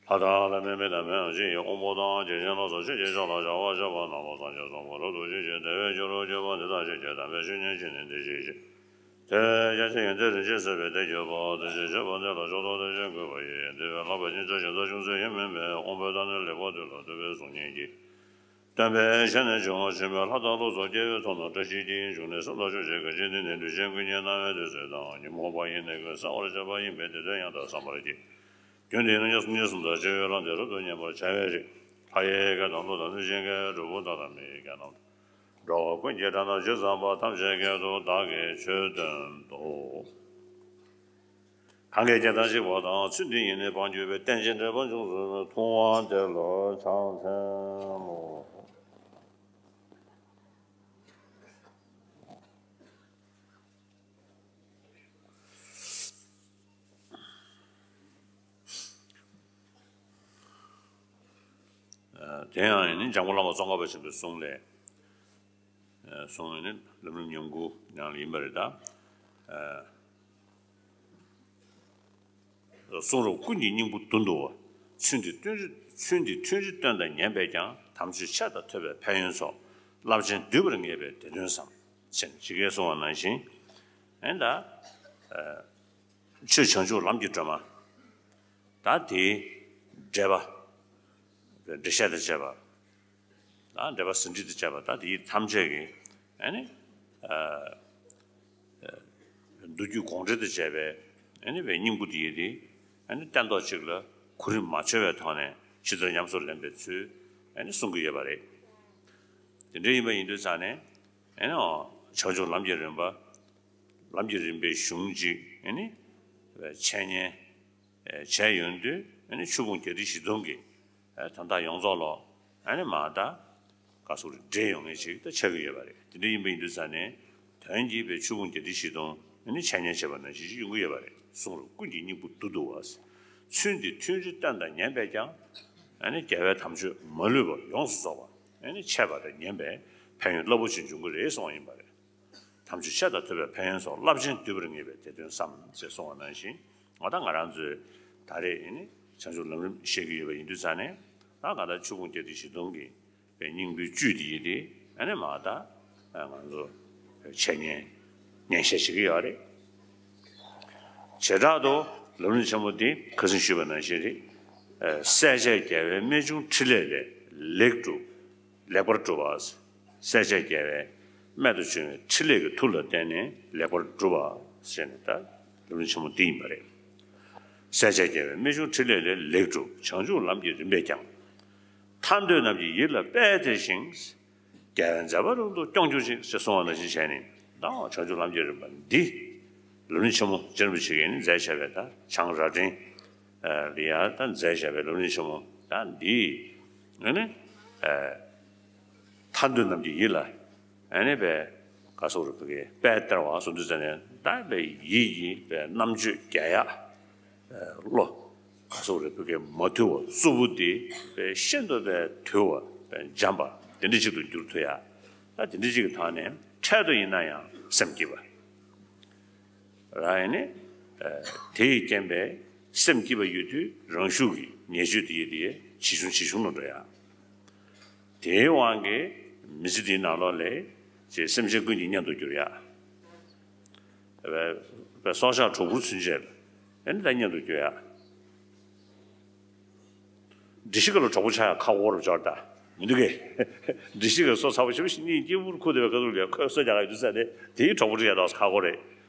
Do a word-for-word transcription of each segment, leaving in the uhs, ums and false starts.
ལྷ་དང་ལྷ་མིན་མི་དང་མི་འམ་ཅི་ཡི་དབང་པོ་དང་། བརྒྱ་བྱིན་ལ་སོགས་ཆོས་ཀྱི་མཆོག་ལ་བྱ་བ་བྱེད་པ་རྣམས་ལ་སངས་རྒྱས་གསུངས་པ་རབ་ཏུ་ཞི་ཞིང་བདེ་བའི་རྒྱུ་རུ་གྱུར་པ་འདི་དག་ཕྱིན་ཆད་དམ་པའི་ཆོས་ཉན་བྱས་ནས་འདི་ཞིག་བྱེད། དེ་ཡང་ཅི་ཡིན་དེ་རིན་ཆེན་གསེར་པའི་གཏེར་གྱུར་པ། དེ་བཞིན་གཤེགས་པ་འདི་ལ་མཆོག་ཏུ་བདེ་ཞིང་བཀོད་པ་ཡིས། འདུལ་བའི་བསླབ་པ་ཉིད་བྱ་ཞིང་རྩ་ཆུང་ཚུལ་བཞིན་སྨིན་པའི་དབང་པོའི་བདག་ཉིད་ལེགས་པར་ཐོས་ལ་ཐོས་པའི་གཟུགས་བརྙན་གྱིས་སྟོན་པའི་ཞལ་ནས་བྱུང་བ་ཆེན་པོའི་ལྷ་དང་ཀླུ་སོགས་སྐྱེ་བོའི་ཐོབ་རྣམས་བཀྲ་ཤིས་ཀྱི་འབྱུང་གནས་སུ་ལ་ཕྱོགས་བཅུའི་བརྒྱ་བྱིན་འདི་ནི་ལུས་ཅན་ཀུན་གྱི་སྣང་བའི་བདུད་རྩི་དང་། ཉོན་མོངས་པ་ཡི་ནད་ཀྱིས་གསལ་བར་བྱེད་པ་ཡིན་པས་དེ་དོན་ཡང་དག་བསམ་པར་བགྱི། རྒྱུ་འདིས་ནི་གཉིས་གསུམ་དང་བཅས་པའི་ལམ་དེ་རབ་ཏུ་ཉན་པར་བྱ་བའི་རིགས། ལྷ་ཡི་སྐད་དང་ཀླུ་དང་གནོད་སྦྱིན་སྐད། གྲུལ་བུམ་དག་དང་མི་ཡི་སྐད་རྣམས་དང་། འགྲོ་བ་ཀུན་གྱི་སྒྲ་རྣམས་ཇི་ཙམ་པ། ཐམས་ཅད་སྐད་དུ་བདག་གིས་ཆོས་བསྟན་ཏོ། གང་གིས་སྐད་དང་ཤེས་པ་དང་། ཚུལ་འདི་ཉིད་ནི་བག་འགྱུར་བའི། རྟེན་ཅིང་འབྲེལ་པར་འབྱུང་ཚུལ་མཐོང་བ་དེ་ལ་ཕྱག་འཚལ་ལོ། དེ་ཡང་ནི་འཇམ་མགོན་བླ་མ་ཙོང་ཁ་པ་ཆེན་པོའི་གསུང་ལས། གསུང་ནི་ལམ་རིམ་ཉམས་རྒུད་ནང་ལ་ཡིན་པ་རེད་ད། གསུང་རབ་ཀུན་གྱི་སྙིང་པོ་བསྡུ་འདུག་པ། ཚུལ་འདི་ཐུན་རེ་ཚུལ་འདི་ཐུན་རེ་བསྟན་དང་ཉན་པས་ཀྱང་། དམ་ཆོས་འཆད་དང་ཐོས་པའི་ཕན་ཡོན་སོགས། རླབས་ཆེན་བསྡུས་པར་ངེས་པས་དེ་སྟོན་བསམ། ཞེས་ཇི་སྐད་གསུངས་པ་ནང་བཞིན། ཨེ་ད། ཆོས་བྱང་ཆུབ་ལམ་གྱི་སྒྲོན་མ། ད་དེའི་འགྲེལ་པ། འགྲེལ་བཤད་དང་བཅས་པ། ད་འགྲེལ་པ་ཟིན་བྲིས་དང་བཅས་པ། ད་དེའི་ཐམས་ཅད་ཀྱི་ཨ་ནི། མདོ་རྒྱུད་དགོངས་འགྲེལ་དང་བཅས་པའི་ཨ་ནི་བའི་སྙིང་པོ་དེ་ཡིན་ཏེ། ཨ་ནི་སྟན་ཐོག་གཅིག་ལ་གོ་རིམ་མ་འཆོལ་བའི་ཐོག་ནས་ཕྱི་དོན་ཉམས་སུ་ལེན་པའི་ཚུལ་ཨ་ནི་གསུང་གི་ཡོད་པ་རེད། དེ་འདྲ་ཡིན་པ་ཡིན་དུས་ཙང་ནས་ཨ་ནི་བྱང་ཆུབ་ལམ་གྱི་རིམ་པ། ལམ་གྱི་རིམ་པའི་གཞུང་གཅིག་ཨ་ནི་འཆད་ཉན་བྱས་ཡོང་དུས། ཨ་ནི་ཆོས་ཕུང་བརྒྱད་ཁྲི་བཞི་སྟོང་གི་དོན་དག་ཡོངས་རྫོགས་ལ་ཨ་ནི་མ་ད་ག་སོགས་རེ་འདྲེས་ཡོང་མཁན་ཞིག་ད་ཆགས་ཀྱི་ཡོད་པ་རེད། དེ་འདྲ་ཡིན་པ་ཡིན་དུས་ཙང་ནས་དོན་གྱིས་པའི་ཆོས་ཕུང་བརྒྱད་ཁྲི་བཞི་སྟོང་ཨ་ནི་འཆད་ཉན་བྱས་པ་ནང་བཞིན་ཞིག་ཡོང་གི་ཡོད་པ་རེད། གསུང་རབ་ཀུན་གྱི་སྙིང་པོ་བསྡུ་འདུག་པ། ཚུལ་འདི་ཐུན་རེ་བསྟན་དང་ཉན་པས་ཀྱང་། ཨ་ནི་རྒྱལ་བའི་དམ་ཆོས་མ་ལུས་པ་ཡོངས་སུ་རྫོགས་པ་ཨ་ནི་འཆད་པ་དང་ཉན་པའི་ཕན་ཡོན་རླབས་པོ་ཆེ་འབྱུང་གི་རེད་གསུངས་པ་ཡིན་པ་རེད། དམ་ཆོས་འཆད་དང་ཐོས་པའི་ཕན་ཡོན་སོགས། རླབས་ཆེན་བསྡུས་པར་ངེས་པས་དེ་སྟོན་བསམ། ཞེས་གསུངས་པ་ནང་བཞིན། ང་དང་ང་རང་ཚོས་ད་རེས་ཨ་ནི་བྱང་ཆུབ་ལམ་རིམ་བཤད་ཀྱི་ཡོད་པ་ཡིན་དུས་ཙང་ནས། ད་ང་དང་ཆོས་ཕུང་བརྒྱད་ཁྲི་བཞི་སྟོང་གི་པའི་སྙིང་པོའི་བཅུད་དེ་ཡིན་ཏེ། ཨ་ནི་མ་ད་ང་ཚོ་འཆད་ཉན་ཉན་བཤད་བྱེད་ཀྱི་ཡོད་རེད། བྱེ་བྲག་ཏུ་ལམ་རིམ་ཆེན་མོ་འདི་ཁ་སང་ཞུས་པ་ནང་བཞིན་རེད། སྲས་བཅས་རྒྱལ་བའི་རྨད་བྱུང་ཕྲིན་ལས་ལས་ལེགས་གྲུབ། ལེགས་པར་གྲུབ་པ། སྲས་བཅས་རྒྱལ་བའི་རྨད་དུ་བྱུང་བའི་ཕྲིན་ལས་ཀྱི་མཐུ་ལ་བརྟེན་ནས་ལེགས་པར་གྲུབ་པ་ཞེས་ནས་ད་ལམ་རིམ་ཆེན་མོ་འདི་ཡིན་པ་རེད། སྲས་བཅས་རྒྱལ་བའི་རྨད་བྱུང་ཕྲིན་ལས་ལས་ལེགས་གྲུབ། བྱང་ཆུབ་ལམ་གྱི་རིམ་པས་ཀྱང་། ཐར་འདོད་རྣམས་ཀྱི་ཡིད་ལ་དཔལ་སྟེར་ཞིང་། རྒྱལ་བའི་མཛད་པ་རབ་ཏུ་སྐྱོང་གྱུར་ཅིག །ཞེས་གསུངས་པ་ནང་བཞིན་བྱས་ནས། ད་བྱང་ཆུབ་ལམ་གྱི་རིམ་པ་འདི་ལམ་རིམ་ཆེན་མོ་རྗེ་རིན་པོ་ཆེ་གིས་ནི་མཛད་བཞག་པའི་ད་བྱང་རྭ་སྒྲེང་ལ་ཡ་ད་མཛད་བཞག་པའི་ལམ་རིམ་ཆེན་མོ་ད་འདི་ནི་ཐར་འདོད་རྣམས་ཀྱི་ཡིད་ལ་ཨ་ནི་པའི་ག་སོགས་རེ་བོད་ཀྱི་དཔལ་སྟེར་བ་སོགས་འདི་ཚོ་ནས་ད་པའི་ཡིད་ཀྱི་པའི་རྣམ་དཔྱོད་རྒྱས་ཡག་བློ་ག་སོགས་རེ་བོད་ཀྱི་མ་དུལ་བ་རྩུབ་པོ་དེ་པའི་ཤིན་ཏུ་པའི་དུལ་བ་པའི་འཇམ་པ་དེ་འདྲ་ཅིག་ཏུ་འགྱུར་ཐུབ་ཡག །ད་དེ་འདྲ་ཅིག་གི་ཐོག་ནས་འཕྲལ་དུ་ཡིན་ན་ཡང་སེམས་སྐྱིད་པ། ར་ཡིན་ནི། དེ་ཡི་རྐྱེན་པས་སེམས་སྐྱིད་པ་ཡོད་དུས་རང་ཤུགས་ཀྱིས་ཉེས་སྤྱོད་དེ་ཡི་དེ་ཇེ་ཆུང་ཇེ་ཆུང་དུ་འགྲོ་ཡ། དེའི་དབང་གིས་མི་ཚེ་འདིའི་ནང་ལོགས་ལས་ཅེས་སེམས་ཅན་ཀུན་གྱི་གཉེན་དུ་གྱུར་ཡ། སྲོག་ཆགས་གྲོག་སྦུར་ཚུན་ཆད་ཨེ་ནི་ད་གཉེན་དུ་གྱུར་ཡ། སྒྲིག་གཞི་ག་ལ་གྲོགས་པོ་ཆགས་ཡ་ཁག་པོ་རུ་འབྱོར་ད། མི་འདུག་གས། སྒྲིག་གཞི་ག་སོ་ཚ་པོ་ཞེ་པོ་ཞིག་གཉིས་སྐྱིད་པོར་ཁུར་བསྡད་པའི་ཁ་ཐུག་ལ་ཁོས་སོ་རྒྱག་ག་ཡོད་དུས་ས་ནས་དེའི་གྲོགས་པོ་རེད་ཡ་ད་ཁག་པོ་རེད།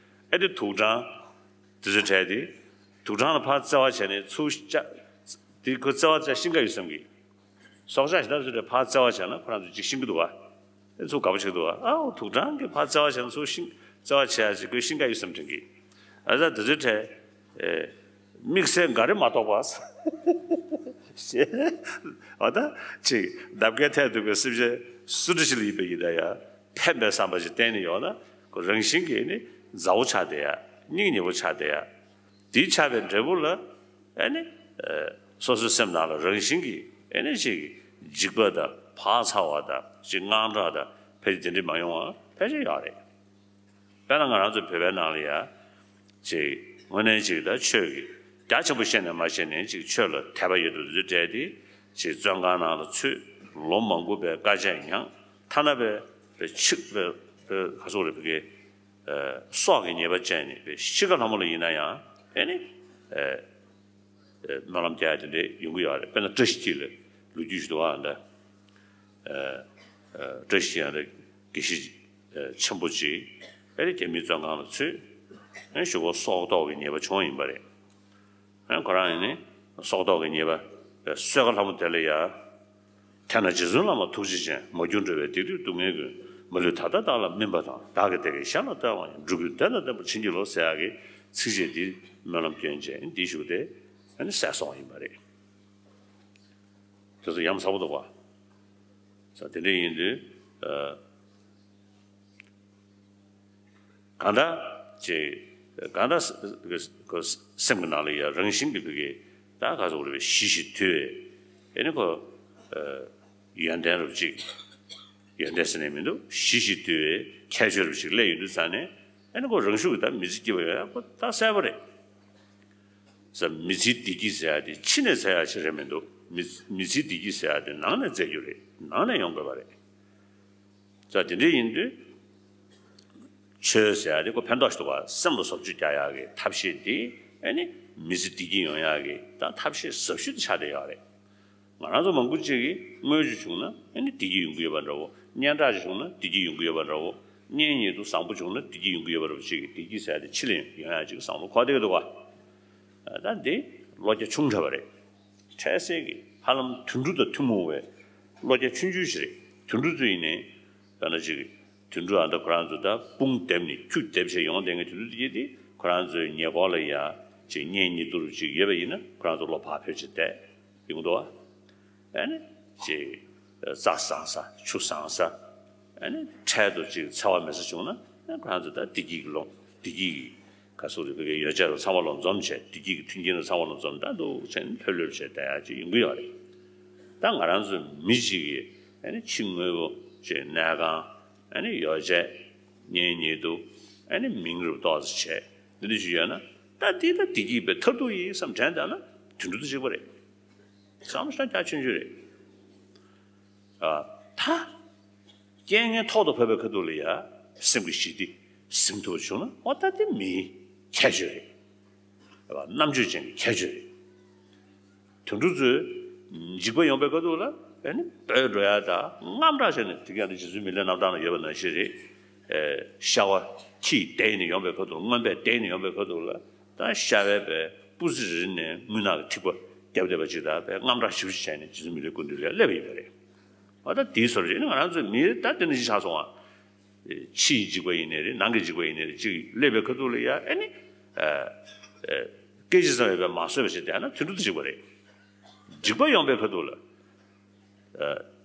ཨེ་དེ་དུག་སྦྲང་། དེ་ཚོའི་གྲས་དེ། དུག་སྦྲང་ལ་ཕར་བརྩེ་བ་བྱས་ནས་ཚུར་བཅག་དེ་ཁོ་བརྩེ་བ་བྱ་ཤིང་ཀ་ཡོད་བསམ་གི། སྲོག་ཆགས་གཞན་དག་ཚོའི་གྲས་ཕར་བརྩེ་བ་བྱས་ན་ཁོ་རང་ཚོ་ཅིག་ཤིང་གི་འདུག་བ། ཨེ་ཚུར་དགའ་པོ་བྱེད་འདུག་བ། ཨའོ་དུག་སྦྲང་གིས་ཕར་བརྩེ་བ་བྱས་ན་ཚུར་ཤིང་བརྩེ་བ་བྱེད་ཡ་ཅིག་ཁོས་ཤིང་ཀ་ཡོད་བསམ་དྲན་གི། ཨ་ད་དེ་ཚོའི་གྲས། དམིགས་བསལ་འགའ་རེ་མ་གཏོགས་པ། ཞེས། འོ་ད་ཅིག་འདབ་བརྒྱ་ཐལ་འདུག་པའི་སེམས་ཅན་སུ་འདྲ་ཞིག་ལ་ཡིན་པ་ཡིན་ན་ཡང་ཕན་པའི་བསམ་པ་ཞིག་གཏན་ནས་ཡོད་ན་ཁོ་རང་བཞིན་གྱིས་ནི་མཛའ་བོ་ཆགས་བསྡད་ཡ་སྙིང་ཉེ་བོ་ཆགས་བསྡད་ཡ། དེའི་ཆགས་པའི་འབྲས་བུ་ལ་ཨེ་ནི་སོ་སོའི་སེམས་ནང་ལ་རང་བཞིན་གྱིས་ཨེ་ནི་ཅིག་འཇིགས་པ་དང་བག་ཚ་བ་དང་ཅིག་དངངས་སྐྲག་དང་ཕལ་ཆེར་དེ་འདྲ་མ་ཡོང་བ་ཕལ་ཆེར་ཡོད་རེད། དཔེར་ན་ང་རང་ཚོ་བོད་པའི་ནང་ལ་ཡ། ཅིག་དངོས་གནས་ཅིག་ད་ཆོས་ཀྱི་ རྒྱ་ཆེན་པོ་བཤད་ནས་མ་བཤད་ནས་ཅིག་ཆོས་ལ་དད་པ་ཡོད་དུ་འདི་སྤྲད་དེ་ཅིག་བཙོན་ཁང་ནང་ལ་ཚུད། ལོ་མང་པོ་པའི་དཀའ་སྤྱད་མྱངས། ཐ་ན་པའི་པའི་ཕྱུག་པའི་པའི་ག་སོག་རེ་བི་གའི་སྲོག་གི་ཉེས་པ་བཅད་ནས་པའི་ཤི་ཁ་ལྷ་མོ་ལ་ཡིན་ན་ཡང་ཨེ་ནི་སྨོན་ལམ་རྒྱག་ཡ་དེ་འདྲས་ཡོང་གི་ཡོད་རེད། དཔེར་ན་བཀྲ་ཤིས་འཁྱིལ་ལ་ལོ་རྒྱུས་ཤིག་འདུག་ཨ་འདྲ། བཀྲ་ཤིས་ཡང་དགེ་བཤེས་ཆེན་པོ་ཅིག་ཨེ་རེ་རྒྱ་མིའི་བཙོན་ཁང་ལ་ཚུད། ཨེ་གཞུག་གུ་སྲོག་ཐོག་གི་ཉེས་པ་བྱུང་ཡིན་པ་རེད། ཨེ་ཁོ་རང་ཡིན་ནི་སྲོག་ཐོག་གི་ཉེས་པ་གསོལ་ཁ་ལྷ་མོ་དེ་ལ་ཡ། དེས་ན་རྗེ་བཙུན་བླ་མ་ཐུགས་རྗེ་ཅན། མ་གྱུར་འགྲོ་བའི་སྡིག་སྒྲིབ་སྡུག་བསྔལ་ཀུན། མ་ལུས་ད་ལྟ་བདག་ལ་སྨིན་པ་དང་། བདག་གི་བདེ་དགེ་གཞན་ལ་སྟེར་བ་ཡིན། འགྲོ་ཀུན་བདེ་དང་ལྡན་པར་བྱིན་གྱིས་རློབས་ཟེར་ཡག་གི་ཚིགས་བཅད་འདི་སྨོན་ལམ་སྐྱོན་བྱས་འདི་བཞུགས་ཏེ་ཨ་ནི་སད་སོང་ཡིན་པ་རེད། དེ་ཚོ་ཡ་མཚར་པོ་འདུག་ག་ས་དེ་འདྲ་ཡིན་དུས་ཨ། གང་ལྟར་ཅིག་གང་ལྟར་སེམས་ཀྱི་ནང་ལ་ཡ་རང་བཞིན་གྱི་བུ་གའི་ད་ག་ཚོད་རེད་པས་ཞི་ཞིང་དུལ་བའི་ཨེ་ནི་ཁོ་ཡོན་ཏན་རུ་ཅིག་ཡོན་ཏན་ཟེར་ནས་མི་འདུག་ཞི་ཞིང་དུལ་བའི་ཁྱད་ཆོས་རུ་ཅིག་སླེབས་ཡོང་དུས་ཙང་ནས་ཨེ་ནི་ཁོ་རང་ཤུགས་ཀྱིས་ད་མི་ཚེ་སྐྱིད་པ་ཡོང་ཡ་ཁོ་ད་གསལ་པོ་རེད། ས་མི་ཚེའི་བདེ་སྐྱིད་ཟེར་ཡ་དེ་ཕྱི་ནས་འཚོལ་ཡ་ཞིག་རེད་མི་འདུག་མི་མི་ཚེའི་བདེ་སྐྱིད་ཟེར་ཡ་དེ་ནང་ནས་བཙལ་རྒྱུ་རེད། ནང་ནས་ཡོང་དགོས་པ་རེད། ས་དེ་འདྲ་ཡིན་དུས་ཆོས་ཟེར་ཡ་དེ་ཁོ་ཕན་ཐོགས་ཤིག་འདུག་ག་སེམས་ལ་བཟོ་བཅོས་རྒྱག་ཡ་གི་ཐབས་ཤེས་དེ་ཨེ་ནི་མི་ཚེ་བདེ་སྐྱིད་ཡོང་ཡ་གི་ད་ཐབས་ཤེས་ཟབ་ཤོས་དེ་ཆགས་བསྡད་ཡོད་རེད། ང་རང་ཚོ་མང་པོ་ཅིག་གིས་དངུལ་ཅིག་བྱུང་ན་ཨ་ནི་བདེ་སྐྱིད་ཡོང་གི་ཡོད་པ་འདྲ་བོ། སྙན་གྲགས་ཅིག་བྱུང་ན་བདེ་སྐྱིད་ཡོང་གི་ཡོད་པ་འདྲ་བོ། གཉེན་ཉེ་དུ་བཟང་པོ་བྱུང་ན་བདེ་སྐྱིད་ཡོང་གི་ཡོད་པ་འདྲ་བོ་ཅིག་གིས་བདེ་སྐྱིད་ཟེར་ཡ་དེ་ཕྱི་ལ་ཡོང་ཡ་ཅིག་བསམ་བློ་འཁོར་བསྡད་ཀྱི་འདུག་ག་ད་འདི་བློ་རྒྱ་ཆུང་དྲགས་པ་རེད། འཕྲལ་སེལ་གྱི་ཧ་ལམ་དུད་འགྲོ་དང་ཐུན་མོང་བའི་བློ་རྒྱ་ཆུང་ཆུང་ཞིག་རེད། དུད་འགྲོ་ཚོ་ཡིན་ནའི་ད་ན་ཅིག་དུད་འགྲོ་ཨ་འདྲ་ཁོ་རང་ཚོ་ད་དཔུང་བསྡེབས་ནས་ཁྱུ་བསྡེབས་བྱས་ཡོང་བསྡད་མཁན་དུད་འགྲོ་དེ་གྱད་དེ་ཁོ་རང་ཚོའི་ཉེ་འཁོར་ལ་ཡ་ཅིག་གཉེན་ཉེ་དུ་རུ་ཅིག་ཡོད་པ་ཡིན་ན་ཁོ་རང་ཚོ་བློ་བག་ཕེབས་བྱས་བསྡད་ཡོང་འདུག་བ། ཨ་ནི་ཅིག་རྩྭ་བཟང་ས་ཆུ་བཟང་ས་ཨ་ནི་འཕྲལ་དུ་ཅིག་འཚེ་བ་མེད་ས་བྱུང་ན་ཁོ་རང་ཚོ་ད་བདེ་སྐྱིད་ཀྱི་ལོངས་བདེ་སྐྱིད་ཀྱི་ག་ཚོད་རེད་བོད་སྐད་ཡོ་བྱད་ལ་ཚང་མ་ལ་འཛོམས་བྱས་བདེ་སྐྱིད་ཀྱི་མཐུན་རྐྱེན་ལ་ཚང་མ་ལ་འཛོམས་ད་འདུག་བྱས་ནས་ལྷོད་ལྷོད་བྱས་བསྡད་ཡ་ཅིག་ཡོང་གི་ཡོད་རེད། ད་ང་རང་ཚོའི་མི་གཅིག་གིས་ཨ་ནི་ཕྱི་དངོས་པོ་ཅིག་གནས་ཁང་ཨ་ནི་ཡོ་བྱད་གཉེན་ཉེ་དུ་ཨ་ནི་མིང་རུ་ཏོག་ཙམ་བྱས་འདི་འདྲ་ཞིག་ཡོད་ན་ད་འདི་ད་བདེ་སྐྱིད་པའི་མཐར་ཐུག་ཡིན་བསམ་དྲན་བསྡད་ན་དུད་འགྲོ་དང་གཅིག་པ་རེད། བསམ་བློ་རྒྱ་ཆུང་ཆུང་རེད། ཨ་ད། རྐྱེན་ངན་ཐོག་ཏུ་བབས་པའི་ཁ་ཐུག་ལ་ཡ། སེམས་ཀྱི་ཞི་བདེ་ཟིན་ཐུབ་པ་བྱུང་ན་འོ་ད་དེ་མིའི་ཁྱད་ཆོས་རེད། རྣམ་དཔྱོད་ཅན་གྱི་ཁྱད་ཆོས་རེད། དུད་འགྲོ་ཚོས་འཇིགས་པ་ཡོང་པའི་ཁ་ཐུག་ལ་ཨེ་ནི་བྲོས་འགྲོ་ཡ་ད་དངངས་སྐྲག་བྱས་ནས་དེ་ག་ནི་རྗེ་བཙུན་མི་ལའི་རྣམ་ཐར་ན་ཡོད་པ་ནང་བཞིན་རེད། ཨེ་ཤ་བ་ཁྱིས་བལྡད་ནས་ཡོང་པའི་ཁ་ཐུག་རྔོན་པས་བལྡད་ནས་ཡོང་པའི་ཁ་ཐུག་ལ་ད་ཤ་བའི་པའི་སྤུ་རྩེ་རིལ་ནས་རྔུལ་ནག་གི་ཐིགས་པ་བརྒྱབ་བསྡད་པ་ཅིག་ད་པའི་དངངས་སྐྲག་ཞེ་པོ་ཅིག་བྱས་ནས་རྗེ་བཙུན་མི་ལའི་སྐུ་མདུན་ལ་སླེབས་པ་ཡིན་པ་རེད། འོ་ད་དེའི་བཟོ་འདྲ་ཅིག་ནི་ང་རང་ཚོའི་མི་ད་དེ་འདྲ་ཅིག་ཆགས་སོང་ཨ། ཕྱིའི་འཇིགས་པ་ཡིན་ནའི་རེད་ནང་གི་འཇིགས་པ་ཡིན་ནའི་རེད་ཅིག་སླེབས་པའི་ཁ་ཐུག་ལ་ཡ་ཨེ་ནི། སྐད་ཅིག་ཙམ་ཡོད་པས་མ་བཟོད་པ་ཞིག་བསྡད་ན་དུད་འགྲོ་དང་གཅིག་པ་རེད། འཇིགས་པ་ཡོང་པའི་ཁ་ཐུག་ལ།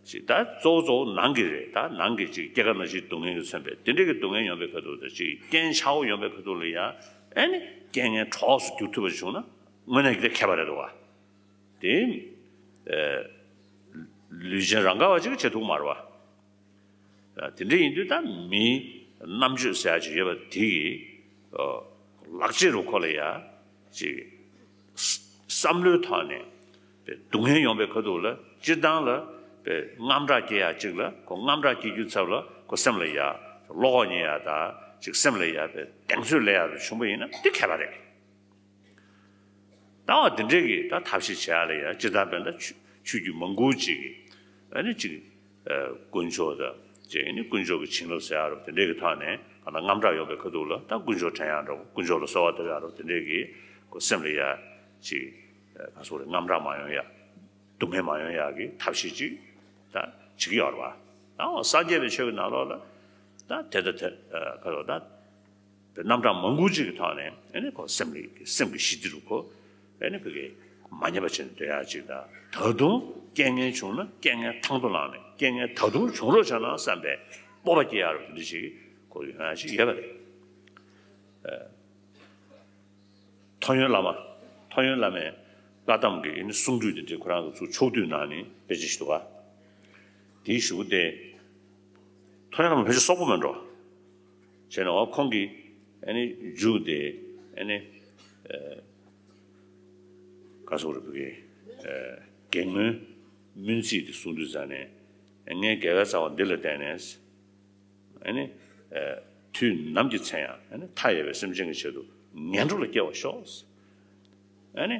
ཅིག་ད་གཙོ་བོ་གཙོ་བོ་ནང་གི་རེད་ད་ནང་གི་ཅིག་སྐྱེ་རྒ་ན་འཆིའི་སྡུག་བསྔལ་གྱིས་མཚོན་པའི་དེ་འདྲ་གི་སྡུག་བསྔལ་ཡོང་པའི་ཁ་ཐུག་ད་ཅིག་རྐྱེན་ཆག་པོ་ཡོང་པའི་ཁ་ཐུག་ལ་ཡ་ཨེ་ནི་རྐྱེན་ངན་གྲོགས་སུ་འགྱུར་ཐུབ་པ་བྱུང་ན་དངོས་གནས་ཀྱི་ཁྱད་པར་རེད་འདུག་བ། དེ། ལུས་ཅན་རང་ག་བ་ཅིག་བྱེད་ཐུབ་མ་རེད་བ། དེ་འདྲ་ཡིན་དུས་ད་མིའི་རྣམ་དཔྱོད་ཟེར་ཡ་ཅིག་ཡོད་པ་དེ་གིས་ལག་རྗེས་རུ་ཁོ་ལ་ཡ་ཅིག་བསམ་བློའི་ཐོག་ནས་སྡུག་བསྔལ་ཡོང་པའི་ཁ་ཐུག་ལ་སྤྱིར་བཏང་ལ་དངངས་སྐྲག་སྐྱེ་ཡ་ཅིག་ལ་ཁོ་དངངས་སྐྲག་སྐྱེ་རྒྱུའི་ཚབ་ལ་ཁོ་སེམས་ལ་ཡ་བློ་ཁོག་རྙེད་ཡ་ད་ཅིག་སེམས་ལ་ཡ་གདེང་ཚོད་སླེབས་ཡ་རུ་བྱུང་པ་ཡིན་ན་དེ་ཁྱད་པར་རེད། ད་བ་འདི་འདྲས་ཀྱི་ད་ཐབས་ཤེས་བྱེད་ཡ་ལ་ཡ་སྤྱིར་བཏང་དཔེར་ན་ཆོས་ཆོས་བརྒྱུད་མང་པོ་ཅིག་གིས་ཨ་ནི་ཅིག་དཀོན་མཆོག་དང་ཅིག་ཨ་ནི་དཀོན་མཆོག་གི་བྱིན་རླབས་ཟེར་ཡ་རུ་དེ་འདྲས་ཀྱི་ཐོག་ནས་གང་ལྟར་དངངས་སྐྲག་ཡོང་པའི་ཁ་ཐུག་ལ་ད་དཀོན་མཆོག་དྲན་ཡ་འདྲ་བོ་དཀོན་མཆོག་ལ་གསོལ་བ་བཏབ་ཡ་རུ་དེ་འདྲས་ཀྱི་ཁོ་སེམས་ལ་ཡ་ཅིག་ག་སོགས་རེད་དངངས་སྐྲག་མ་ཡོང་ཡ་སྡུག་བསྔལ་མ་ཡོང་ཡ་གི་ཐབས་ཤེས་ཅིག་ད་བྱེད་ཀྱི་ཡོད་རེད་བ། ད་སངས་རྒྱས་པའི་ཆོས་ཀྱི་ནང་ལོགས་ལ་ད་དེ་ད་དེ་ག་སོགས་ད། པའི་རྣམ་གྲངས་མང་པོ་ཅིག་གི་ཐོག་ནས་ཨེ་ནི་ཁོ་སེམས་ལ་སེམས་ཀྱི་ཞི་བདེ་རུ་ཁོ་ཨེ་ནི་བོད་ཀྱི་མ་ཉམས་པ་བྱས་ནས་སྡོད་ཡག་ཅིག་དང་ད་དུང་རྐྱེན་ངན་བྱུང་ན་རྐྱེན་ངན་ཐང་དུ་ལངས་ནས་རྐྱེན་ངན་ད་དུང་བྱུང་རོགས་བྱ་ན་བསམ་པའི་སྤོབས་པ་སྐྱེ་ཡག་རུ་དེ་འདྲ་ཞིག་ཁོ་ཡོང་ཡག་ཅིག་ཡོད་པ་རེད། ཨེ། ཐོ་ཡོན་བླ་མ་ཐོ་ཡོན་བླ་མའི་བཀའ་གདམས་ཀྱི་ཨེ་ནི་གསུང་སྒྲོས་དེ་འདྲ་ཁོ་རང་ཚོ་ཚུར་ཕྱོགས་བསྡུས་གནང་ནས་དཔེ་ཆ་ཞིག་འདུག་ག་དེའི་གཞུག་གུ་དེ་ཐོ་ཡོན་བླ་མ་ཕལ་ཆེར་སོག་པོ་མིན་འགྲོ། བྱས་ནས་འོ་ཁོང་གིས་ཨ་ནི་མཇུག་དེ་ཨ་ནི་ཨ་ བཀའ་ཟུར་བོད་ཀྱི་ཨ་སྒེར་ངོའི་སྨོན་ཚིག་དེ་གསུང་དུས་ཙང་ནས། ངའི་དགེ་བའི་རྩ་བ་འདི་ལ་བརྟེན་ནས། ཨ་ནི། ཨ་དུས་ནམ་གྱི་ཚེ་ཡང་ཨ་ནི་མཐའ་ཡས་པའི་སེམས་ཅན་གྱི་ཆེད་དུ་ངན་འགྲོ་ལ་སྐྱེ་བར་ཤོག། ཨ་ནི།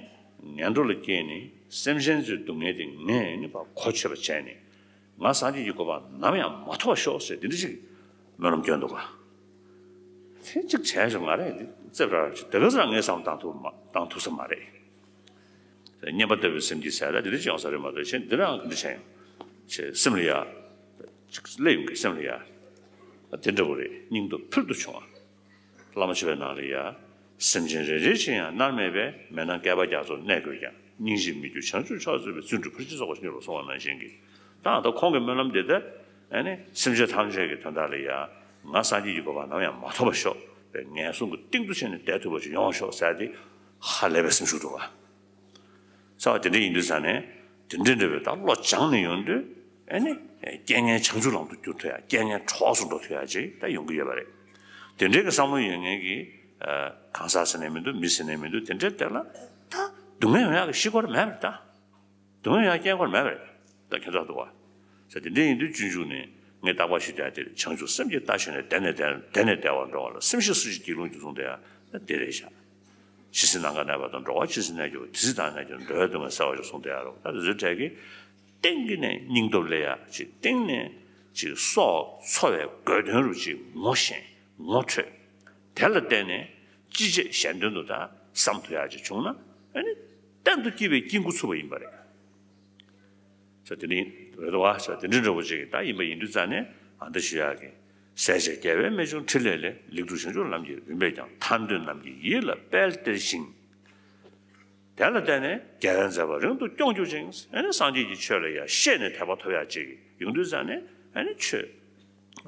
ངན་འགྲོ་ལ་སྐྱེས་ནས་སེམས་ཅན་ཚོའི་སྡུག་བསྔལ་དེ་ངས་ཨ་ནི་ཕར་གོ་ཆོད་པ་བྱས་ནས། ང་སངས་རྒྱས་ཀྱི་གོ་འཕང་ནམ་ཡང་མ་ཐོབ་པར་ཤོག་ཟེར་འདི་འདྲ་ཞིག་སྨོན་ལམ་སྐྱོན་འདུག་ག། དེ་གཅིག་བྱས་བྱུང་ང་རེད། འདི་རྩེ་བྲལ་ཞིག་དེ་ག་ཚོད་ངས་བསམ་བཏང་ཐུབ་མ་བཏང་ཐུབ་ས་མ་རེད། བསྙེན་པ་ལྟ་བུའི་སེམས་ཀྱིས་ཟེར་ད་དེ་འདྲ་ཅིག་ཡོང་ས་རེད་མ་གཏོགས། ཆེ་འདི་རང་གི་འདི་བྱས་ཡང་ཆེ་སེམས་ལ་ཡ། ཅིག་སླེབས་ཡོང་གི་སེམས་ལ་ཡ། དེ་འདྲ་བོ་རེད། སྙིང་སྟོབས་ཕུལ་དུ་བྱུང་བ། བླ་མ་མཆོད་པའི་ནང་ལ་ཡ། སེམས་ཅན་རེ་རེ་ཆེ་ཡང་མནར་མེད་པའི་མེ་ནང་བསྐལ་པ་རྒྱ་མཚོར་གནས་དགོས་ཀྱང་། སྙིང་རྗེས་མི་འགྱུར་བྱང་ཆུབ་མཆོག་སྩོལ་བའི། བརྩོན་འགྲུས་ཕར་ཕྱིན་རྫོགས་པར་བྱིན་གྱིས་རློབས་གསུངས་པ་ནང་བཞིན་གྱི། ད་ད་ཁོང་གི་སྨོན་ལམ་འདི་ལྟར་ཨ་ནི་སེམས་ཅན་ཐམས་ཅད་ཀྱི་དོན་དག་ལ་ཡ། ང་སངས་རྒྱས་ཀྱི་གོ་འཕང་ནམ་ཡང་མ་ཐོབ་པར་ཤོག་པའི་ངན་སོང་གི་གཏིང་དུ་ཕྱིན་ནས་བསྡད་ཐུབ་པ་ཞིག་ཡོང་བར་ཤོག་ཟེར་ཏེ་ཧ་ལས་པའི་སེམས་ཤུགས་འདུག་ག། ས་བ་དེ་འདྲ་ཡིན་དུས་ཙང་ནས་དེ་འདྲ་འདྲ་བའི་ད་བློ་སྦྱངས་ནས་ཡོང་དུས་ཨ་ནི་རྐྱེན་ངན་བྱང་ཆུབ་ལམ་དུ་བསྒྱུར་ཐུབ་ཡ། རྐྱེན་ངན་གྲོགས་སུ་འགྲོ་ཐུབ་ཡ་ཅིག་ད་ཡོང་གི་ཡོད་པ་རེད། དེ་འདྲའི་གི་བསམ་བློ་ཡོད་མཁན་གྱི་ཨ་གང་ཟག་ཟེར་ནས་མི་འདུག་མི་ཟེར་ནས་མི་འདུག་དེ་འདྲའི་དེ་ལ་ད་སྡུག་བསྔལ་ཡོང་ཡག་གི་གཞི་སྐོར་མེད་པ་རེད་ད། སྡུག་བསྔལ་ཡང་རྐྱེན་སྐོར་མེད་པ་རེད། ད་ཁྱེད་ཚོ་འདུག་བ། ས་དེ་འདྲ་ཡིན་དུས་སྤྱོད་འཇུག་ནས་ངས་རྟག་པར་ཞུ་དོན་དེ་བྱང་ཆུབ་སེམས་ཀྱི་རྟ་ཞོན་ནས་བདེ་ནས་བདེ་བདེ་ནས་བདེ་བར་འགྲོ་བ་ལ། སེམས་ཤེས་སུ་ཞིག་སྒྱིད་ལུག་འགྱུར་གསུངས་དེ་ཡང་དེ་རེད་ཤག། ཇི་སྲིད་ནམ་མཁའ་གནས་པ་དང་། འགྲོ་བ་ཇི་སྲིད་གནས་གྱུར་པ། དེ་སྲིད་བདག་གནས་ཀྱང་། འགྲོ་བའི་སྡུག་བསྔལ་བསལ་བར་ཤོག་གསུངས་དེ་ཡང་རོགས། ད་དེ་ཚོའི་གྲས་ཀྱི་སྟེང་གི་ནས་སྙིང་སྟོབས་སླེབས་ཡག་ཅིག། སྟེང་ནས་ཅིག་སྲོག་འཚོ་བའི་དགོས་དོན་རུ་ཅིག་ངོ་ཤེས་ངོ་འཕྲོད། དེ་ལ་བརྟེན་ནས་ཅི་བྱེད་གཞན་དོན་དུ་ད་བསམ་ཐུབ་ཡག་ཅིག་བྱུང་ན་ཨ་ནི་གཏན་དུ་སྐྱིད་པའི་སྐྱིད་འགོ་ཚུགས་པ་ཡིན་པ་རེད། ས་དེ་འདྲ་རེད་དོ་བ། ས་དེ་འདྲ་འདྲ་བོ་ཅིག་ད་ཡིན་པ་ཡིན་དུས་ཙང་ནས་ཨ་ད་ཞུ་ཡག་གི། ཟས་བཅད་རྒྱལ་བའི་རྨད་བྱུང་ཕྲིན་ལས་ལས། ལེགས་གྲུབ་བྱང་ཆུབ་ལམ་གྱི་རིམ་པས་ཀྱང་། ཐར་འདོད་རྣམས་ཀྱི་ཡིད་ལ་དཔལ་སྟེར་ཞིང་། དེ་ལ་བརྟེན་ནས་རྒྱལ་བའི་མཛད་པ་རིང་དུ་སྐྱོང་གྱུར་ཅིང་། ཨ་ནི་སངས་རྒྱས་ཀྱི་ཆོས་ལ་ཡང་ཤེས་ནས་དད་པ་ཐོབ་ཡག་ཅིག་ཡོང་དུས་ཙང་ནས་ཨ་ནི་ཆོས་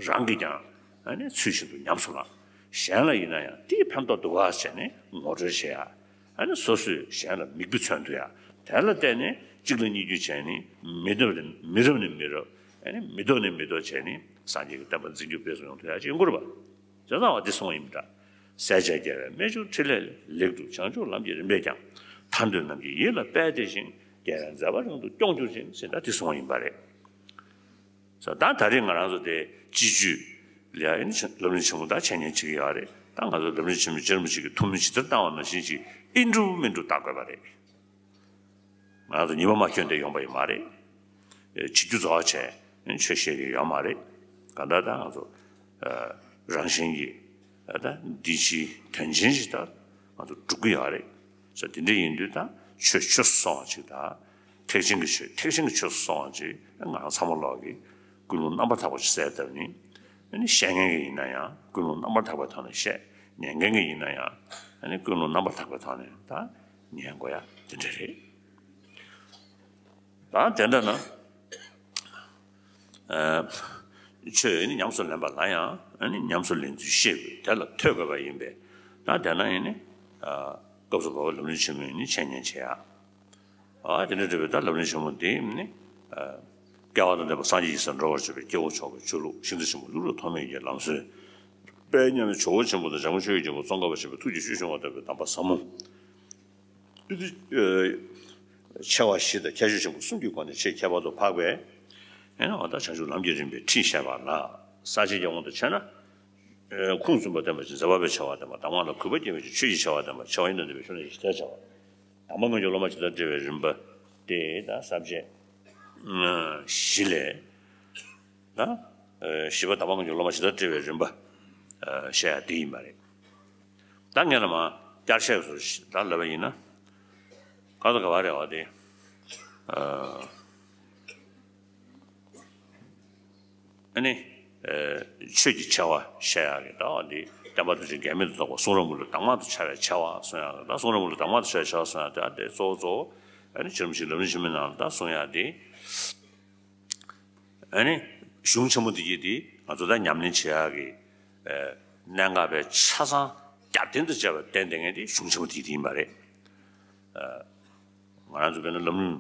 རང་གིས་ཀྱང་ཨ་ནི་ཚུལ་བཞིན་དུ་ཉམས་སུ་བླང་། གཞན་ལ་ཡིན་ན་ཡང་དེའི་ཕན་ཐོགས་འདུག་ག་བྱས་ནས་ངོ་སྤྲོད་བྱེད་ཡག། ཨ་ནི་སོ་སོས་གཞན་ལ་མིག་དཔེ་མཚོན་ཐུབ་ཡག། དེ་ལ་བརྟེན་ནས་གཅིག་ལ་གཉིས་བརྒྱུད་བྱས་ནས་མི་རབས་ནས་མི་རབས་ནས་མི་རབས། ཨ་ནི་མི་ཐོག་ནས་མི་ཐོག་བྱས་ནས་སངས་རྒྱས་ཀྱི་བསྟན་པ་འཛིན་སྐྱོང་སྤེལ་གསུམ་ཡོང་ཐུབ་ཡག་ཅིག་ཡོང་གི་རེད་པ། བྱས་ཙང་བ་འདི་གསུངས་ཡིན་པ་འདྲ། ཟས་བཅད་རྒྱལ་བའི་རྨད་བྱུང་ཕྲིན་ལས་ལས། ལེགས་གྲུབ་བྱང་ཆུབ་ལམ་གྱི་རིམ་པས་ཀྱང་། ཐར་འདོད་རྣམས་ཀྱི་ཡིད་ལ་དཔལ་སྟེར་ཞིང་། རྒྱལ་བའི་མཛད་པ་རིང་དུ་སྐྱོང་གྱུར་ཅིང་ཟེར་ད་འདི་གསུངས་ཡིན་པ་རེད། ས་ད་ད་རེས་ང་རང་ཚོ་དེ་སྤྱི་སྤྱོད་ལ་ཡང་ལམ་རིམ་ཆེན་མོ་ད་འཆད་ཉན་བྱེད་ཀྱི་ཡོད་རེད། ད་ང་ཚོ་ལམ་རིམ་ཆེན་མོ་ཆེན་མོ་ཞིག་གི་ཐུགས་སྨོན་ཇི་ལྟར་བཏང་བ་ནང་བཞིན་ཅིག་ཨིན་འགྲུབ་མིན་འགྲུབ་བལྟ་དགོས་པ་རེད། ང་ཚོ་ཉི་མ་མ་ཁྱོན་ཏེ་ཡོང་པ་ཡིན་མ་རེད། བྱེད་རྒྱུ་རྫོགས་བྱས་ཆོས་བཤད་ཀྱི་ཡོད་མ་རེད། གང་ལྟར་ད་ང་ཚོ་རང་བཞིན་གྱིས་ད་འདི་ཕྱིའི་དོན་ཆེན་ཞིག་ད་ང་ཚོ་སྒྲུབ་ཀྱི་ཡོད་རེད། ས་དེ་འདྲ་ཡིན་དུས་ད་ཆོས་ཆོས་སུ་སོང་བ་ཅིག་ད། ཐེག་ཆེན་གྱི་ཆོས་ཐེག་ཆེན་གྱི་ཆོས་སུ་སོང་བ་ཅིག་ང་རང་ཚང་མ་ལོག་གི་ཀུན་སློང་རྣམ་པར་དག་པ་ཅིག་གསལ་བཏབ་ནས། ཨ་ནི་བཤད་མཁན་གྱི་ཡིན་ན་ཡང་ཀུན་སློང་རྣམ་པར་དག་པའི་ཐོག་ནས་བཤད། ཉན་མཁན་གྱི་ཡིན་ན་ཡང་ཨ་ནི་ཀུན་སློང་རྣམ་པར་དག་པའི་ཐོག་ནས་ད་ཉན་དགོས་ཡ་དེ་འདྲ་རེད། ད་དེ་འདྲ་ན། ཨ་ཆོས་ནི་ཉམས་སུ་ལེན་པ་ལ་ཡང་ཨ་ནི་ཉམས་སུ་ལེན་ཚུལ་ཤེས་དགོས། དེ་ལ་ཐོས་དགོས་པ་ཡིན་པས། ད་དེ་ན་ཡིན་ནི་ཨ་སྐབས་སུ་བབ་པའི་ལམ་རིམ་ཆེན་མོ་ཡིན་ནི་འཆད་ཉན་བྱེད་ཡ། ཨ་དེ་འདྲ་འདྲ་བའི་ད་ལམ་རིམ་ཆེན་མོ་འདི་ནི་ཨ་སྐལ་བ་དང་ལྡན་པ་སངས་རྒྱས་ཀྱི་སར་འགྲོ་བར་བྱེད་པའི་སྐྱེ་བོ་མཆོག་གི་ཆོས་ལུགས། ཤིང་རྟ་ཆེན་པོ་ཀླུ་སྒྲུབ་ཐོགས་མེད་ཀྱི་ལམ་སྲོལ། དཔལ་མཉམ་མེད་ཇོ་བོ་ཆེན་པོ་དང་འཇམ་དཔལ་ཆོས་ཀྱི་རྒྱལ་པོ་ཙོང་ཁ་པ་ཆེན་པོའི་ཐུགས་ཀྱི་བཅུད་ཕྱུང་བ་ལྟ་བུའི་གདམས་པ་ཟབ་མོ། ཨ་ཆེ་བ་བཞི་དང་ཁྱད་ཆོས་ཆེན་པོ་གསུམ་གྱི་སྒོ་ནས་ཆེས་ཁྱད་པར་དུ་འཕགས་པའི་ཨེ་ན་འོ་ད་བྱང་ཆུབ་ལམ་གྱི་རིམ་པའི་ཁྲིད་བཤད་པ་ལ། ས་བཅད་ཀྱི་དབང་དུ་བྱས་ན། ཨེ་ཁུངས་བཙུན་པ་བསྟན་པ་ཅིག། མཛད་པ་པོའི་ཆེ་བ་བསྟན་པ། གདམས་ངག་ལ་གུས་པ་སྐྱེ་བའི་ཕྱིར་ཆོས་ཀྱི་ཆེ་བ་བསྟན་པ། ཆེ་བ་ཡིན་དང་ལྡན་པའི་ཕྱོགས་ནས་ཇི་ལྟར་བྱ་བ། དམ་པ་སྔོན་གྱི་སློབ་མ་ཇི་ལྟར་བཀྲི་བའི་རིམ་པ་སྟེ། ད་ས་བཅད་བཞི་ལས་ད་བཞི་པ་དམ་པ་སྔོན་གྱི་སློབ་མ་ཇི་ལྟར་བཀྲི་བའི་རིམ་པ་བཤད་ཡ་དེ་ཡིན་པ་རེད། ད་ངས་ལ་མ་བསྐྱར་བཤད་སུ་ད་ལབ་པ་ཡིན་ན། ཁ་ཚ་ག་བ་རེད་བ་དེ། ཨ་ནི། ཆོས་ཀྱི་ཆེ་བ་བཤད་ཡག་གི་ད་འོ་འདི་བསྟན་པ་ཐུགས་རྗེ་འགལ་མེད་དུ་རྫོགས་པ་གསུང་རབ་མུ་ལུགས་དྭངས་མ་དུ་འཆར་བའི་ཆེ་བ་གསུང་ཡག་གི། ད་གསུང་རབ་མུ་ལུགས་དྭངས་མ་དུ་འཆར་བའི་ཆེ་བ་གསུང་ཡག་དེ་ཨ་དེ་གཙོ་བོ་གཙོ་བོ་ཨ་ནི་ཆོས་རིན་པོ་ཆེ་ལམ་རིམ་ཆེན་མོའི་ནང་ལ་ད་གསུང་ཡག་དེ། ཨ་ནི་གཞུང་ཆེན་མོ་དེ་གྱིས་དེ་ང་ཚོ་ད་ཉམས་ལེན་བྱེད་ཡག་གི་གནད་འགག་པའི་ཆ་ཚང་རྒྱབ་རྟེན་དུ་བྱས་པ་བསྟན་བསྡད་མཁན་དེ་གཞུང་ཆེན་མོ་དེ་གྱིས་དེ་ཡིན་པ་རེད། ང་རང་ཚོ་དཔེར་ན་ལམ་རིམ་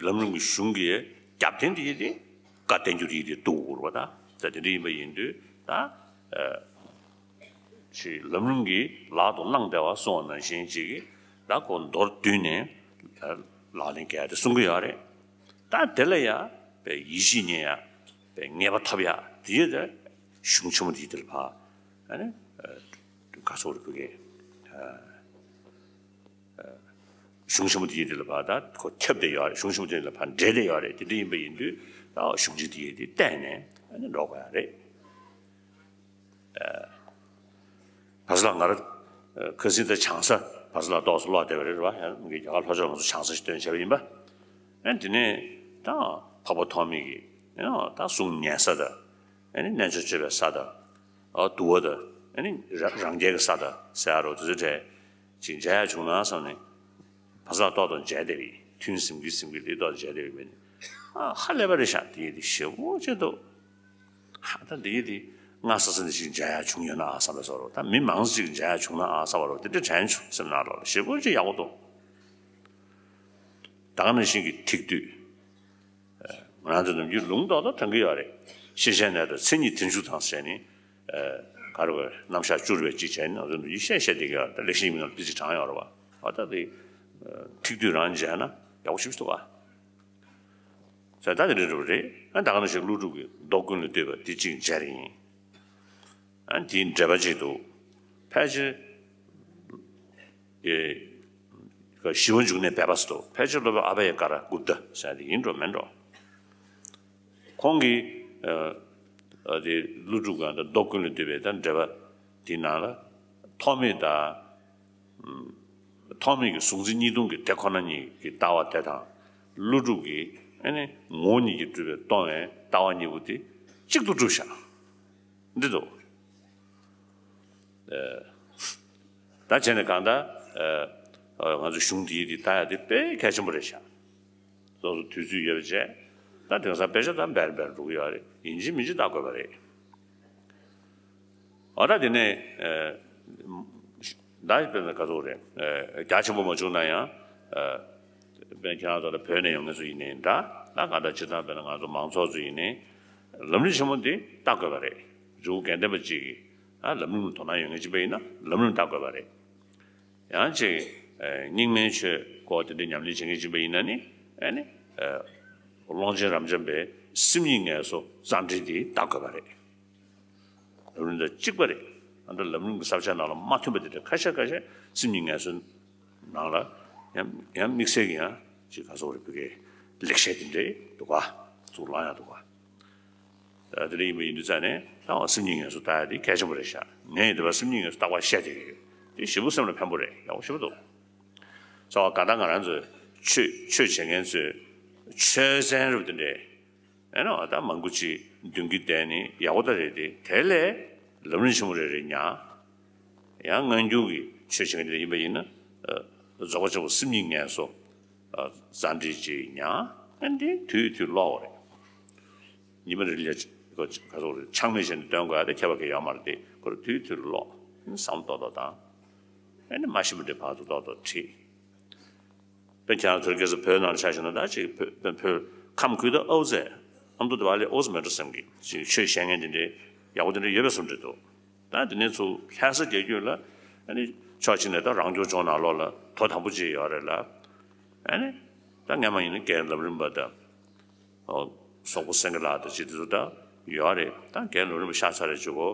ལམ་རིམ་གྱི་གཞུང་གི་རྒྱབ་རྟེན་དེ་ཡིན་ཏེ། བཀའ་བསྟན་འགྱུར་དེ་ཡིན་ཏེ་འདུག་དགོས་རེད་པ། ད་ད་དེ་འདྲ་ཡིན་པ་ཡིན་དུས་ད་ཅིག་ལམ་རིམ་གྱི་ལག་ཏུ་བླངས་བསྡད་པ་གསུངས་པ་ནང་བཞིན་ཅིག་གིས་ད་ཁོ་མདོར་བསྡུས་ནས་ ལག་ལེན་འཁེལ་ཡ་དེ་གསུང་གི་ཡོད་རེད། ད་དེ་ལ་ཡ་པའི་ཡིད་ཆེས་རྙེད་ཡ། པའི་ངེས་པ་ཐོབ་ཡ་དེ་ཡོད་དེ། གཞུང་ཆེན་མོ་དེའི་དེ་ལ་ཕར་ཨ་ནི་ག་ཚོད་རེད་བུ་གས། གཞུང་ཆེན་མོ་དེའི་དེ་ལ་ཕར་ད་ཁོ་ཁྱབ་བསྡད་ཡོད་རེད། གཞུང་ཆེན་མོ་དེ་ལ་ཕར་འབྲེལ་བསྡད་ཡོད་རེད། དེ་འདྲ་ཡིན་པ་ཡིན་དུས་ད་གཞུང་ཆེན་དེའི་དེ་བལྟས་ནས་ཨ་ནི་འགྲོ་དགོས་ཡ་རེད། བར་ས་ལ་ང་རང་ཁ་སང་ད་བྱང་ས་བར་ས་ལ་ཏོག་ཙམ་ལོག་བསྡད་པ་རེད་བ། ཡང་ངའི་རྒྱ་གར་ལྷོ་ཕྱོགས་ང་ཚོ་བྱང་ས་ཞིག་སྟོན་བྱས་པ་ཡིན་པ། ཨ་དེ་ནས་ད་འཕགས་པ་ཐོགས་མེད་ཀྱི་ཨ་ད་གསུང་ཉན་ས་དང་། ཨ་ནི་རྣལ་འབྱོར་སྤྱོད་པའི་ས་དང་། ཨ་འདུལ་བ་དང་། ཨ་ནི་ར་རང་རྒྱལ་གྱི་ས་དང་ཟེར་ཡ་རོ། དེ་ཚོའི་གྲས་ཅིག་མཇལ་ཡ་བྱུང་ན་བསམ་ནས་བར་ས་ལ་ཏོག་ཏོག་མཇལ་བསྡད་པ་ཡིན། ཐུན་ཟིན་གྱི་ཟིན་གྱི་ལས་ཏོག་ཏོག་མཇལ་བསྡད་པ་ཡིན་པས་ནི། ཨ་ཧ་ལས་པ་རེད་ཤག་དེ་ཡི་དེ་ཞེ་པོ་ཅིག་འདུག་ཧ་ད་འདི་འདི་སྔ་ས་ས་འདི་ཞིག་མཇལ་ཡ་བྱུང་ཡོད་ན་ཨ་བསམ་པའི་བཟོ་འདྲ། ད་མི་མང་ཞིག་མཇལ་ཡ་བྱུང་ན་ཨ་བསམ་པ་རོ། དེ་འདྲ་དྲན་བྱུང་སེམས་ནང་ལོགས་ལ་ཞེ་པོ་ཅིག་ཡག་པོ་འདུག་ད་ག་ནང་བཞིན་གྱི་ཐིག་སྡུད། ང་རང་ཚོ་ནམ་རྒྱུན་ལུང་རྟོགས་རྟོགས་དྲན་གྱི་ཡོད་རེད། ཤེས་བྱའི་གནས་དང་མཚན་ཉིད་བདེ་འབྱུང་དང་ཟེར་ནས། ག་རེ་བ་རྣམ་གཞག་བཅུ་རེ་བ་གཅིག་བྱས་ནས་ང་ཚོ་ནམ་རྒྱུན་བཤད་བཤད་བསྡད་ཀྱི་ཡོད་རེད། ད་ལེགས་བཤད་ཡིན་ནང་ལ་ཏི་ཙི་དྲངས་ཡོད་རེད་བ། ཨ་ད་དེ་ཐིག་སྡུད་རང་མཇལ་ན་ཡག་པོ་ཞིག་འདུག་ག་ཟེར་ད་དེ་འདྲ་རེད་པ་རེད། ཨ་ད་ག་ནང་བཞིན་ཀླུ་སྒྲུབ་ཀྱི་མདོ་ཀུན་ལས་བཏུས་པ་དེ་གཅིག་མཇལ་རེ་ཡིན། ཨ་དེའི་འགྲེལ་པ་གཅིག་འདུག་ཕལ་ཆེར་ཨེ་ཞི་བ་འབྱུང་གནས་བེ་པ་ཟེར་འདུག་ཕལ་ཆེར་སློབ་དཔོན་ཨ་བྷ་ཡ་ཀ་ར་གུཔྟ་ཟེར་དེ་ཡིན་འགྲོ་མིན་འགྲོ། ཁོང་གིས་ཨ་ཨ་དེ་ཀླུ་སྒྲུབ་ཀྱི་མདོ་ཀུན་ལས་བཏུས་པའི་ད་འགྲེལ་པ་དེའི་ནང་ལ་ཐོགས་མེད་དང་། ཐོགས་མེད་ཀྱི་གཟུང་འཛིན་གཉིས་སྟོང་གི་དེ་ཁོ་ན་ཉིད་ཀྱི་ལྟ་བ་དེ་དང་། ཀླུ་སྒྲུབ་ཀྱི་ཨ་ནི་ངོ་བོ་ཉིད་ཀྱིས་གྲུབ་པའི་སྟོང་པའི་ལྟ་བ་གཉིས་པོ་དེ་གཅིག་ཏུ་གྲུབ་བཞག་འདི་འདུག་ད་བྱས་ནས་གང་ལྟར་ང་ཚོ་གཞུང་འདིའི་འདི་ལྟ་ཡ་དེ་དཔེ་གལ་ཆེན་པོ་རེད་ཤག་སོ་སོ་དུས་ཚོད་ཡོད་པ་བྱས། ད་དེང་སང་དཔེ་ཆ་ད་འབེར་འབེར་འགྲོ་གི་ཡོད་རེད། ཡིན་གཅིག་མིན་གཅིག་ལྟ་དགོས་པ་རེད། འོ་ད་དེ་ནས་ད་དཔེར་ན་ག་ཚོད་རེད། རྒྱ་ཆེན་པོ་མ་བྱུང་ན་ཡང་དཔེར་ན་ཁྱེད་རང་ཚོ་ལ་བོད་ནས་ཡོང་མཁན་ཚོ་ཡིན་ནའི་འདྲ། ད་ག་འདྲ་ཇི་ལྟར་དཔེར་ན་ང་ཚོ་མང་ཚོགས་ཚོ་ཡིན་ནའི་ལམ་རིམ་ཆེན་མོ་འདི་ལྟ་དགོས་པ་རེད། རི་བོ་དགེ་ལྡན་པ་གཅིག་གིས་ལམ་རིམ་ལ་དོ་སྣང་ཡོད་མཁན་གཅིག་པ་ཡིན་ན་ལམ་རིམ་ལྟ་དགོས་པ་རེད། ཡང་གཅིག་རྙིང་མའི་ཆོས་སྐོར་དེ་འདྲའི་ཉམས་ལེན་བྱེད་མཁན་གཅིག་པ་ཡིན་ན་ནི་ཨ་ནི་ཀློང་ཆེན་རབ་འབྱམས་པའི་སེམས་ཉིད་ངལ་གསོ་རྩ་འགྲེལ་འདི་ལྟ་དགོས་པ་རེད། ལམ་རིམ་དང་གཅིག་པ་རེད། ཨ་ནི་ལམ་རིམ་གྱི་ས་བཅད་ནང་ལ་མ་མཐུན་པ་དེ་འདྲ་ཁ་ཤས་ཁ་ཤས་སེམས་ཉིད་ངལ་གསོའི་ནང་ལ་ཡང་ཡང་དམིགས་བསལ་གྱི་ཡང་ཅིག་ག་ཚོད་རེད་བུ་གའི་ལེགས་བཤད་དེ་འདྲའི་འདུག་ག་ཚུར་བླང་ཡག་འདུག་ག་དེ་འདྲ་ཡིན་པ་ཡིན་དུས་ཙང་ནས་ད་སེམས་ཉིད་ངལ་གསོ་ལྟ་ཡག་དེ་གལ་ཆེན་པོ་རེད་ཤག་ངས་ཡིན་དུས་སེམས་ཉིད་ངལ་གསོ་རྟག་པར་བཤད་བསྡད་ཀྱི་ཡོད། དེ་ཞེ་པོ་སེམས་ལ་ཕན་པོ་རེད། ཡག་པོ་ཞེ་པོ་འདུག་ཙང་ག་ད་ང་རང་ཚོའི་ཆོས་ཆོས་བྱེད་མཁན་ཚོའི་ཆོས་ཚན་རབ་དེ་འདྲའི་ཨེ་ནོ་ད་མང་པོ་ཅིག་འདོན་གྱི་བསྡད་ནི་ཡག་པོ་ད་རེད་དེ། དེ་ལས་ལམ་རིམ་ཆེན་མོ་རེ་རེ་ཉར། ཡང་སྔ་འགྱུར་གྱི་ཆོས་བྱེད་མཁན་དེ་ཡིན་པ་ཡིན་ན་རྫོགས་པ་ཆེན་པོ་སེམས་ཉིད་ངལ་གསོ་རྩ་འགྲེལ་ཅིག་ཉར། ཨ་འདི་དུས་དུས་ཀློག་པ་རེད། ཉི་མ་རེ་ལ་ག་ཚོད་རེད་ཆག་མེད་བྱས་ནས་འདོན་དགོས་ཡ་དེ་ཁྱད་པར་གང་ཡང་ཡོད་མ་རེད་དེ། ཁོ་རང་དུས་དུས་ཀློག་བསམ་ཏོག་ཏོག་བཏང་། ཨ་ནི་མ་ཤེས་པ་འདྲ་བར་དུ་ཏོག་ཏོག་དྲིས། དཔེ་ཁྱེད་རང་ཚོའི་སྐད་ཆ་བོད་ནང་ལ་ཆ་བཞག་ན་ད་ཅིག་བོད་བོད་ཁམས་ཁུལ་དུ་ཨའུ་ཙེ་ཨ་མདོ་དེ་བ་ལས་ཨའུ་ཙེ་མེད་འགྲོ་བསམ་གི་ཅིག་ཆོས་བཤད་མཁན་དེ་འདྲའི་ཡག་པོ་དེ་འདྲ་ཡོད་པའི་བཟོ་འདྲ་འདུག་ད་དེ་ནས་ཚུར་ལྷ་ས་རྒྱལ་རྒྱུད་ལ་ཨ་ནི་ཕྱོགས་གཅིག་ནས་ད་རང་སྐྱོང་ལྗོངས་ནང་ལོགས་ལ་དོ་དམ་པོ་ཅིག་ཡོད་རེད་ལ། ཨ་ནི་ད་སྔ་མ་ཡིན་ན་རྒན་ལམ་རིམ་པ་དང་། སོག་པོ་སེང་གེ་ལགས་དང་ཅི་དེ་ཚོ་ད་ཡོད་རེད། ད་རྒན་ལམ་རིམ་པ་ཤ་ཚ་རེད་བྱེད་གོ་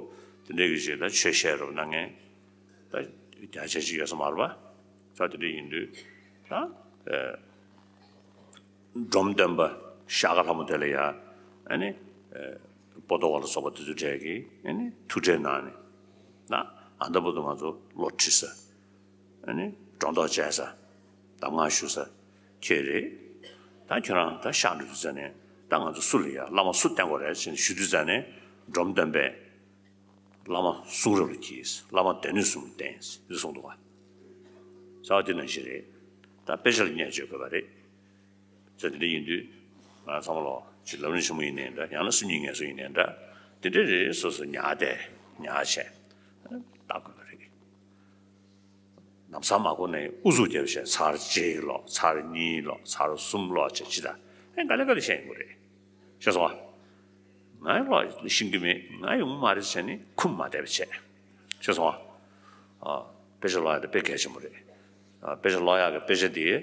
དེ་འདྲའི་གི་ཅིག་ད་ཆོས་བཤད་རོགས་གནང་མཁན་ད་རྒྱ་ཆེ་ཅིག་ཡོད་ས་མ་རེད་པ། ད་དེ་འདྲ་ཡིན་དུས་ད་སྒྲོམ་སྟོན་པ་ཤར་ཁ་ལྷ་མོ་དེ་ལ་ཡ་ཨ་ནི་པོ་ཏོ་བ་ལ་སོགས་པ་དེ་ཚོ་གྲས་ཀྱིས་ཨ་ནི་ཐུགས་ཁྲལ་གནང་ནས་ད་ཨ་མདོ་བོད་དུ་ང་ཚོ་བློ་ཁྲིད་ས། ཨ་ནི་སྒྲོ་འདོགས་བཅད་ས། གདམས་ངག་ཞུ་ས། ཁྱེད་རེད། ད་ཁྱོད་རང་ད་ཤག་འགྲོ་དུས་ཙ་ནས་ད་ང་ཚོ་སུ་ལ་ཡ་བླ་མ་སུ་བསྟེན་དགོས་རེད་ཟེར་ནས་ཞུ་དུས་ཙ་ནས་སྒྲོམ་སྟོན་པས་བླ་མ་གསུང་རབ་ལ་གྱིས། བླ་མ་སྡེ་སྣོད་གསུམ་ལ་བསྟེན་ཟེར་གསུངས་འདུག་ག་ས་བ་དེ་ནང་བཞིན་རེད། ད་དཔེ་ཆ་ལ་བརྙས་བཅོས་དགོས་པ་རེད། ཟེར་དེ་འདྲ་ཡིན་དུས་ང་ཚང་མ་ལོ་ཅིག་ལམ་རིམ་ཆེན་མོ་ཡིན་ནའི་འདྲ། ཡང་ན་སེམས་ཉིད་ངལ་གསོ་ཡིན་ནའི་འདྲ། དེ་འདྲ་རེ་རེ་སོ་སོ་ཉར་བསྡད་ཉར་བྱས་ལྟ་དགོས་པ་རེད། ལམ་སང་མ་གོ་ནས་ཨུ་ཚུགས་རྒྱབ་བྱས་ཚར་གཅིག་ཀློག་ཚར་གཉིས་ཀློག་ཚར་གསུམ་ཀློག་བྱས་ཅི་ད་ཨེ་ག་ལེ་ག་ལེ་བཤད་ཡོང་གི་རེད། ཤེས་སོང་ཨ། ང་ཀློག་ཤེས་ཀྱི་མེད། ང་ཡོང་མ་རེད་ཟེར་ནས་ཁུམ་མ་བསྡད་པ་བྱས། ཤེས་སོང་ཨ། དཔེ་ཆ་ཀློག་ཡག་དེ་དཔེ་གལ་ཆེན་པོ་རེད། དཔེ་ཆ་ཀློག་ཡག་གི་དཔེ་ཆ་དེ་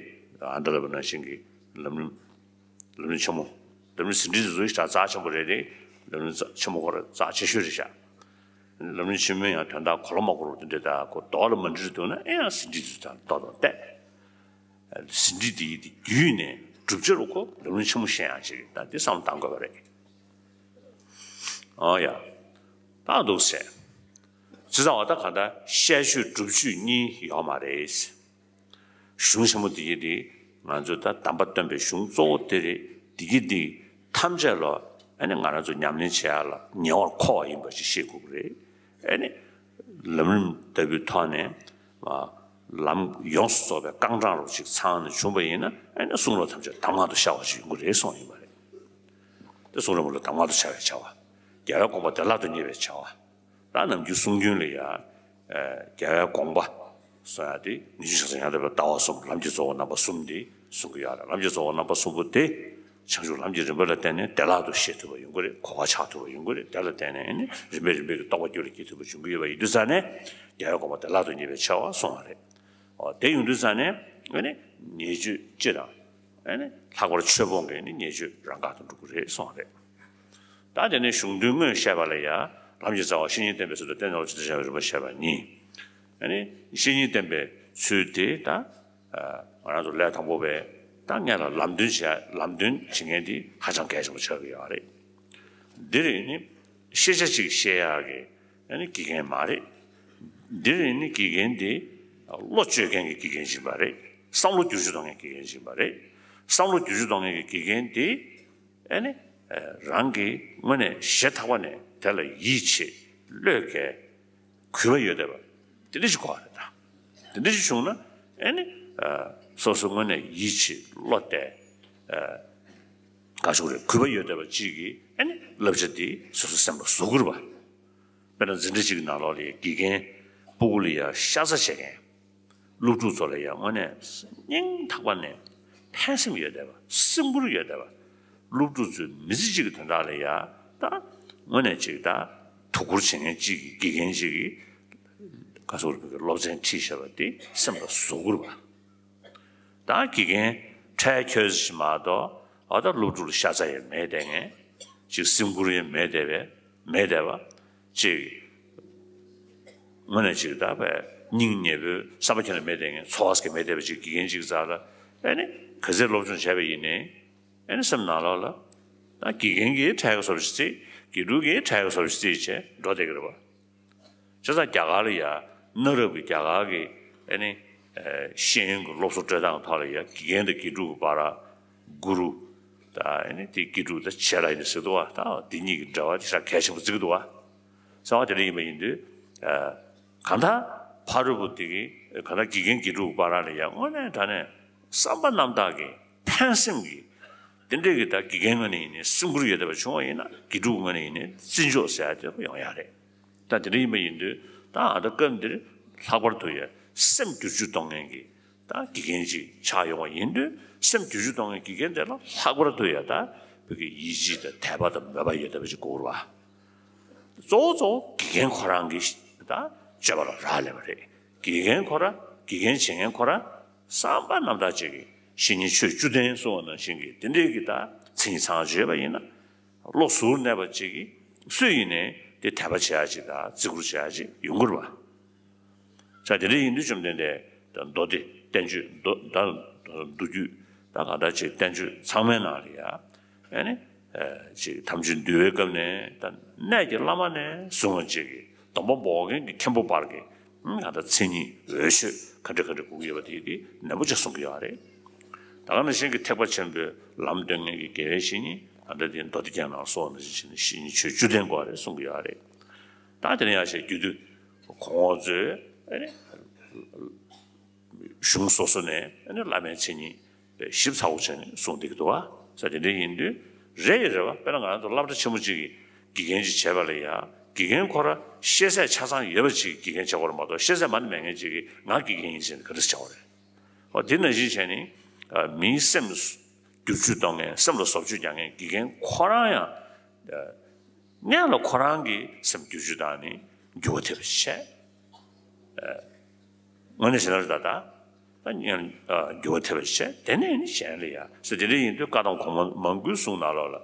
ཨ་འདྲ་ལབ་པ་ནང་བཞིན་གྱི་ལམ་རིམ། ལམ་རིམ་ཆེན་མོ། ལམ་རིམ་ཟིན་བྲིས་དེ་ཚོ་ཞེ་དྲག་རྩ་ཆེན་པོ་རེད་དེ། ལམ་རིམ་རྩ་ཆེན་མོ་ཁོ་ར་རྩ་ཆེ་ཤོས་རེད་ཤག་ལམ་རིམ་ཆེན་མོའི་ཡང་དོན་དག་གོ་ལ་མ་གོ་རུ་དེ་འདྲའི་ད་ཁོ་རྡོག་ལ་མ་འདྲིར་འདུག་ན། ཨེ་ཡང་ཟིན་བྲིས་དེ་ཚོ་ཏོག་ཏོག་བལྟས། ཟིན་བྲིས་དེ་ཡི་དེ་བརྒྱུད་ནས་བསྒྲུབ་བྱ་རུ་ཁོ་ལམ་རིམ་ཆེན་མོ་བཤད་ཡང་ཅིག་ད་དེ་བསམ་བློ་གཏང་དགོས་པ་རེད། ཨོ་ཡ། ད་འདུག་ཟེར། ཇི་ལྟ་བ་ད་ག་ད་བཤད་ཆོས་སྒྲུབ་ཆོས་གཉིས་ཡོད་མ་རེད། གཞུང་ཆེན་མོ་འདི་གི་འདི་ང་ཚོས་ད་དམ་པ་སྟོན་པའི་གཞུང་གཙོ་བོ་དེ་རེད། འདི་གི་འདི་ཐམས་ཅད་ལ་ཨ་ནི་ང་རང་ཚོ་ཉམས་ལེན་བྱེད་ཡ་ལ་ཉེ་བར་མཁོ་བ་ཡིན་པ་ཞིག་ཤེས་དགོས་ཀྱི་རེད། ཨ་ནི་ལམ་རིམ་ལྟ་བུའི་ཐོག་ནས་ལམ་ཡོངས་སུ་རྫོགས་པའི་རྐང་གྲངས་རོ་ཅིག་ཚང་ནས་བྱུང་བ་ཡིན་ན། ཨ་ནི་གསུང་རབ་ཐམས་ཅད་གདམས་ངག་ཏུ་ཤར་བ་ཞིག་ཡོང་གི་རེད་གསུངས་ཡིན་པ་རེད། དེ་གསུང་རབ་ལ་གདམས་ངག་ཏུ་ཤར་བའི་བྱ་བ། རྒྱལ་བའི་དགོངས་པ་བདེ་བླག་ཏུ་རྙེད་པའི་བྱ་བ། ད་ནམ་རྒྱུན་གསུང་རྒྱུན་ལ་ཡང་། རྒྱལ་བའི་དགོངས་པ་གསུང་ཡ་དེ་ཉི་ཤུ་རྩ་ཡང་དག་པའི་ལྟ་བ་གསུམ། ལམ་གྱི་གཙོ་བོ་རྣམ་པ་གསུམ་དེ་གསུང་གི་ཡོད་རེད། ལམ་གྱི་གཙོ་བོ་རྣམ་པ་གསུམ་པོ་དེ་བྱང་ཆུབ་ལམ་གྱི་རིམ་པ་ལ་བརྟེན་ནས་བདེ་བླག་ཏུ་ཤེས་ཐུབ་པ་ཡོང་གི་རེད། གོ་བ་ཆགས་ཐུབ་པ་ཡོང་གི་རེད། དེ་ལ་བརྟེན་ནས་ནི་རིམ་པས་རིམ་པས་ཀྱི་རྟོགས་པ་རྒྱུད་ལ་སྐྱེ་ཐུབ་པ་ཡོང་གི་ཡོད་པ་ཡིན་དུས་ཙང་ནས་རྒྱལ་བའི་དགོངས་པ་བདེ་བླག་ཏུ་རྙེད་པའི་བྱ་བ་གསུང་བ་རེད། ཨོ་དེ་ཡོང་དུས་ཙང་ནས་ཨ་ནི་ཉེས་སྤྱོད་སྤྱི་དང་། ཨ་ནི་ལྷག་པར་ཆོས་སྤོང་གི་ནི་ཉེས་སྤྱོད་རང་འགག་ཏུ་འགྲོ་གི་རེད་གསུངས་པ་རེད། ད་དེ་ནས་གཞུང་དོན་དངོས་བཤད་པ་ལ་ཡང་ལམ་གྱི་རྩ་བ་བཤེས་གཉེན་བསྟེན་པའི་ཚུལ་དང་། བསྟེན་ནས་སློབ་ཆེན་དུ་བྱ་བའི་རིམ་པ་བཤད་པ་གཉིས། ཨ་ནི་བཤེས་གཉེན་བསྟེན་པའི་ཚུལ་དེ་ད་ང་རང་ཚོ་ལས་དང་པོ་བས་ད་སྔོན་ལ་ལམ་སྟོན་བྱེད་ལམ་སྟོན་བྱེད་མཁན་དེ་ཧ་ཅང་གལ་ཆེན་པོ་ཆགས་ཀྱི་ཡོད་རེད། འདིར་ནི་ཤེས་བྱ་གཅིག་ཤེས་ཡག་གི་ཨ་ནི་དགེ་རྒན་མ་རེད། འདིར་ནི་དགེ་རྒན་དེ་བློ་བཅོས་མཁན་གྱི་དགེ་རྒན་ཡིན་པ་རེད། བསམ་བློ་བསྒྱུར་བཅོས་གཏོང་མཁན་དགེ་རྒན་ཡིན་པ་རེད། བསམ་བློ་བསྒྱུར་བཅོས་གཏོང་མཁན་གྱི་དགེ་རྒན་དེ་ཨ་ནི་རང་གི་དངོས་གནས་ཞེ་ཐག་པ་ནས་དེ་ལ་ཡིད་ཆེས་བློས་འགེལ་གུས་པ་ཡོད་བསྡད་པ་དེ་འདྲ་ཞིག་དགོས་པ་རེད། ད་དེ་འདྲ་ཞིག་བྱུང་ན་ཨ་ནི་སོ་སོ་དངོས་གནས་ཡིད་ཆེས་བློ་གཏད། ག་ཞུ་རེད། གུས་པ་ཡོད་བསྡད་པ་གཅིག་གིས་ཨ་ནི་བསླབ་བྱ་དེ་སོ་སོའི་སེམས་ལ་ཟུག་གི་རེད་པ། དཔེར་ན་འཛིན་གྲྭ་གཅིག་གི་ནང་ལོགས་ལ་དགེ་རྒན་སྤུ་གུ་ལ་ཡ་ཤ་ཚ་བྱེད་མཁན། སློབ་ཕྲུག་ཚོ་ལ་ཡ་དངོས་གནས་སྙིང་ཐག་པ་ནས་ཕན་སེམས་ཡོད་བསྡད་པ། སེམས་ཁུར་ཡོད་བསྡད་པ། སློབ་ཕྲུག་ཚོའི་མི་ཚེ་གཅིག་གི་དོན་དག་ལ་ཡ་ད་དངོས་གནས་གཅིག་ད་དོ་ཁུར་བྱེད་མཁན་གཅིག་གི་དགེ་རྒན་གཅིག་གིས་ག་ཟེར་དགོས་རེད། སློབ་ཚན་ཁྲིད་བཞག་པ་དེ་སེམས་ལ་ཟུག་གི་རེད་པ། ད་དགེ་རྒན་འཕྲལ་འཁྱོལ་ཞིག་མ་གཏོགས་ཨ་ད་སློབ་ཕྲུག་ལ་ཤ་ཚ་ཡང་མེད་བསྡད་མཁན། ཅིག་སེམས་ཁུར་ཡང་མེད་བསྡད་པའི་མེད་བསྡད་པ། ཅིག་དངོས་གནས་ཅིག་ད་བས་སྙིང་ཉེ་པོའི་བསམ་པ་ཁྱོན་ནས་མེད་བསྡད་མཁན། ཚོར་བ་ཟེར་མཁན་མེད་བསྡད་པ་ཅིག་དགེ་རྒན་ཅིག་རྩ་ལ་ཨ་ནི་ག་ཚོད་སློབ་སྦྱོང་བྱས་པ་ཡིན་ནའི་ཨ་ནི་སེམས་ནང་ལོགས་ལ་ད་དགེ་རྒན་གྱིས་འཕྲལ་གྱི་བཟོ་འདྲ་ཞིག་རྩིས། དགེ་ཕྲུག་གིས་འཕྲལ་གྱི་བཟོ་འདྲ་ཞིག་རྩིས་བྱས་འགྲོ་བསྡད་ཀྱི་རེད་པ། བྱས་ཙང་རྒྱ་གར་ལ་ཡ་གནའ་རབས་ཀྱི་རྒྱ་གར་གྱི་ཨ་ནི་ཤེས་ཡོན་གྱི་སློབ་གསོ་སྤྲོད་སྟངས་ཐོག་ལ་ཡ་དགེ་རྒན་དང་དགེ་ཕྲུག་གི་བར་གུ་རུ་ད་ཨ་ནི་དེ་དགེ་ཕྲུག་ད་བྱེད་ལ་ཡིན་ཟེར་འདུག་པ། ད་འདི་གཉིས་ཀྱི་འབྲེལ་བ་དེ་ཤ་གལ་ཆེན་པོ་བརྩི་གི་འདུག་པ། གསང་བ་དེ་འདྲ་ཡིན་པ་ཡིན་དུས་གང་ལྟར་ཕ་རོལ་པོ་དེ་གི་གང་ལྟར་དགེ་རྒན་དགེ་ཕྲུག་གི་བར་ལ་ཡ་དངོས་གནས་དྲང་གནས་བསམ་པ་རྣམ་དག་གི་ཕན་སེམས་ཀྱི་དེ་འདྲས་ཀྱི་ད་དགེ་རྒན་ངོས་ནས་ཡིན་ནའི་སེམས་ཁུར་ཡོད་བསྡད་པ་བྱུང་བ་ཡིན་ན་དགེ་ཕྲུག་ངོས་ནས་ཡིན་ནའི་བརྩི་འཇོག་ཟེར་ཡ་དེ་ཡོང་ཡ་རེད། ད་དེ་འདྲ་ཡིན་པ་ཡིན་དུས་ད་ཨ་ད་སྐབས་འདིར་ལྷག་པར་དུ་ཡ་སེམས་བསྒྱུར་བཅོས་གཏོང་མཁན་གྱི་ད་དགེ་རྒན་ཅིག་ཆགས་ཡོང་བ་ཡིན་དུས་སེམས་བསྒྱུར་བཅོས་གཏོང་མཁན་དགེ་རྒན་དེ་ལ་ལྷག་པར་དུ་ཡ་ད་བོད་ཀྱི་ཡིད་ཆེས་དང་དད་པ་དང་མོས་པ་ཡོད་བསྡད་པ་ཅིག་དགོས་རེད་པ། གཙོ་བོ་གཙོ་བོ་དགེ་རྒན་ཁོ་རང་གི་ད་སྤྱོད་པ་ལ་རག་ལས་པ་རེད། དགེ་རྒན་ཁོ་རང་དགེ་རྒན་བྱེད་མཁན་ཁོ་རང་བསམ་པ་རྣམ་དག་ཅིག་གིས་བཤེས་གཉེན་ཆོས་བཅུ་ལྡན་གསུངས་པ་ནང་བཞིན་གྱི་དེ་འདྲའི་གི་ད་མཚན་ཉིད་ཚང་བརྗོད་པ་ཡིན་ན་བློ་གཟུར་གནས་པ་ཅིག་གིས་སུ་ཡིན་ནའི་དེ་དད་པ་བྱེད་ཡ་ཅིག་དང་བརྩི་བཀུར་བྱེད་ཡ་ཅིག་ཡོང་གི་རེད་པ། ས་དེ་འདྲ་ཡིན་དུས་བཅོམ་ལྡན་འདས་མདོ་སྡེ་བསྟན་བཅོས་མདོ་ད་མདོ་རྒྱུད་ད་གང་ལྟར་ཅིག་བསྟན་བཅོས་ཚང་མའི་ནང་ལ་ཡ་ཨ་ནི་ཅིག་དམ་ཆོས་འདུལ་བའི་སྐབས་ནས་ད་གནས་ཀྱི་བླ་མ་ནས་བཟུང་བ་ཅིག་གི་སྡོམ་པ་འབོག་མཁན་གྱི་མཁན་པོ་བར་གྱི་གང་ལྟར་མཚན་ཉིད་འོས་ཤོས་ག་འདྲ་ག་འདྲ་དགོས་ཀྱི་ཡོད་པ་དེ་དེ་ནན་པོ་ཅིག་གསུང་གི་ཡོད་རེད། ད་ག་ནང་བཞིན་གྱི་ཐེག་པ་ཆེན་པོའི་ལམ་སྟོན་མཁན་གྱི་དགེ་བའི་བཤེས་གཉེན་ད་ལྟ་དེ་མདོ་སྡེ་རྒྱན་ནང་སོགས་ནང་བཞིན་བཤེས་གཉེན་ཆོས་བཅུ་ལྡན་དགོས་རེད་གསུང་གི་ཡོད་རེད། ད་དེ་ནས་ཡང་ཞེས་རྒྱུད་སྡེ་གོང་འོག་ཚོས་གཞུང་སོ་སོ་ནས་བླ་མའི་མཚན་ཉིད་ཞིབ་ཚགས་པོ་བྱས་ནས་གསུངས་བསྡད་ཀྱི་འདུག་པ། ས་དེ་འདྲ་ཡིན་དུས་རེད་ཡོད་རེད་པ། དཔེར་ན་ང་རང་ཚོ་སློབ་གྲྭ་ཆེན་མོ་གཅིག་གི་དགེ་རྒན་ཅིག་བྱས་པ་ལ་ཡ་དགེ་རྒན་ཁོ་རང་ཤེས་ཚད་ཆ་ཚང་ཡོད་པ་ཅིག་གི་དགེ་རྒན་བྱེད་དགོས་རེད་མ་གཏོགས། ཤེས་ཚད་མ་ནི་མེད་མཁན་ཅིག་གིས་ང་དགེ་རྒན་ཡིན་ཟེར་ནས་ག་འདྲ་བྱེད་དགོས་རེད། འོ་དེ་ནང་བཞིན་བྱས་ནས་མིའི་སེམས་བསྒྱུར་བཅོས་གཏོང་མཁན་སེམས་ལ་བཟོ་བཅོས་རྒྱག་མཁན་དགེ་རྒན་ཁོ་རང་ཡང་སྔོན་ལ་ཁོ་རང་གི་སེམས་བསྒྱུར་བཅོས་བཏང་ནས་འགྱུར་བ་ཐེབས་པ་བྱས། དངོས་གནས་བྱས་ན་ད་ལྟ་ ད་སྔོན་འགྱུར་བ་ཐེབས་པ་བྱས། དེ་ནས་ནི་གཞན་ལ་ཡ་ཟེར། དེ་འདྲ་ཡིན་དུས་བཀའ་གདམས་གོང་མ་མང་པོའི་གསུང་ནང་ལོགས་ལ་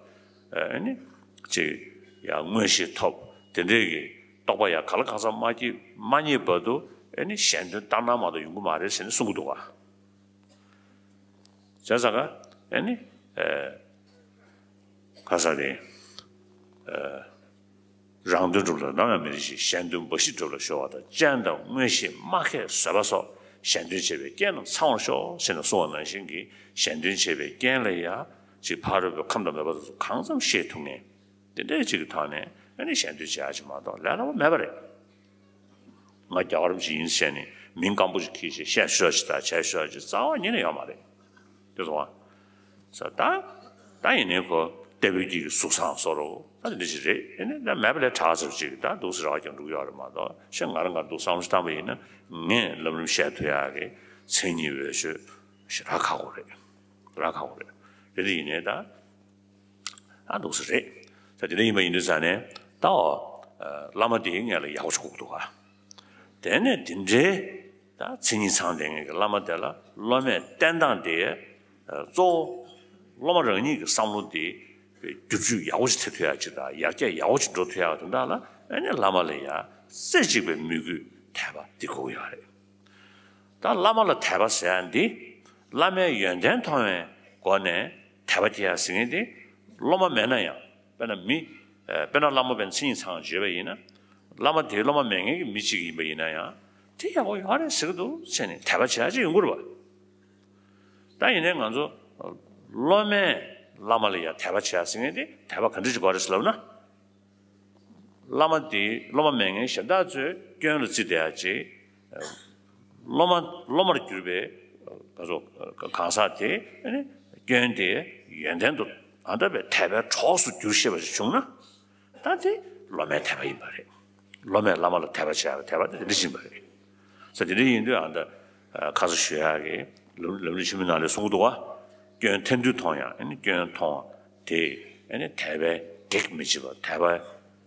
ཨ་ནི་ཅིག་ཡ་མངོན་ཤེས་ཐོབ། དེ་འདྲའི་གི་རྟོགས་པ་ཡ་ག་ལ་གང་འཚམ་མ་སྐྱེས་མ་རྙེད་བར་དུ་ཨ་ནི་གཞན་དོན་ལྟར་སྣང་མ་གཏོགས་ཡོང་གི་མ་རེད་ཟེར་ནས་གསུང་གི་འདུག་ག་བྱས་ཙང་ཀ་ཨ་ནི་ག་ས་རེད། རང་དོན་སྒྲུབ་ལ་ནམ་ཡང་མི་རིགས་ཤིང་། གཞན་དོན་འབའ་ཞིག་སྒྲུབ་ལ་གཞོལ་བ་དང་། སྤྱན་དང་མངོན་ཤེས་སྨྲ་མཁས་བཟོད་པ་སོགས། གཞན་དོན་བྱེད་པའི་རྐྱེན་རྣམས་ཚང་བར་ཤོག་ཟེར་ནས་གསུངས་པ་ནང་བཞིན་གྱི་གཞན་དོན་བྱེད་པའི་རྐྱེན་ལ་ཡ་ཅིག་ཕ་རོལ་པོའི་ཁམས་དང་མོས་པ་དང་གང་འཚམ་ཤེས་ཐུབ་མཁན་དེ་འདྲའི་ཅིག་གི་ཐོག་ནས་ཨ་ནི་གཞན་དོན་བྱེད་ཡ་ཅིག་མ་གཏོགས་ལས་སླ་པོ་མེད་པ་རེད། ང་རྒྱལ་བ་རིན་པོ་ཆེ་ཡིན་ཟེར་ནས་མིང་སྐམ་པོ་ཞིག་གིས་ཤིག་བཤད་ཤོག་ཅིག་དང་བྱས་ཤོག་ཅིག་རྩ་བ་ཉིད་ནས་ཡོད་མ་རེད། དེ་སོང་བ། ས་ད་ད་ཡིན་ནའི་ཁོ་ལྟ་བུའི་གི་གཟུགས་བཟང་བཟོ་རོགས། ད་དེ་འདྲ་ཞིག་རེད། ཡིན་ནའི་ད་མེད་པ་ལས་དྲག་ཚར་ཅིག་ད་འདུག་སེ་རེ་བ་རྒྱག་འགྲོ་གི་ཡོད་རེད་མ་གཏོགས། ཤ་ང་རང་ང་འདུག་བསམ་བློ་ཞིག་བཏང་པ་ཡིན་ན་ངས་ལམ་རིམ་བཤད་ཐུབ་ཡག་གི་མཚན་ཉིད་འོས་ཤོས་ཞེ་དྲག་ཁག་པོ་རེད། རག་ཁག་པོ་རེད། རེད་དེ་ཡིན་ནའི་ད། ཨ་འདུག་སེ་རེད། ད་དེ་འདྲ་ཡིན་པ་ཡིན་དུས་ཙང་ནས་ད་འོ། བླ་མ་དེའི་ངེད་ལ་ཡག་པོ་ཞིག་དགོས་ཀྱི་འདུག་ག་དེ་ནས་དེ་འདྲའི་ད་མཚན་ཉིད་ཚང་ལྡན་ངེད་ཀྱི་བླ་མ་དེ་ལ་སློབ་མས་བསྟེན་སྟངས་དེ་གཙོ་བོ་སློབ་མ་རང་ཉིད་ཀྱི་བསམ་བློ་དེ་བསྒྱུར་བཅོས་ཡག་པོ་ཞིག་ཐེབས་ཐུབ་ཡག་ཅིག་དང་ཡར་རྒྱས་ཡག་པོ་ཞིག་འགྲོ་ཐུབ་ཡག་དོན་དག་ལ་ཨ་ནི་བླ་མ་ལ་ཡ་རྩེ་གཅིག་པའི་མོས་གུས་དད་པ་དེ་དགོས་ཀྱི་ཡོད་རེད། ད་བླ་མ་ལ་དད་པ་ཟེར་ཡ་འདི་བླ་མའི་ཡོན་ཏན་མཐོང་བའི་སྒོ་ནས་དད་པ་སྐྱེ་ཡ་ཟེར་མཁན་འདི་སློབ་མ་མེད་ན་ཡང་དཔེར་ན་མི་དཔེར་ན་བླ་མ་དཔེར་ན་མཚན་ཉིད་ཚང་བརྗོད་པ་ཡིན་ན་བླ་མ་དེ་སློབ་མ་མེད་མཁན་གྱི་མི་གཅིག་ཡིན་པ་ཡིན་ན་ཡང་དེ་ཡག་པོ་ཡོད་རེད་ཟེར་གྱི་འདུག་ཟེར་ནས་དད་པ་བྱེད་ཡ་ཅིག་ཡོང་གི་རེད་བ། ད་ཡིན་ནའི་ང་ཚོ་སློབ་མས་བླ་མ་ལ་ཡ་དད་པ་བྱེད་ཡ་ཟེར་མཁན་དེ་དད་པ་ག་འདྲ་ཞིག་དགོས་རེད་ཟེར་ལབ་ན། བླ་མ་དེ་སློབ་མ་མེད་མཁན་གཞན་དག་ཚོའི་སྐྱོན་ལ་བརྩིས་བསྡད་ཡ་ཅིག་སློབ་མ་སློབ་མར་གྱུར་པའི་ག་ཚོད་གང་ཟག་དེ་ཨ་ནི་སྐྱོན་དེ་ཡོན་ཏན་དུ་ཨ་འདྲ་བའི་དད་པའི་གྲོགས་སུ་འགྱུར་ཤེས་པ་ཞིག་བྱུང་ན་ད་དེ་སློབ་མའི་དད་པ་ཡིན་པ་རེད། སློབ་མས་བླ་མ་ལ་དད་པ་བྱེད་ཡ་དད་པ་དེ་འདི་བཞིན་པ་རེད། ས་དེ་འདྲ་ཡིན་དུས་ཨ་ད་ཁ་ས་ཞུ་ཡ་གི་ལམ་ལམ་རིམ་ཆེན་མོའི་ནང་ལ་གསུང་གི་འདུག་བ། སྐྱོན་ཐེར་འདོན་མཐོང་ཡང་ཨ་ནི་སྐྱོན་མཐོང་བ་དེ་ཨ་ནི་དད་པའི་གེགས་མི་བྱེད་པར་དད་པ་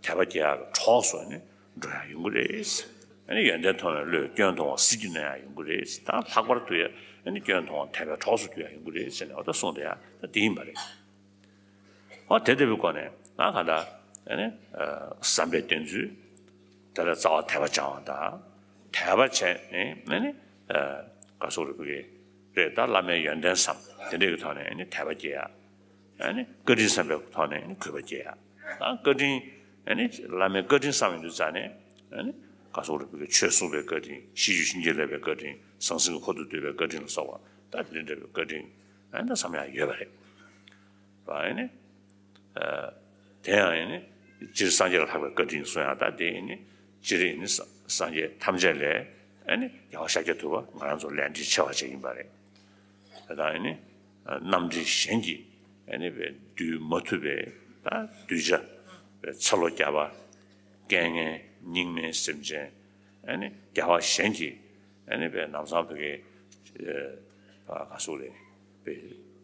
དད་པ་སྐྱེ་ཡག་གི་གྲོགས་སུ་ཨ་ནི་འགྲོ་ཡག་ཡོང་གི་རེད། ཨ་ནི་ཡོན་ཏན་མཐོང་བའི་བློས་སྐྱོན་མཐོང་བ་ཟིལ་གྱིས་གནོན་ཡག་ཡོང་གི་རེད། ད་ལྷག་པར་དུ་ཡ་ཨ་ནི་སྐྱོན་མཐོང་བ་དད་པའི་གྲོགས་སུ་འགྱུར་ཡག་ཡོང་གི་རེད་ཟེར་ནས་འོ་ད་གསུངས་བསྡད་ཡ་ད་དེ་ཡིན་པ་རེད། འོ་དེ་ལྟ་བུའི་སྒོ་ནས་ང་ག་འདྲ་ཨ་ནི་བསམ་པའི་གཏན་ཚུལ་དེ་ལ་རྩ་བ་དད་པ་སྦྱང་བ་དང་། དད་པ་བྱས་ནས་ཨ་ནི་ག་སོགས་རེ་བུ་གི་རེད། ད་བླ་མའི་ཡོན་ཏན་བསམ་དེ་འདྲའི་གི་ཐོག་ནས་ཨ་ནི་དད་པ་སྐྱེ་ཡ། ཨ་ནི་བཀའ་དྲིན་བསམ་པའི་ཐོག་ནས་ཨ་ནི་གུས་པ་སྐྱེ་ཡ། ད་བཀའ་དྲིན་ཨ་ནི་བླ་མའི་བཀའ་དྲིན་བསམ་ཡོང་དུས་ཙ་ནས་ཨ་ནི་ག་སོགས་རེ་བུ་གི་ཆོས་གསུངས་པའི་བཀའ་དྲིན། ཤེས་རྒྱུད་བྱིན་གྱིས་བརླབས་པའི་བཀའ་དྲིན། ཟང་ཟིང་གི་འཁོར་དུ་འདུས་པའི་བཀའ་དྲིན་ལ་སོགས་པ་ད་དེ་འདྲ་བའི་བཀའ་དྲིན་ཨ་ནི་ད་བསམ་ཡ་ཡོད་པ་རེད། བ་ཨ་ནི། དེ་ཡང་ཨ་ནི། སྤྱིར་སངས་རྒྱས་ལ་ལྷག་པའི་བཀའ་དྲིན་གསུང་ཡང་ད་དེ་ཨ་ནི། སྤྱིར་ཨ་ནི་སངས་རྒྱས་ཐམས་ཅད་ལས་ཨ་ནི་རྒྱལ་བ་ཤཱཀྱ་ཐུབ་པ་ང་རང་ཚོ་ལས་འབྲེལ་ཆེ་བ་ཅིག་ཡིན་པ་རེད། དེ་དང་ཨ་ནི། རྣམ་འདྲེན་གཞན་གྱིས་ཨ་ནི་བའི་བསྡུས་མ་ཐུབ་པའི་ད་གདུལ་བྱ་བའི་ཚེ་ལོ་བརྒྱ་པ། རྐྱེན་ངན་སྙིགས་མའི་སེམས་ཅན། ཨ་ནི་རྒྱལ་བ་གཞན་གྱིས་ཨ་ནི་བའི་ལམ་སང་བོད་ཀྱི་ཨ་ག་སོགས་རེད། བའི་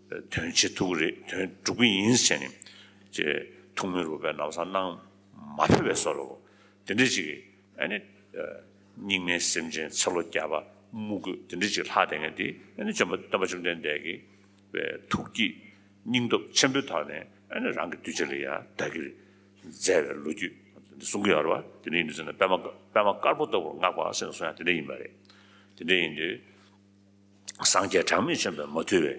དོན་བྱེད་ཐུབ་ཀྱི་རེད། དོན་འགྲུབ་ཀྱི་ཡིན་ཟེར་ནས་ཅེས་ཐུགས་སྨོན་རུ་བའི་ལམ་སང་གནང་མ་ཕོད་པའི་བཟོ་འདྲ་བོ་དེ་འདྲ་ཅིག་གིས་ཨ་ནི་སྙིགས་མའི་སེམས་ཅན་ཚེ་ལོ་བརྒྱ་པ་དམུ་རྒོད་དེ་འདྲ་ཅིག་ལྷག་བསྡད་མཁན་དེ་ཨ་ནི་བཅོམ་པ་སྟོན་པ་བཅོམ་ལྡན་འདས་ཀྱིས་བའི་ཐུགས་བསྐྱེད་སྙིང་སྟོབས་ཆེན་པོའི་ཐོག་ནས་ཨ་ནི་རང་གི་གདུལ་བྱ་ལ་ཡང་བདག་གིར་མཛད་པའི་ལོ་རྒྱུས་གསུང་གི་ཡོད་རེད་བ། དེ་འདྲ་ཡིན་དུས་ཙམ་ན་པདྨ་པདྨ་དཀར་པོ་ལྟ་བུར་བསྔགས་པ་ཟེར་ནས་གསུང་ཡ་དེ་འདྲ་ཡིན་པ་རེད། དེ་འདྲ་ཡིན་དུས། སངས་རྒྱས་གྲངས་མེད་བྱོན་པས་མ་ཐུལ་བའི།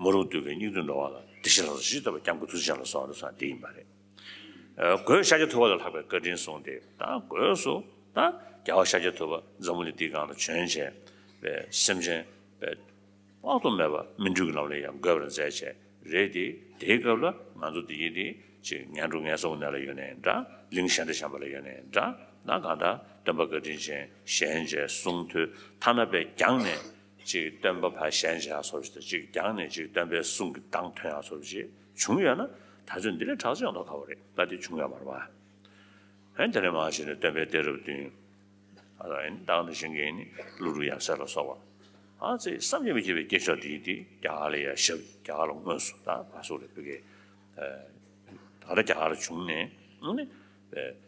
མ་རུངས་བདུད་ཀྱི་སྙིགས་དུས་འགྲོ་བ་ལ། བདེ་གཤེགས་ལྷ་ཚོགས་ཞི་བདེ་བ་སྐྱབས་མགོན་ཐུགས་རྗེ་ཅན་ལ་སོགས་པ་དེ་ཡིན་པ་རེད། ཨ་སྒོས་ཤཱཀྱ་ཐུབ་པ་ལ་ལྷག་པའི་བཀའ་དྲིན་གསུངས་ཏེ་ད་སྒོས་སུ་ད་རྒྱལ་བ་ཤཱཀྱ་ཐུབ་པ་འཛམ་བུ་གླིང་འདིའི་སྒང་ལ་བྱོན་བྱས་པའི་སེམས་ཅན་པའི་དཔག་ཏུ་མེད་པ་སྨིན་གྲོལ་གྱི་ལམ་ལ་ཡང་འགོད་པར་མཛད་བྱས་རེད་དེ། དེའི་སྐབས་ལ་ང་ཚོ་འདི་ཡིན་དེ་ཅིག་ངན་འགྲོ་ངན་སོང་གི་གནས་ལ་ཡོད་ནའི་འདྲ། གླིང་གཞན་དུ་བྱོན་པ་ལ་ཡོད་ནའི་འདྲ། ད་གང་ལྟར་སྟོན་པ་བཀའ་དྲིན་ཅན་ཞལ་མཇལ་གསུང་ཐོས་ཐ་ན་པའི་རྒྱང་ནས་ཅིག་སྟོན་པ་ཕར་ཞལ་མཇལ་ཡག་བཟོ་ཞིག་དང་ཅིག་རྒྱང་ནས་ཅིག་སྟོན་པའི་གསུང་གི་གདངས་ཐོན་ཡག་བཟོ་ཞིག་བྱུང་ཡོད་ན་ད་ཚོད་འདི་ལས་དྲག་ཅིག་ཡོང་མདོག་ཁ་པོ་རེད། ད་དེ་བྱུང་ཡོད་མ་རེད་བ། ཨ་ནི་དེ་ནས་མར་བྱས་ནས་སྟོན་པའི་གཏད་རབས་བདུན། ཨ་ནི་ད་ག་ནང་བཞིན་གྱི་ནི་ཀླུ་སྒྲུབ་ཡབ་སྲས་ལ་སོགས་པ། ཨ་ཙི་བསམ་གྱིས་མི་ཁྱབ་པའི་སྐྱེས་མཆོག་དེ་ཡིན་དེ་རྒྱ་གར་ལ་ཡ་ཞབས་རྒྱ་གར་ལ་དངོས་སུ་ད་བར་སོགས་ལ་བོད་ཀྱི་ད་ལྟ་རྒྱ་གར་ལ་བྱུང་ནས་ཨ་ནི་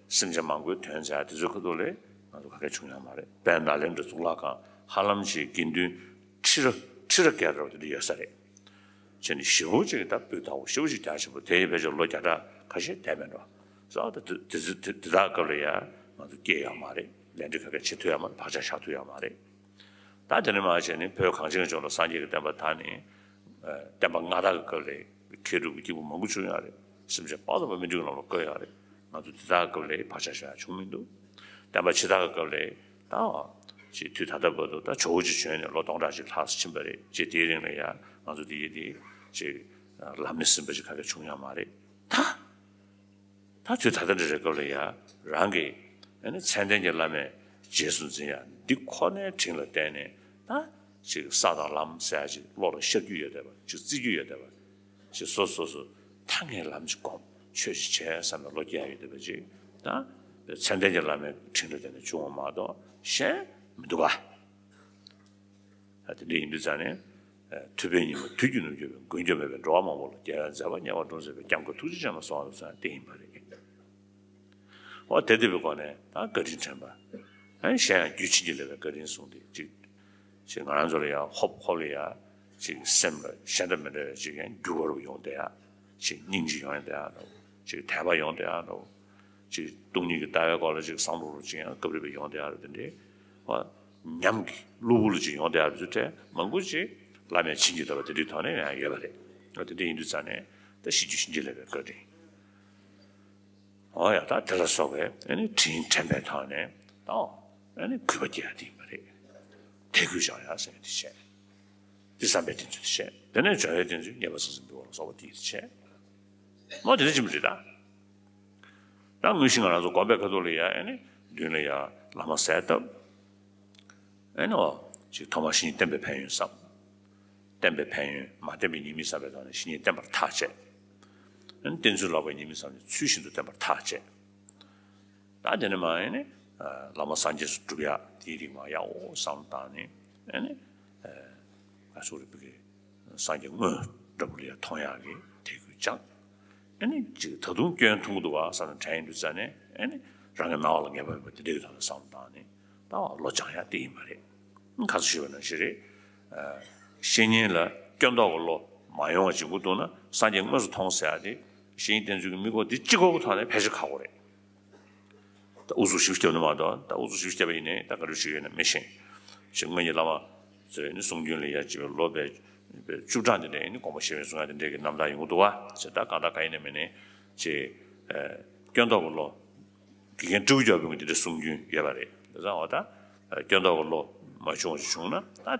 སེམས་ཅན་མང་པོའི་དོན་མཛད་དེ་ཚོའི་ཁ་ཐུག་ལས་ང་ཚོ་ག་གེ་བྱུང་ཡོད་མ་རེད། དཔལ་ནཱ་ལེནྡྲ་གཙུག་ལག་ཁང་ཧ་ལམ་ཅིག་དགེ་འདུན་ ཁྲི་ར་ཁྲི་ར་བརྒལ་འགྲོ་དེ་འདྲ་ཡོད་ས་རེད། བྱས་ནས་ཞེ་པོ་ཅིག་ད་སྤུས་དག་པོ་ཞེ་པོ་ཅིག་རྒྱ་ཆེན་པོ་དེ་ཡི་ཕལ་ཆེར་ལོ་བརྒྱ་ཕྲག་ཁ་ཤས་འདས་མེད་འགྲོ། སོ་ད་དེ་དེ་དེ་དེ་དག་སྐབས་ལ་ཡ་ང་ཚོ་སྐྱེས་ཡོད་མ་རེད། ལས་འབྲེལ་ག་གེ་བྱེད་ཐུབ་ཡོད་མ་རེད། བག་ཆགས་བཞག་ཐུབ་ཡོད་མ་རེད། ད་དེ་ནས་མར་བྱས་ནས་བོད་གངས་ཅན་ལྗོངས་ལ་སངས་རྒྱས་ཀྱི་བསྟན་པ་དར་ནས་བསྟན་པ་སྔ་དར་གྱི་སྐབས་ལ་མཁས་གྲུབ་ཀྱི་སྐྱེས་བུ་མང་པོ་བྱུང་ཡོད་རེད། སེམས་ཅན་པོ་ཏོ་བ་སྨིན་གྲོལ་གྱི་ལམ་ལ་བཀོད་ཡོད་རེད། ང་ཚོ་དེ་དག་སྐབས་ལ་བག་ཆགས་བཞག་ཡ་བྱུང་མི་འདུག་བསྟན་པ་ཕྱི་དར་གྱི་སྐབས་ལ་ད་ཅིག་དུས་ད་ལྟ་བར་དུ་ད་ཇོ་བོ་རྗེ་བྱོན་ནས་ལོ་སྟོང་ཕྲག་ཅིག་ལྷག་ཙམ་ཕྱིན་པ་རེད། ཅེས་དེའི་རིང་ལ་ཡ་ང་ཚོ་དེ་ཡི་དེ་ཅིག་ལམ་མི་ཟིན་པ་ཅིག་ག་གེ་བྱུང་ཡོད་མ་རེད། ད་ད་དུས་ད་ལྟ་འདྲ་རེ་སྐབས་ལ་ཡ་རང་གི་ཨ་ནི་མཚན་ལྡན་གྱི་བླ་མས་རྗེས་སུ་འཛིན་ཡ་འདི་ཁོ་ནའི་དྲིན་ལ་བརྟེན་ནས་ད་ཅིག་ས་དང་ལམ་ཟེར་ཡ་ཅིག་བློ་ལ་ཤར་རྒྱུ་ཡོད་བསྡད་པ་ཅིག་བརྩི་རྒྱུ་ཡོད་བསྡད་པ། ཞེས་སོ་སོ་སོ་ད་ངས་ལམ་ཅིག་སྒོམ་ཆོས་ཅིག་བྱས་བསམ་པའི་བློ་སྐྱེ་ཡ་ཡོད་བསྡད་པ་ཅིག་ད་མཚན་ལྡན་གྱི་བླ་མའི་དྲིན་ལ་བརྟེན་ནས་བྱུང་བ་མ་གཏོགས་གཞན་མི་འདུག་ག་ད་དེ་འདྲ་ཡིན་དུས་ཙང་ནས་ཐུབ་པའི་ཉི་མ་དུས་ཀྱི་ནུབ་རྒྱུ་བས་མགོན་སྐྱོབ་མེད་པའི་འགྲོ་བ་མང་པོ་ལ་རྒྱལ་བའི་མཛད་པ་བརྙེས་པར་འགྲོ་མཛད་པའི་སྐྱབས་མགོན་ཐུགས་རྗེ་ཅན་ལ་གསོལ་བ་འདེབས་ས་དེ་ཡིན་པ་རེད། འོ་དེ་འདྲ་བའི་སྒོ་ནས་ད་བཀའ་དྲིན་དྲན་པ། ཨ་གཞན་ཡང་རྒྱུད་བྱིན་གྱིས་བརླབས་པའི་བཀའ་དྲིན་གསུངས་ཏེ་ཅིག་ཅིག་ང་རང་ཚོ་ལ་ཡང་ཧོབ་ཧོབ་ལ་ཡང་ཅིག་སེམས་ལ་གཞན་དང་མི་འདྲ་བའི་ཅིག་ཡང་འགྱུར་བ་རུ་ཡོང་བསྡད་ཡ། ཅིག་སྙིང་རྗེ་ཡོང་བསྡད་ཡ་འདྲ་བོ། ཅིག་དད་པ་ཡོང་བསྡད་ཡ་འདྲ་བོ། ཅིག་སྟོང་ཉིད་ཀྱི་ལྟ་བའི་སྐོར་ལ་ཅིག་བསམ་བློ་རུ་ཅིག་ཡང་སྐབས་རེ་བས་ཡོང་བསྡད་ཡ་རུ་དེ་འདྲའི་ཨ་ཉམས་ཀྱི་གློ་བུར་ལ་ཅིག་ཡོང་བསྡད་ཡ་རུ་ཚུལ་ཕྲན་མང་པོ་ཅིག་བླ་མས་བྱིན་གྱིས་བརླབས་པ་དེ་འདྲའི་ཐོག་ནས་ཡང་ཡོད་པ་རེད། ཨ་དེ་འདྲ་ཡིན་དུས་ཙང་ནས་ད་ཤེས་རྒྱུད་བྱིན་གྱིས་བརླབས་པའི་བཀའ་དྲིན། འོ་ཡ་ད་དེ་ལ་སོགས་པའི་ཨ་ནི་དྲིན་དྲན་པའི་ཐོག་ནས་ད་ཨ་ནི་གུས་པ་སྐྱེ་ཡ་དེ་ཡིན་པ་རེད། དད་གུས་བྱ་ཡ་ཟེར་ཡ་དེ་བྱས། དེ་བསམ་པའི་དོན་ཚུལ་དེ་བྱས། དེ་ནས་བྱ་བའི་དོན་ཚུལ་མཉེས་པ་སེམས་བསམ་འདུལ་བ་ལ་སོགས་པ་དེ་ཡིན་དེ་བྱས། མོ་དེ་འདྲ་ཅིག་མི་རེད་ད། ད་དངོས་གཞི་ང་རང་ཚོ་དགོན་པའི་ཁ་ཐུག་ལ་ཡ་ཨ་ནི་མདུན་ལ་ཡ་བླ་མ་གསལ་བཏབ། ཨེ་ནོ། ཅིག་ཐོག་མར་བཤེས་གཉེན་བསྟེན་པའི་ཕན་ཡོན་བསམ། བསྟེན་པའི་ཕན་ཡོན་མ་བསྟེན་པའི་ཉེས་དམིགས་བསམ་པའི་ཐོག་ནས་བཤེས་གཉེན་བསྟེན་པར་ཐག་བཅད། ཨེ་ནི་བསྟེན་ཚུལ་ལོག་པའི་ཉེས་དམིགས་བསམ་ནས་ཚུལ་བཞིན་དུ་བསྟེན་པར་ཐག་བཅད། ད་དེ་ནས་མ་ཨེ་ནི་བླ་མ་སངས་རྒྱས་སུ་སྒྲུབ་ཡག་དེའི་རིགས་མ་ཡག་འོ་བསམ་བཏང་ནས་ཨེ་ནི་ང་ཚོ་རེ་བུ་གི་སངས་རྒྱས་དངོས་འདྲ་པོ་ལ་ཡ་མཐོང་ཡག་གི་དད་གུས་བཅངས། ཨེ་ནི་ཅིག་ད་དུང་སྐྱོན་མཐོང་གི་འདུག་བ་བསམ་ནས་དྲན་ཡོང་དུས་ཙ་ནས་ཨེ་ནི་རང་གི་སྣང་བ་ལ་ངེས་པ་མེད་པ་དེ་འདྲའི་ཐོག་ནས་བསམ་བཏང་ནས་ད་བློ་སྦྱང་ཡག་དེ་ཡིན་པ་རེད། ཁ་སང་ཞུས་པ་ནང་བཞིན་རེད། བཤེས་གཉེན་ལ་སྐྱོན་འདོགས་ཀྱི་བློ་མ་ཡོང་བ་བྱེད་དགོས་འདུག་ན་སངས་རྒྱས་དངོས་སུ་མཐོང་ཟེར་ཡག་དེ་བཤེས་གཉེན་བསྟེན་ཚུལ་གྱི་དམིགས་སྐོར་འདི་གཅིག་པོ་གི་ཐོག་ནས་ཕལ་ཆེར་ཁག་པོ་རེད། ད་ཨུ་ཚུགས་ཞིག་བརྒྱབ་ནི་མ་གཏོགས་ད་ཨུ་ཚུགས་ཞིག་བརྒྱབ་པ་ཡིན་ནའི་ད་ག་རེ་ཞིག་ཡོད་ན་མི་ཤེས། ཞེས་སྔོན་གྱི་བླ་མ་ཚོས་ནི་གསུང་རྒྱུན་ལ་ཡ་ཅིག་ལོ་པའི་བཅུ་གྲངས་དེ་འདྲའི་ནི་དགོངས་པ་བཞེས་པའི་གསུང་ཡག་དེ་འདྲའི་གི་རྣམ་ཐར་ཡོང་གི་འདུག་བ། ཞེས་ད་གང་ལྟར་གང་ཡིན་ནའི་མིན་ནའི་ཅིག་སྐྱོན་འདོགས་ཀྱི་བློ། དགེ་རྒན་སྤྲེའུ་རྒྱལ་པོའི་དེ་འདྲའི་གསུང་རྒྱུན་ཡོད་པ་རེད། དེ་ཙང་འོ་ད་སྐྱོན་འདོགས་ཀྱི་བློ་མ་བྱུང་བ་ཞིག་བྱུང་ན་ད་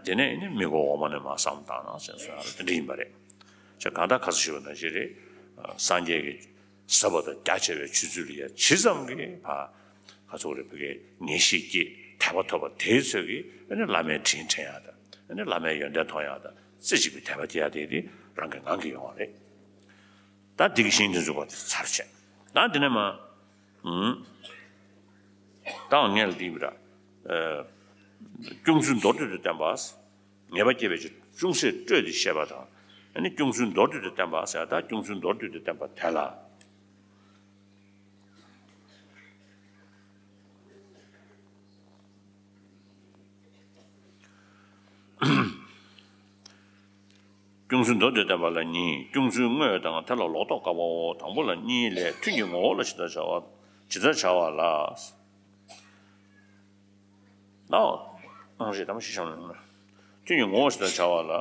དེ་ནས་ནི་མི་གོ་འོག་མ་ནས་མར་བསམ་བཏང་ན་ཞེས་གསུང་ཡག་དེ་འདྲ་ཡིན་པ་རེད། ཞེས་གང་ལྟར་ཁ་སང་ཞུས་པ་ནང་བཞིན་རེད། སངས་རྒྱས་ཀྱི་ཟབ་པ་དང་རྒྱ་ཆེ་བའི་ཆོས་ཚུལ་ལ་ཡ་ཇི་ཙམ་གྱིས་ཕར་ཁ་ཚུགས་རེ་བོད་ཀྱི་ངེས་ཤེས་སྐྱེས་དད་པ་ཐོབ་པ་དེའི་ཚོད་ཀྱིས་ཨ་ནི་བླ་མའི་དྲིན་དྲན་ཡག་དང་ཨ་ནི་བླ་མའི་ཡོན་ཏན་མཐོང་ཡག་དང་རྩེ་གཅིག་པའི་དད་པ་སྐྱེ་ཡག་དེ་དེ་རང་གི་ངང་གིས་ཡོང་བ་རེད། ད་འདི་གི་ཤིང་དེ་འཛུགས་པ་དེ་ཚར་བྱས། ད་འདི་ནས་མ། ད་ངས་ལ་འདི་བི་ར། སྐྱོང་ཚུལ་མདོར་བསྡུས་ཏེ་བསྟན་པ། ངེས་པ་སྐྱེ་བའི་ཕྱིར་ཅུང་ཟད་སྤྲོས་ཏེ་བཤད་པ་དང་། ཨ་ནི་སྐྱོང་ཚུལ་མདོར་བསྡུས་ཏེ་བསྟན་པ་ཟེར་ད་སྐྱོང་ཚུལ་མདོར་བསྡུས་ཏེ་བསྟན་པ་དེ་ལ། སྐྱོང་ཚུལ་མདོར་བསྡུས་བསྟན་པ་ལ་གཉིས། སྐྱོང་ཚུལ་དངོས་དང་དེ་ལ་ལོག་རྟོག་དཀའ་བའོ། དང་པོ་ལ་གཉིས་ལས་ཐུན་གྱི་ངོ་བོ་ལ་ཇི་ལྟར་བྱ་བ་ཇི་ལྟར་བྱ་བ་ལ། ལའོ། ཨང་ཞེས་དམ་ཞིག་བྱ་བ་ལ། ཐུན་གྱི་ངོ་བོ་ཇི་ལྟར་བྱ་བ་ལ།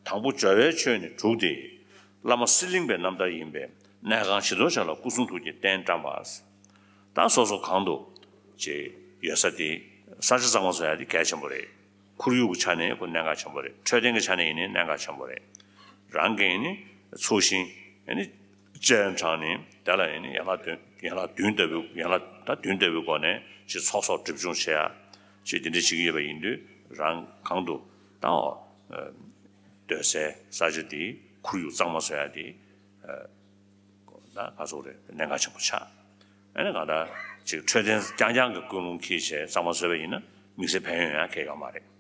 དང་པོ་སྦྱོར་བའི་ཆོས་ནི་དྲུག་སྟེ། བླ་མ་གསེར་གླིང་པའི་རྣམ་ཐར་ཡིན་པས་གནས་ཁང་བཞི་མདོར་བྱས་ལ་སྐུ་གསུང་ཐུགས་ཀྱི་རྟེན་བཀྲམ་པ། ད་སོ་སོ་གང་དུ་ཅེས་ཡོད་ས་དེ་ས་ཆ་གཙང་མ་བཟོ་ཡ་དེ་གལ་ཆེན་པོ་རེད། ཁོར་ཡུག་གི་ཆ་ནས་ཁོ་གནད་འགག་ཆེན་པོ་རེད། འཕྲོད་བསྟེན་གྱི་ཆ་ནས་ཡིན་ནའི་གནད་འགག་ཆེན་པོ་རེད། རང་གི་ནི་ཚོགས་ཞིང་ནི་སྤྱན་དྲངས་ནས་དེ་ལ་ནི་ཡན་ལག་བདུན་ཡན་ལག་བདུན་ལྟ་བུའི་ཡན་ལག་ད་བདུན་ལྟ་བུའི་སྒོ་ནས་ཅིག་ཚོགས་གསོག་སྒྲིབ་སྦྱོང་བྱེད་ཡ་ཅིག་དེ་འདྲ་བྱེད་ཀྱི་ཡོད་པ་ཡིན་དུས་རང་གང་དུ་ད་འོ་སྡོད་སའི་ས་ཆ་དེ་ཁོར་ཡུག་གཙང་མ་བཟོ་ཡ་དེ། ད་ག་ཚོད་རེད་གནད་འགག་ཆེན་པོ་ཆགས། ཨ་ནི་གང་ལྟར་ཅིག་འཕྲོད་བསྟེན་རྐྱང་རྐྱང་གི་ཀུན་སློང་འཁྱེར་བྱས་གཙང་མ་བཟོས་པ་ཡིན་ན་དམིགས་བསལ་ཕན་ཡོན་ཡང་གང་ཡང་ཡོད་མ་རེད།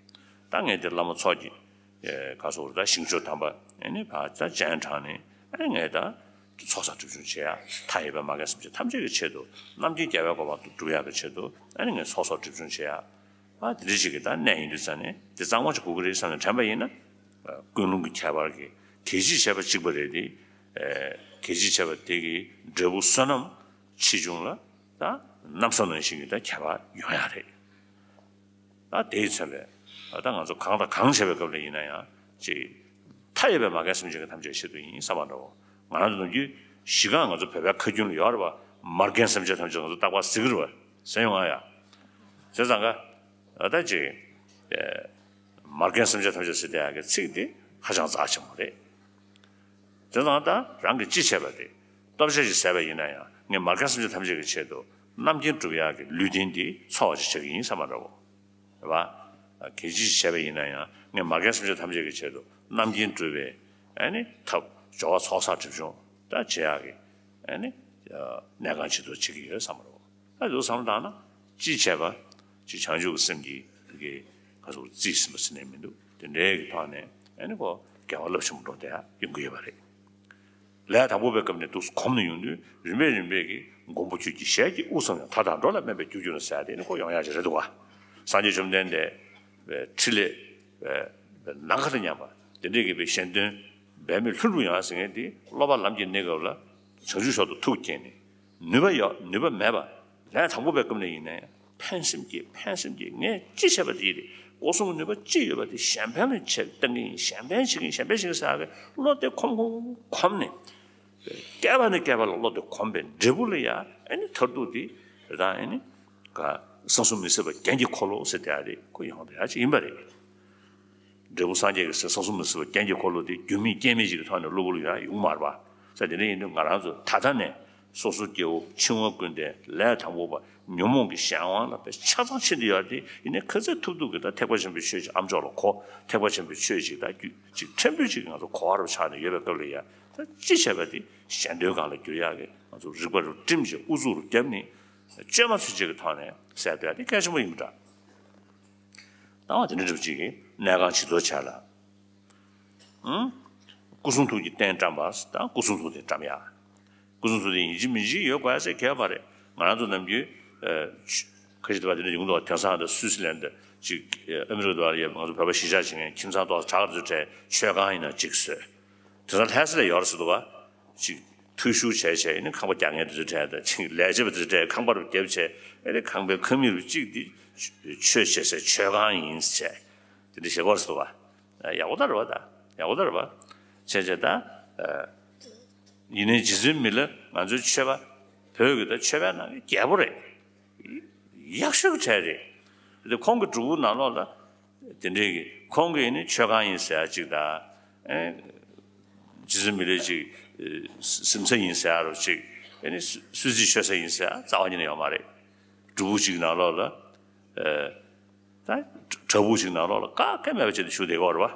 ད་ངས་འདིར་བླ་མ་ཚོགས་ཀྱི་ག་ཚོད་རེད་ད་ཞིང་མཆོག་དམ་པ་ཨ་ནི་ཕར་ད་སྤྱན་དྲངས་ནས་ཨ་ནི་ངས་ད་ཚོགས་བསགས་སྒྲིབ་སྦྱོང་བྱེད་ཡ་མཐའ་ཡས་པའི་མ་རྒན་སེམས་ཅན་ཐམས་ཅད་ཀྱི་ཆེད་དུ་རྣམ་མཁྱེན་རྒྱལ་བའི་གོ་འཕང་དུ་འགྲུབ་ཡག་གི་ཆེད་དུ་ཨ་ནི་ངས་ཚོགས་བསགས་སྒྲིབ་སྦྱོང་བྱེད་ཡ། ཨ་དེ་འདྲ་ཞིག་གི་ད་གནས་ཡིན་དུས་ཙང་ནས་དེ་གཙང་མ་ཅིག་དགོས་ཀྱི་རེད་བསམ་ནས་དྲན་པ་ཡིན་ན། ཀུན་སློང་གི་ཁྱད་པར་གྱིས་གལ་ཆེ་བྱས་པ་གཅིག་པ་རེད་དེ། གལ་ཆེ་བྱས་པ་དེ་གི་འབྲས་བུ་བསོད་ནམས་ཆེ་ཆུང་ལ་ད་གནམ་ས་ནང་བཞིན་གྱི་ད་ཁྱད་པར་ཡོང་ཡ་རེད། ད་དེའི་ཚེ་ལས་ད་ང་ཚོ་གང་དང་གང་བྱེད་པའི་སྐབས་ལ་ཡིན་ན་ཡང་ཅིག་མཐའ་ཡས་པའི་མ་རྒན་སེམས་ཅན་གྱི་ཐམས་ཅད་ཆེད་དུ་ཡིན་བསམ་པ་འདྲ་བོ། ང་རང་ཚོ་ནམ་རྒྱུན་གཞི་རྐང་ང་ཚོ་བོད་པའི་ཁ་རྒྱུན་ལ་ཡོད་རེད་པ། མ་རྒན་སེམས་ཅན་ཐམས་ཅད་ང་ཚོ་རྟག་པར་ཟེར་གྱི་རེད་པ། ཟེར་ཡོང་ང་ཡ། བྱས་ཙང་ཀ་ད་ཅིག་མ་རྒན་སེམས་ཅན་ཐམས་ཅད་ཟེར་བསྡད་ཡག་གི་ཚིག་འདི་ཧ་ཅང་རྩ་ཆེན་པོ་རེད། བྱས་ཙང་ད་རང་གིས་ཅི་བྱས་པ་དེ་སྟོབས་ཆེ་ཞིག་ཟས་པ་ཡིན་ན་ཡང་ངས་མ་རྒན་སེམས་ཅན་ཐམས་ཅད་ཀྱི་ཆེད་དུ་རྣམ་མཁྱེན་སྒྲུབ་ཡག་གི་ལུས་རྟེན་འདི་འཚོ་བ་ཞིག་བྱེད་ཀྱི་ཡིན་བསམ་པ་འདྲ་བོ། རེད་པ། གལ་ཆེ་ཞིག་བྱས་པ་ཡིན་ན་ཡང་ངས་མ་རྒན་སེམས་ཅན་ཐམས་ཅད་ཀྱི་ཆེད་དུ་རྣམ་མཁྱེན་སྒྲུབ་པའི་ཨ་ནི་ཐབས་སྦྱོར་བ་ཚོགས་བསགས་སྒྲིབ་སྦྱོང་ད་བྱེད་ཡག་གི་ཨ་ནི་གནས་ཁང་ཆེད་དུ་བྱེད་ཀྱི་ཡོད་བསམ་པ་འདྲ་བོ། ད་དུ་བསམ་བློ་བཏང་ན་ཅི་བྱས་པ་ཅིག་བྱང་ཆུབ་ཀྱི་སེམས་ཀྱིས་དེ་གའི་ག་ཚོད་རྩིས་ཟིན་པ་ཟིན་ནས་མི་འདུག་དེ་འདྲའི་གི་ཐོག་ནས་ཨ་ནི་ཁོ་དགེ་བ་རླབས་ཆེན་པོ་འགྲོ་བསྡད་ཡོང་གི་ཡོད་པ་རེད། ལས་དང་པོ་པའི་སྐབས་ནས་འདུག་གོམས་ནས་ཡོང་དུས་རིམ་པས་རིམ་པས་ཀྱི་མགོན་པོ་ཁྱོད་ཀྱི་ཞལ་གྱི་དབུས་སམ་ཡང་མཐའ་དག་འགྲོ་ལ་སྨན་པའི་རྒྱུར་གྱུར་ནས་ཟེར་ཡ་དེ་ནི་ཁོ་ཡོང་ཡ་ཞིག་རེད་འདུག་ག་སངས་རྒྱས་བཅོམ་ལྡན་འདས་པའི་ཕྲིན་ལས་པའི་ནམ་མཁའ་དང་མཉམ་པ་དེ་འདྲའི་གི་པའི་གཞན་དོན་འབད་མེད་ལྷུན་གྲུབ་ཡོང་ཡ་ཟེར་མཁན་དེ་སློབ་པ་ལམ་གྱི་གནས་སྐབས་ལ་བྱང་ཆུབ་མཆོག་ཏུ་ཐུགས་བསྐྱེད་ནས། ནུས་པ་ཡོད་ནུས་པ་མེད་པ། ལས་དང་པོ་པའི་སྐབས་ནས་ཡིན་ནའི་ཕན་སེམས་ཀྱིས་ཕན་སེམས་ཀྱིས་ངས་ཅི་བྱས་པ་དེ་ཡིན་ཏེ་སྒོ་གསུམ་གྱི་ནུས་པ་ཅི་ཡོད་པ་དེ་གཞན་ཕན་ལ་བྱེད་བཏང་གི་ཡིན། གཞན་ཕན་བྱེད་ཀྱི་ཡིན། གཞན་ཕན་བྱེད་ཀྱི་ཡིན་ཟེར་ཡག་གི་བློ་དེ་གོམས་གོམས་གོམས་ནས། བསྐལ་པ་ནས་བསྐལ་པ་ལ་བློ་དེ་གོམས་པའི་འབྲས་བུ་ལ་ཡ་ཨ་ནི་མཐར་ཐུག་དེ་རེད་ད་ཨ་ནི་ག་བསམ་གཟུགས་མི་ཟད་པ་རྒྱན་གྱི་འཁོར་ལོ་ཟེར་དེ་ཡ་དེ་ཁོ་ཡོང་དེ་ཡ་ཅིག་ཡིན་པ་རེད། འབྲས་བུ་སངས་རྒྱས་ཀྱི་སེམས་བསམ་གཟུགས་མི་ཟད་པ་རྒྱན་གྱི་འཁོར་ལོ་དེ་རྒྱུ་མེད་རྐྱེན་མེད་ཅིག་གི་ཐོག་ནས་གློ་བུར་ཡོང་ཡ་ཡོང་གི་མ་རེད་པ། ས་དེ་འདྲ་ཡིན་དུས་ང་རང་ཚོ་ད་ལྟ་ནས་སོ་སོ་སྐྱེ་བོ་འཆིང་བ་ཀུན་ལྡན་ལས་དང་པོ་པ་ཉོན་མོངས་ཀྱི་གཞན་དབང་ལ་དཔེ་ཆ་ཚང་ཕྱིན་དུ་ཡོད་དེ་ཡིན་ནའི་ག་ཚོད་ཐུབ་ཐུབ་ཀྱི་ད་ཐེག་པ་ཆེན་པོའི་ཆོས་ཅིག་ཨ་མཆོག་ལ་གོ། ཐེག་པ་ཆེན་པོའི་ཆོས་ཅིག་ད་རྒྱུད་ཅིག་ཕྲན་བུ་ཅིག་ང་ཚོ་གོ་བ་རུ་ཆགས་ནས་ཡོད་པའི་སྐབས་ལ་ཡ་ད་ཅི་བྱས་པ་དེ་གཞན་དོན་སྒང་ལ་འགྱུར་ཡག་གི་ང་ཚོ་རིག་པ་རུ་བསྒྲིམས་ཅིག་ཨུ་ཚུགས་རུ་བརྒྱབ་ནས་བཅོས་མ་ཚུན་ཆད་ཀྱི་ཐོག་ནས་ཟེར་བསྡད་ཡ་དེ་གལ་ཆེན་པོ་ཡིན་པ་འདྲ། ད་བ་དེ་འདྲ་འདྲ་པོ་ཅིག་གིས་གནས་ཁང་ཇི་ལྟར་བྱས་ལ། ཨང་། སྐུ་གསུང་ཐུགས་ཀྱི་རྟེན་བཀྲམ་པ་དང་སྐུ་གསུང་ཐུགས་རྟེན་བཀྲམ་ཡ། སྐུ་གསུང་ཐུགས་རྟེན་ཡིན་གཅིག་མིན་གཅིག་ཡོད་དགོས་ཟེར་གལ་མ་རེད། ང་རང་ཚོ་ནམ་རྒྱུན་ཁ་ཤས་དུ་བ་དེ་འདྲ་ཡོང་འདུག་དེང་སང་དང་སུད་སི་ལན་དང་ཅིག་ཨ་མི་རི་ཀ་དུ་བ་ལ་ཡ་ང་ཚོ་བོད་པ་གཞིས་ཆགས་བྱེད་མཁན་ཁྱིམ་ཚང་ཏོག་ཙམ་གྲགས་དུ་གྲས་མཆོད་ཁང་ཡིན་ན་གཅིག་བཟོས། དེང་སང་ལྷ་ས་ལ་ཡོད་རེད་ཟེར་འདུག་བ། ཅིག་འཐུས་ཤོར་བྱས་བྱས་ཨ་ནི་ཁང་པ་རྒྱག་མཁན་དེ་ཚོའི་གྲས་དང་ཅིག་ལས་བྱེད་པ་དེ་ཚོའི་གྲས་ཁང་པ་རུ་བརྒྱབ་བྱས་ཨ་ནི་ཁང་པའི་ཁང་མིག་རུ་གཅིག་འདི་ཆོས་བྱེད་སའི་མཆོད་ཁང་ཡིན་ཟེར་བྱས་དེ་འདྲ་བྱེད་དགོས་རེད་ཟེར་འདུག་བ། ཡག་པོ་ད་རེད་བ་ད། ཡག་པོ་ད་རེད་བ། བྱས་བྱས་ད། ཡིན་ནའི་རྗེ་བཙུན་མི་ལ་ང་ཚོའི་ཆོས་པ་བོད་ཀྱི་ད་ཆོས་པའི་ནང་གི་རྒྱལ་པོ་རེད། ཡག་ཤོས་ཀྱི་གྲས་རེད། དེ་ཁོང་གི་སྒྲུབ་ཕུག་ནང་ལོགས་ལ། དེ་འདྲའི་གི་ཁོང་གི་ནི་མཆོད་ཁང་ཡིན་ཟེར་ཡ་གཅིག་དང་། ཨེ། རྗེ་བཙུན་མི་ལའི་གཅིག་ཨེ། སིམ་ས་ཡིན་ཟེར་ཡ་རོ་གཅིག་ཨེ་ནི་གསོལ་ཚིགས་མཆོད་ས་ཡིན་ཟེར་ཡ་རྩ་བ་ཉིད་ནས་ཡོད་མ་རེད། སྒྲུབ་ཕུག་གཅིག་ནང་ལོགས་ལ། ཨེ། ད་བྲག་ཕུག་གཅིག་ནང་ལོགས་ལ་བཀག་སྐད་མེད་པ་བྱས་ཏེ་བཞུགས་བསྡད་ཀྱི་ཡོད་རེད་བ།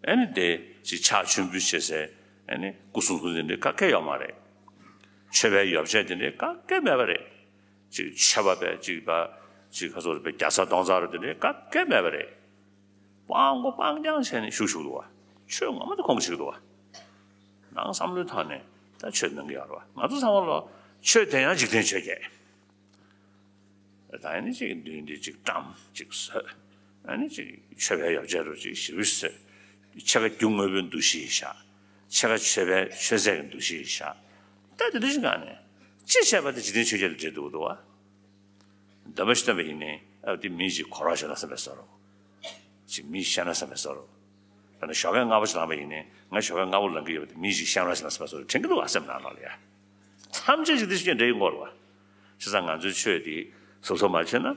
ཨེ་ནི་དེ་ཅིག་ཕྱག་མཆོད་འབུལ་བྱེད་སའི་ཨེ་ནི་སྐུ་གསུང་ཐུགས་རྟེན་དེ་ག་གེ་ཡོད་མ་རེད། མཆོད་པའི་ཡོ་བྱད་དེ་འདྲའི་ག་གེ་མེད་པ་རེད། ཅིག་མཆོད་པ་པས་ཅིག་པ་ཅིག་ག་ཚོད་རེད་པས་རྒྱ་ཚ་གདོང་ཚ་རུ་དེ་འདྲའི་ག་གེ་མེད་པ་རེད། སྤང་མགོ་སྤང་རྐྱང་བྱས་ནས་བཞུགས་བཞུགས་འདུག་བ། ཆོས་ངོ་མ་དེ་ཁོང་གིས་བྱེད་ཀྱི་འདུག་བ། ནང་བསམ་བློའི་ཐོག་ནས་ད་ཆོས་གནང་གི་ཡོད་རེད་བ། ང་ཚོ་ཚང་མ་ལོ་ཆོས་དེ་ཡང་འཇིག་རྟེན་ཆོས་བརྒྱད། ད་ནི་ཅིག་མདུན་དེ་ཅིག་བཀྲམ་ཅིག་བཟོས། ཨ་ནི་ཅིག་མཆོད་པའི་ཡོ་བྱད་རུ་ཅིག་ཞེ་པོ་བཟོས། ཕྱེད་ཀ་རྒྱུ་དངོས་པོའི་འདུ་ཤེས་བཞག་ཕྱེད་ཀ་མཆོད་པའི་མཆོད་རྫས་ཀྱི་འདུ་ཤེས་བཞག་ད་དེ་འདྲ་ཞིག་གང་ནས་ཅི་བྱས་པ་དེ་འཇིག་རྟེན་ཆོས་བརྒྱད་ལ་འབྲེལ་འདུག་འདུག་བ། འདོན་པ་ཞིག་བཏོན་པ་ཡིན་ནའི་ཨ་དེ་མི་ཞིག་གོ་ར་ཞོ་ན་བསམ་པའི་བཟོ་འདྲ། ཅིག་མི་བཤད་ན་བསམ་པའི་བཟོ་འདྲ། ད་ནི་ཞོགས་ཀས་སྔ་པོ་ཞིག་ལངས་པ་ཡིན་ནའི་ང་ཞོགས་ཀས་སྔ་པོ་ལངས་ཀྱི་ཡོད་པ་དེ་མི་ཞིག་བཤད་ན་བསམ་པའི་བཟོ་འདྲ་དྲན་གྱི་འདུག་བ་སེམས་ནང་ལོགས་ལ་ཡ། ཐམས་ཅད་ཅིག་དེ་ཞིག་འདྲ་ཡིན་དགོས་རེད་བ། བྱས་ཙང་ང་ཚོའི་ཆོས་དེ་གཟབ་གཟབ་མ་བྱས་ན།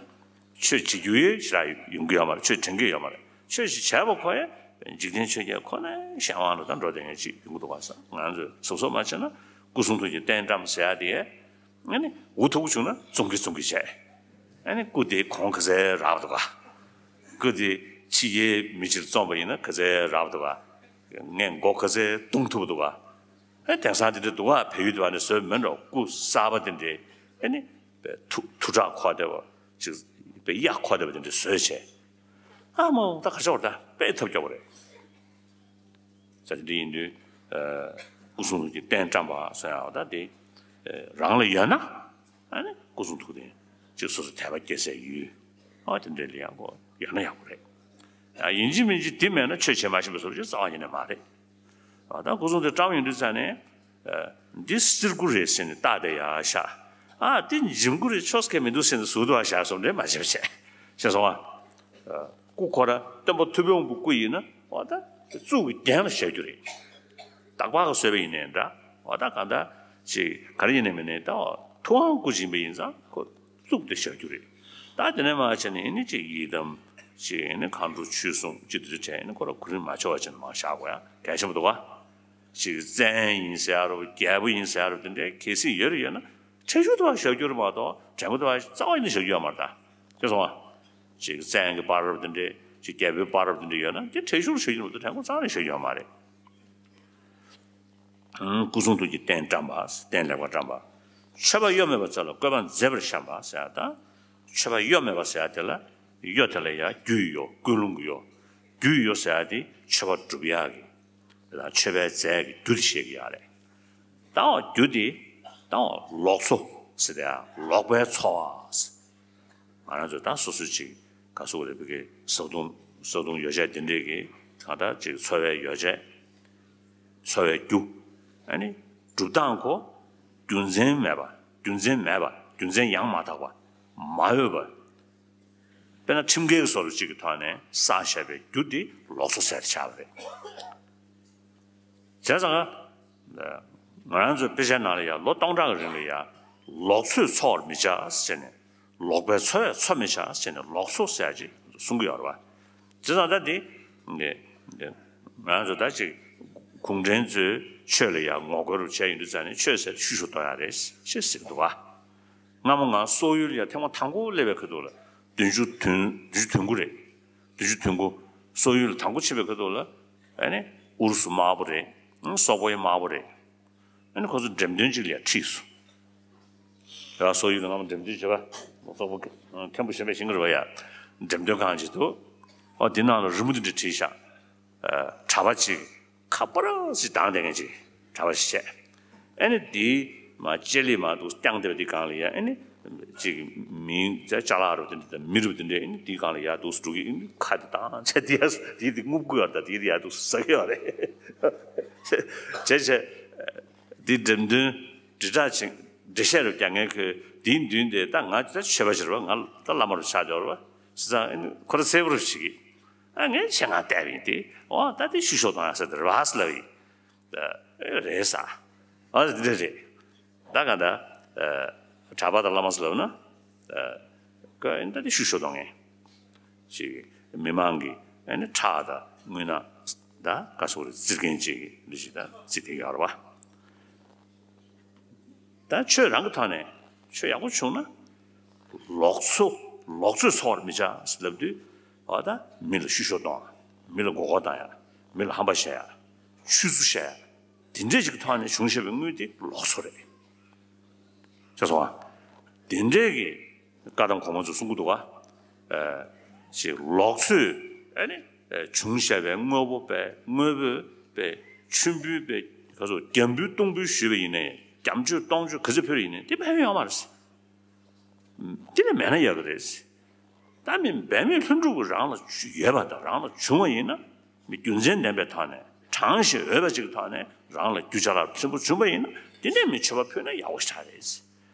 ཆོས་བྱེད་རྒྱུ་ཡི་ཞེ་དྲག་ཡོང་གི་ཡོད་མ་རེད། ཆོས་དྲན་གྱི་ཡོད་མ་རེད། ཆོས་ཞིག་བྱས་པ་ཁོ་ཡ་འཇིག་རྟེན་ཆོས་བརྒྱད་ཁོ་ནའི་གཞན་དབང་ལ་ད་འགྲོ་བསྡད་མཁན་ཅིག་ཡོང་གི་འདུག་བ་ས། ང་ཚོས་གཟབ་གཟབ་མ་བྱས་ན་སྐུ་གསུང་ཐུགས་ཀྱི་རྟེན་བཀྲམ་ཟེར་ཡ་དེ། ཨ་ནི་འུ་ཐུག་པོ་བྱུང་ན་བཙོང་གི་བཙོང་གི་བྱས། ཨ་ནི་སྐུ་དེ་གོང་ག་ཚད་རག་འདུག་ག་སྐུ་དེ་ཕྱི་རྒྱལ་མི་ཅིག་བཙོངས་པ་ཡིན་ན་ག་ཚད་རག་འདུག་ག་ངས་མགོ་ག་ཚད་བརྡུང་ཐུབ་འདུག་ག་ཨ་དེང་སང་དེ་འདྲ་འདུག་ག་བལ་ཡུལ་དུ་བ་ནས་བཟོས་མིན་འགྲོ། སྐུ་གསར་པ་དེ་འདྲའི་ཨ་ནི་དཔེ་ཐུ་ཐུ་དྲག་ཁོག་བསྡད་པ་ཅིག་དཔེ་གཡའ་ཁོག་བསྡད་པ་དེ་འདྲ་བཟོས་བྱས། ཨ་མ་འོ་ད་ག་ཆོག་ད་དཔེ་ཐབས་སྐྱོ་བོ་རེད། ས་དེ་འདྲ་ཡིན་དུས། སྐུ་གསུང་ཐུགས་ཀྱི་རྟེན་བཀྲམ་པ་སོགས་ཡང་ད་དེ། རང་ལ་ཡོད་ན། ཨ་ནི་སྐུ་གསུང་ཐུགས་རྟེན་ཅིག་སོ་སོ་དད་པ་སྐྱེ་སའི་ཡུལ། ཨ་དེ་འདྲས་ལ་ཡང་ཁོ་ཡོད་ན་ཡག་པོ་རེད། ཡིན་གཅིག་མིན་གཅིག་དེ་མེད་ན་ཆོས་བྱེད་མ་ཤེས་པའི་བཟོ་འདྲ་ཅིག་རྩ་བ་ཉིད་ནས་མ་རེད། ད་སྐུ་གསུང་ཐུགས་བཀྲམ་ཡོང་དུས་ཙ་ནས། འདི་སིལ་གུ་རེད་ཟེར་ནས་བཏགས་ཏེ་ཡར་བཞག་ཨ་དེ་འཇིམ་གུ་རེད་ཆོས་ཁས་མི་འདུག་ཟེར་ནས་ཟུར་དུ་བཞག་སོང་འདྲེ་མ་བྱེད་པ་བྱས། ཤེས་སོང་ཨ། སྐུ་ཁོ་ར་སྟོན་པ་ཐུབ་པའི་དབང་པོ་སྐུ་ཡིན་ན་འོ་ད་གཙུག་གི་རྒྱན་ལ་བཞག་རྒྱུ་རེད། སྟག་ལྤགས་ཀྱིས་བཟོས་པ་ཡིན་ནའི་འདྲ། འོ་ད་གང་ལྟར་ཅིག་ག་རེ་ཡིན་ནའི་མིན་ནའི་ད་འོ་ཐུབ་དབང་སྐུ་བྱིན་པ་ཡིན་ཙང་ཁོ་གཙུག་དེ་བཞག་རྒྱུ་རེད། ད་དེ་ནས་མར་བྱས་ནས་ཨེ་ནི་ཅིག་ཡི་དམ་ཅིག་ཨེ་ནི་མཁའ་འགྲོ་ཆོས་སྲུང་ཅིག་དེ་འདྲ་བྱས་ཨེ་ནི་ཁོ་ར་གོ་རིམ་མ་འཆོལ་བ་བྱས་ནས་མར་བཞག་དགོས་ཡ་གལ་ཆེན་པོ་འདུག་ག་ཅིག་བཙན་ཡིན་ཟེར་ཡ་རོ་རྒྱལ་པོ་ཡིན་ཟེར་ཡ་རོ་དེ་འདྲའི་གལ་སྲིད་ཡོད་རེ་ཡོད་ན་ཁྲེགས་ཤུལ་དུ་བ་བཞག་རྒྱུ་རེད་མ་གཏོགས་དྲན་པ་དུ་བ་རྩ་བ་ཡིན་ན་བཞག་རྒྱུ་ཡོད་མ་རེད་ད། ཤེས་སོང་ཨ། ཅིག་བཙན་གྱི་བར་རབ་དེ་འདྲའི་ཅིག་རྒྱལ་པོའི་བར་རབ་དེ་འདྲ་ཡོད་ན་དེ་ཁྲེགས་ཤུལ་བཞག་རྒྱུ་མ་གཏོགས་དྲན་པ་རྩ་བ་ནས་བཞག་རྒྱུ་ཡོད་མ་རེད། སྐུ་གསུང་ཐུགས་ཀྱི་རྟེན་བཀྲམ་པ། རྟེན་ལེགས་པར་བཀྲམ་པ། མཆོད་པ་གཡོ་མེད་པ་ཚོ་ལ་བཀོད་པ་མཛེས་པར་བཤམས་པ་ཟེར་ཡ་དང་། མཆོད་པ་གཡོ་མེད་པ་ཟེར་ཡ་དེ་ལ་གཡོ་དེ་ལ་ཡ་རྒྱུའི་གཡོ་ཀུན་སློང་གི་གཡོ། རྒྱུའི་གཡོ་ཟེར་ཡ་དེ་མཆོད་པ་སྒྲུབ་ཡག་གི་དང་མཆོད་པའི་རྫས་ཀྱི་རྒྱུ་དེ་བཤད་ཀྱི་ཡག་རེད། ད་འོ་རྒྱུ་དེ་ད་འོ་ལོག་འཚོ་ཟེར་ཡ་ལོག་པའི་འཚོ་བ། ང་རང་ཚོ་ད་སོ་སོ་ཅིག་ག་སོ་རེད་བི་གི་བཟའ་བཏུང་བཟའ་བཏུང་ཡོ་བྱད་དེ་འདྲས་ཀྱི་གང་ལྟར་ཅིག་འཚོ་བའི་ཡོ་བྱད། འཚོ་བའི་རྒྱུ། ཨ་ནི་སྒྲུབ་སྟངས་ཁོ་རྒྱུ་མཚན་མེད་པ་རྒྱུ་མཚན་མེད་པ་རྒྱུ་མཚན་ཡང་མ་དག་པ་མ་འོས་པ། དཔེར་ན་ཁྲིམས་འགལ་གྱི་བཟོ་འདྲ་ཅིག་གི་ཐོག་ནས་བསགས་བཞག་པའི་རྒྱུ་དེ་ལོག་འཚོ་ཟེར་དེ་ཆགས་པ་རེད། བྱས་ཙང་། ང་རང་ཚོའི་དཔེ་ཆའི་ནང་ལ་ཡང་ལོ་སྟོང་ཕྲག་གི་རིང་ལ་ཡང་ལོག་འཚོས་འཚོ་བར་མི་བྱ་ཟེར་ནས་ལོག་པའི་འཚོ་བས་འཚོ་མི་བྱ་ཟེར་ནས་ལོག་འཚོ་ཟེར་ཅིག་གསུང་གི་ཡོད་རེད་བ། བྱས་ཙང་ད་འདི་འདི་འདི་ང་རང་ཚོ་ད་ཅིག་གུང་ཁྲན་ཚོས་ཆོས་ལ་ཡང་ངོ་རྒོལ་རུ་བྱས་ཡོང་དུས་ཙང་ནས་ཆོས་ཟེར་ཤུ་ཤུ་གཏོང་ཡ་རེད་ཅེས་ཟེར་གི་འདུག་བ། སྔ་མོ་ང་སོག་ཡུལ་ལ་ཡང་ཐེངས་མ་དང་པོ་སླེབས་པའི་ཁ་ཐུག་ལ་བདུན་ཅུ་དོན་བདུན་ཅུ་དོན་དགུ་རེད། བདུན་ཅུ་དོན་དགུ། སོག་ཡུལ་ལ་དང་པོ་ཕྱིན་པའི་ཁ་ཐུག་ལ། ཨ་ནི་ཨུ་རུ་སུ་དམར་པོ་རེད། ཨང་སོག་པོ་ཡང་དམར་པོ་རེད། ཨ་ནི་ཁོ་ཚོ་འགྲེམས་སྟོན་ཅིག་ལ་ཡང་ཁྲིད་སོང་། ཡ་སོག་ཡུལ་ལ་སྔ་མོ་འགྲེམས་སྟོན་བྱེད་པ། སོག་པོ་མཁན་པོ་གཞན་པས་ཤེས་ཀྱི་རེད་པ་ཡ། འགྲེམས་སྟོན་ཁང་ཅིག་འདུག་ཨོ་དེ་ནང་ལ་རི་མོ་དེ་འདྲ་བྲིས་ཤག་གྲྭ་པ་ཅིག་ཁ་པར་ཞིག་བཏང་བསྡད་མཁན་ཅིག་གྲྭ་པ་ཞིག་བྱས། ཨ་ནི་དེའི་མ་ལྕེ་ལེ་མ་འདུག་བརྐྱངས་བསྡད་པ་དེ་སྒང་ལ་ཡ་ཨ་ནི་ཅིག་མི་ཅ་ཅ་ལག་རུ་དེ་འདྲ་དང་མི་རུ་དེ་འདྲས་ཨ་ནི་དེའི་སྒང་ལ་ཡ་འདུག་སུ་འགྲོ་གི་ཨ་ནི་ཁ་དེ་བཏང་བྱས་དེ་ཡ་དེ་དེ་རྔུབ་དགོས་ཡ་ད་དེ་དེ་ཡ་འདུག་ཟ་གི་ཡོད་རེད། བྱས་བྱས་དེ་འགྲེམས་སྟོན་དྲིལ་བསྒྲགས་ཅིག་འགྲེལ་བཤད་རུ་རྒྱག་མཁན་ཁོས་དེའི་མདུན་དེ་ད་ང་ད་ཆོས་པ་ཞིག་རེད་པ་ང་ད་བླ་མ་རུ་ཆགས་འཇོག་རེད་པ་བྱས་ཙང་ཨ་ནི་ཁོ་ར་གསལ་པོ་རུ་བྱེད་ཀྱི། ཨ་ངས་ཆེད་མངགས་བལྟས་པ་ཡིན་ཏེ། འོ་ད་དེ་ཤུ་ཤོ་གཏོང་ཡག་ས་དེ་རེད་པ་ལབ་ཡིན། ཨ་རེད་ཟེར། ཨ་འདི་འདྲ་རེད། ད་ག་ད། གྲྭ་པ་དང་བླ་མ་ཟེར་ལབ་ན། ཀ་ད་དེ་ཤུ་ཤོ་གཏོང་མཁན། ཅིག་མི་མང་གི་ཨ་ནི་ཁྲག་དང་རྔུལ་ནག་ད་ག་སོགས་རེད་བཙིར་མཁན་ཅིག་གི་འདི་ཞིག་ད་བརྩི་བསྡད་ཡོད་རེད་པ། ད་ཆོས་རང་གི་ཐོག་ནས་ཆོས་ཡག་པོ་བྱུང་ན། ལོག་འཚོ་ལོག་འཚོས་འཚོ་བར་མི་བྱ་ཟེར་ལབ་དུས། འོ་ད་མི་ལ་ཤུ་ཤོ་གཏོང་། མི་ལ་མགོ་སྐོར་བཏང་ཡ། མི་ལ་ཧམ་པ་བཤད་ཡ། ཆུད་ཟོས་བཤད་ཡ། དེ་འདྲས་ཅིག་གི་ཐོག་ནས་བྱུང་བཞག་པའི་དངུལ་དེ་ལོག་འཚོ་རེད། ཤེས་སོང་ང་། དེ་འདྲས་ཀྱི་བཀའ་གདམས་གོང་མ་ཚོས་གསུང་གི་འདུག་ག་ཅིག་ལོག་འཚོས་ཨ་ནི་བྱུང་བཞག་པའི་དངོས་པོ་པས་དངོས་པོ་པས་མཆོད་འབུལ་པས་ག་ཚོད་རྒྱ་འབུལ་སྟོང་འབུལ་ཞུས་པ་ཡིན་ནའི་རྒྱ་མཆོད་སྟོང་མཆོད་ག་ཚོད་ཕུལ་ཡིན་ནའི་དེ་ཕན་ཡོན་ཡོད་མ་རེད། དེ་ལས་མེད་ན་ཡག་གི་རེད། ད་མི་འབད་མེད་ལྷུན་གྲུབ་ཀྱི་རང་ལ་ཡོད་པ་དང་རང་ལ་བྱུང་བ་ཡིན་ན་མི་རྒྱུ་མཚན་ལྡན་པའི་ཐོག་ནས་དྲང་ཞིང་འོས་པ་ཅིག་གི་ཐོག་ནས་རང་ལ་རྒྱུ་ཅ་ལག་ཆེན་པོ་བྱུང་བ་ཡིན་ན་དེ་ནས་མི་མཆོད་པ་ཕུལ་ན་ཡག་པོ་ཞེ་དྲག་རེད།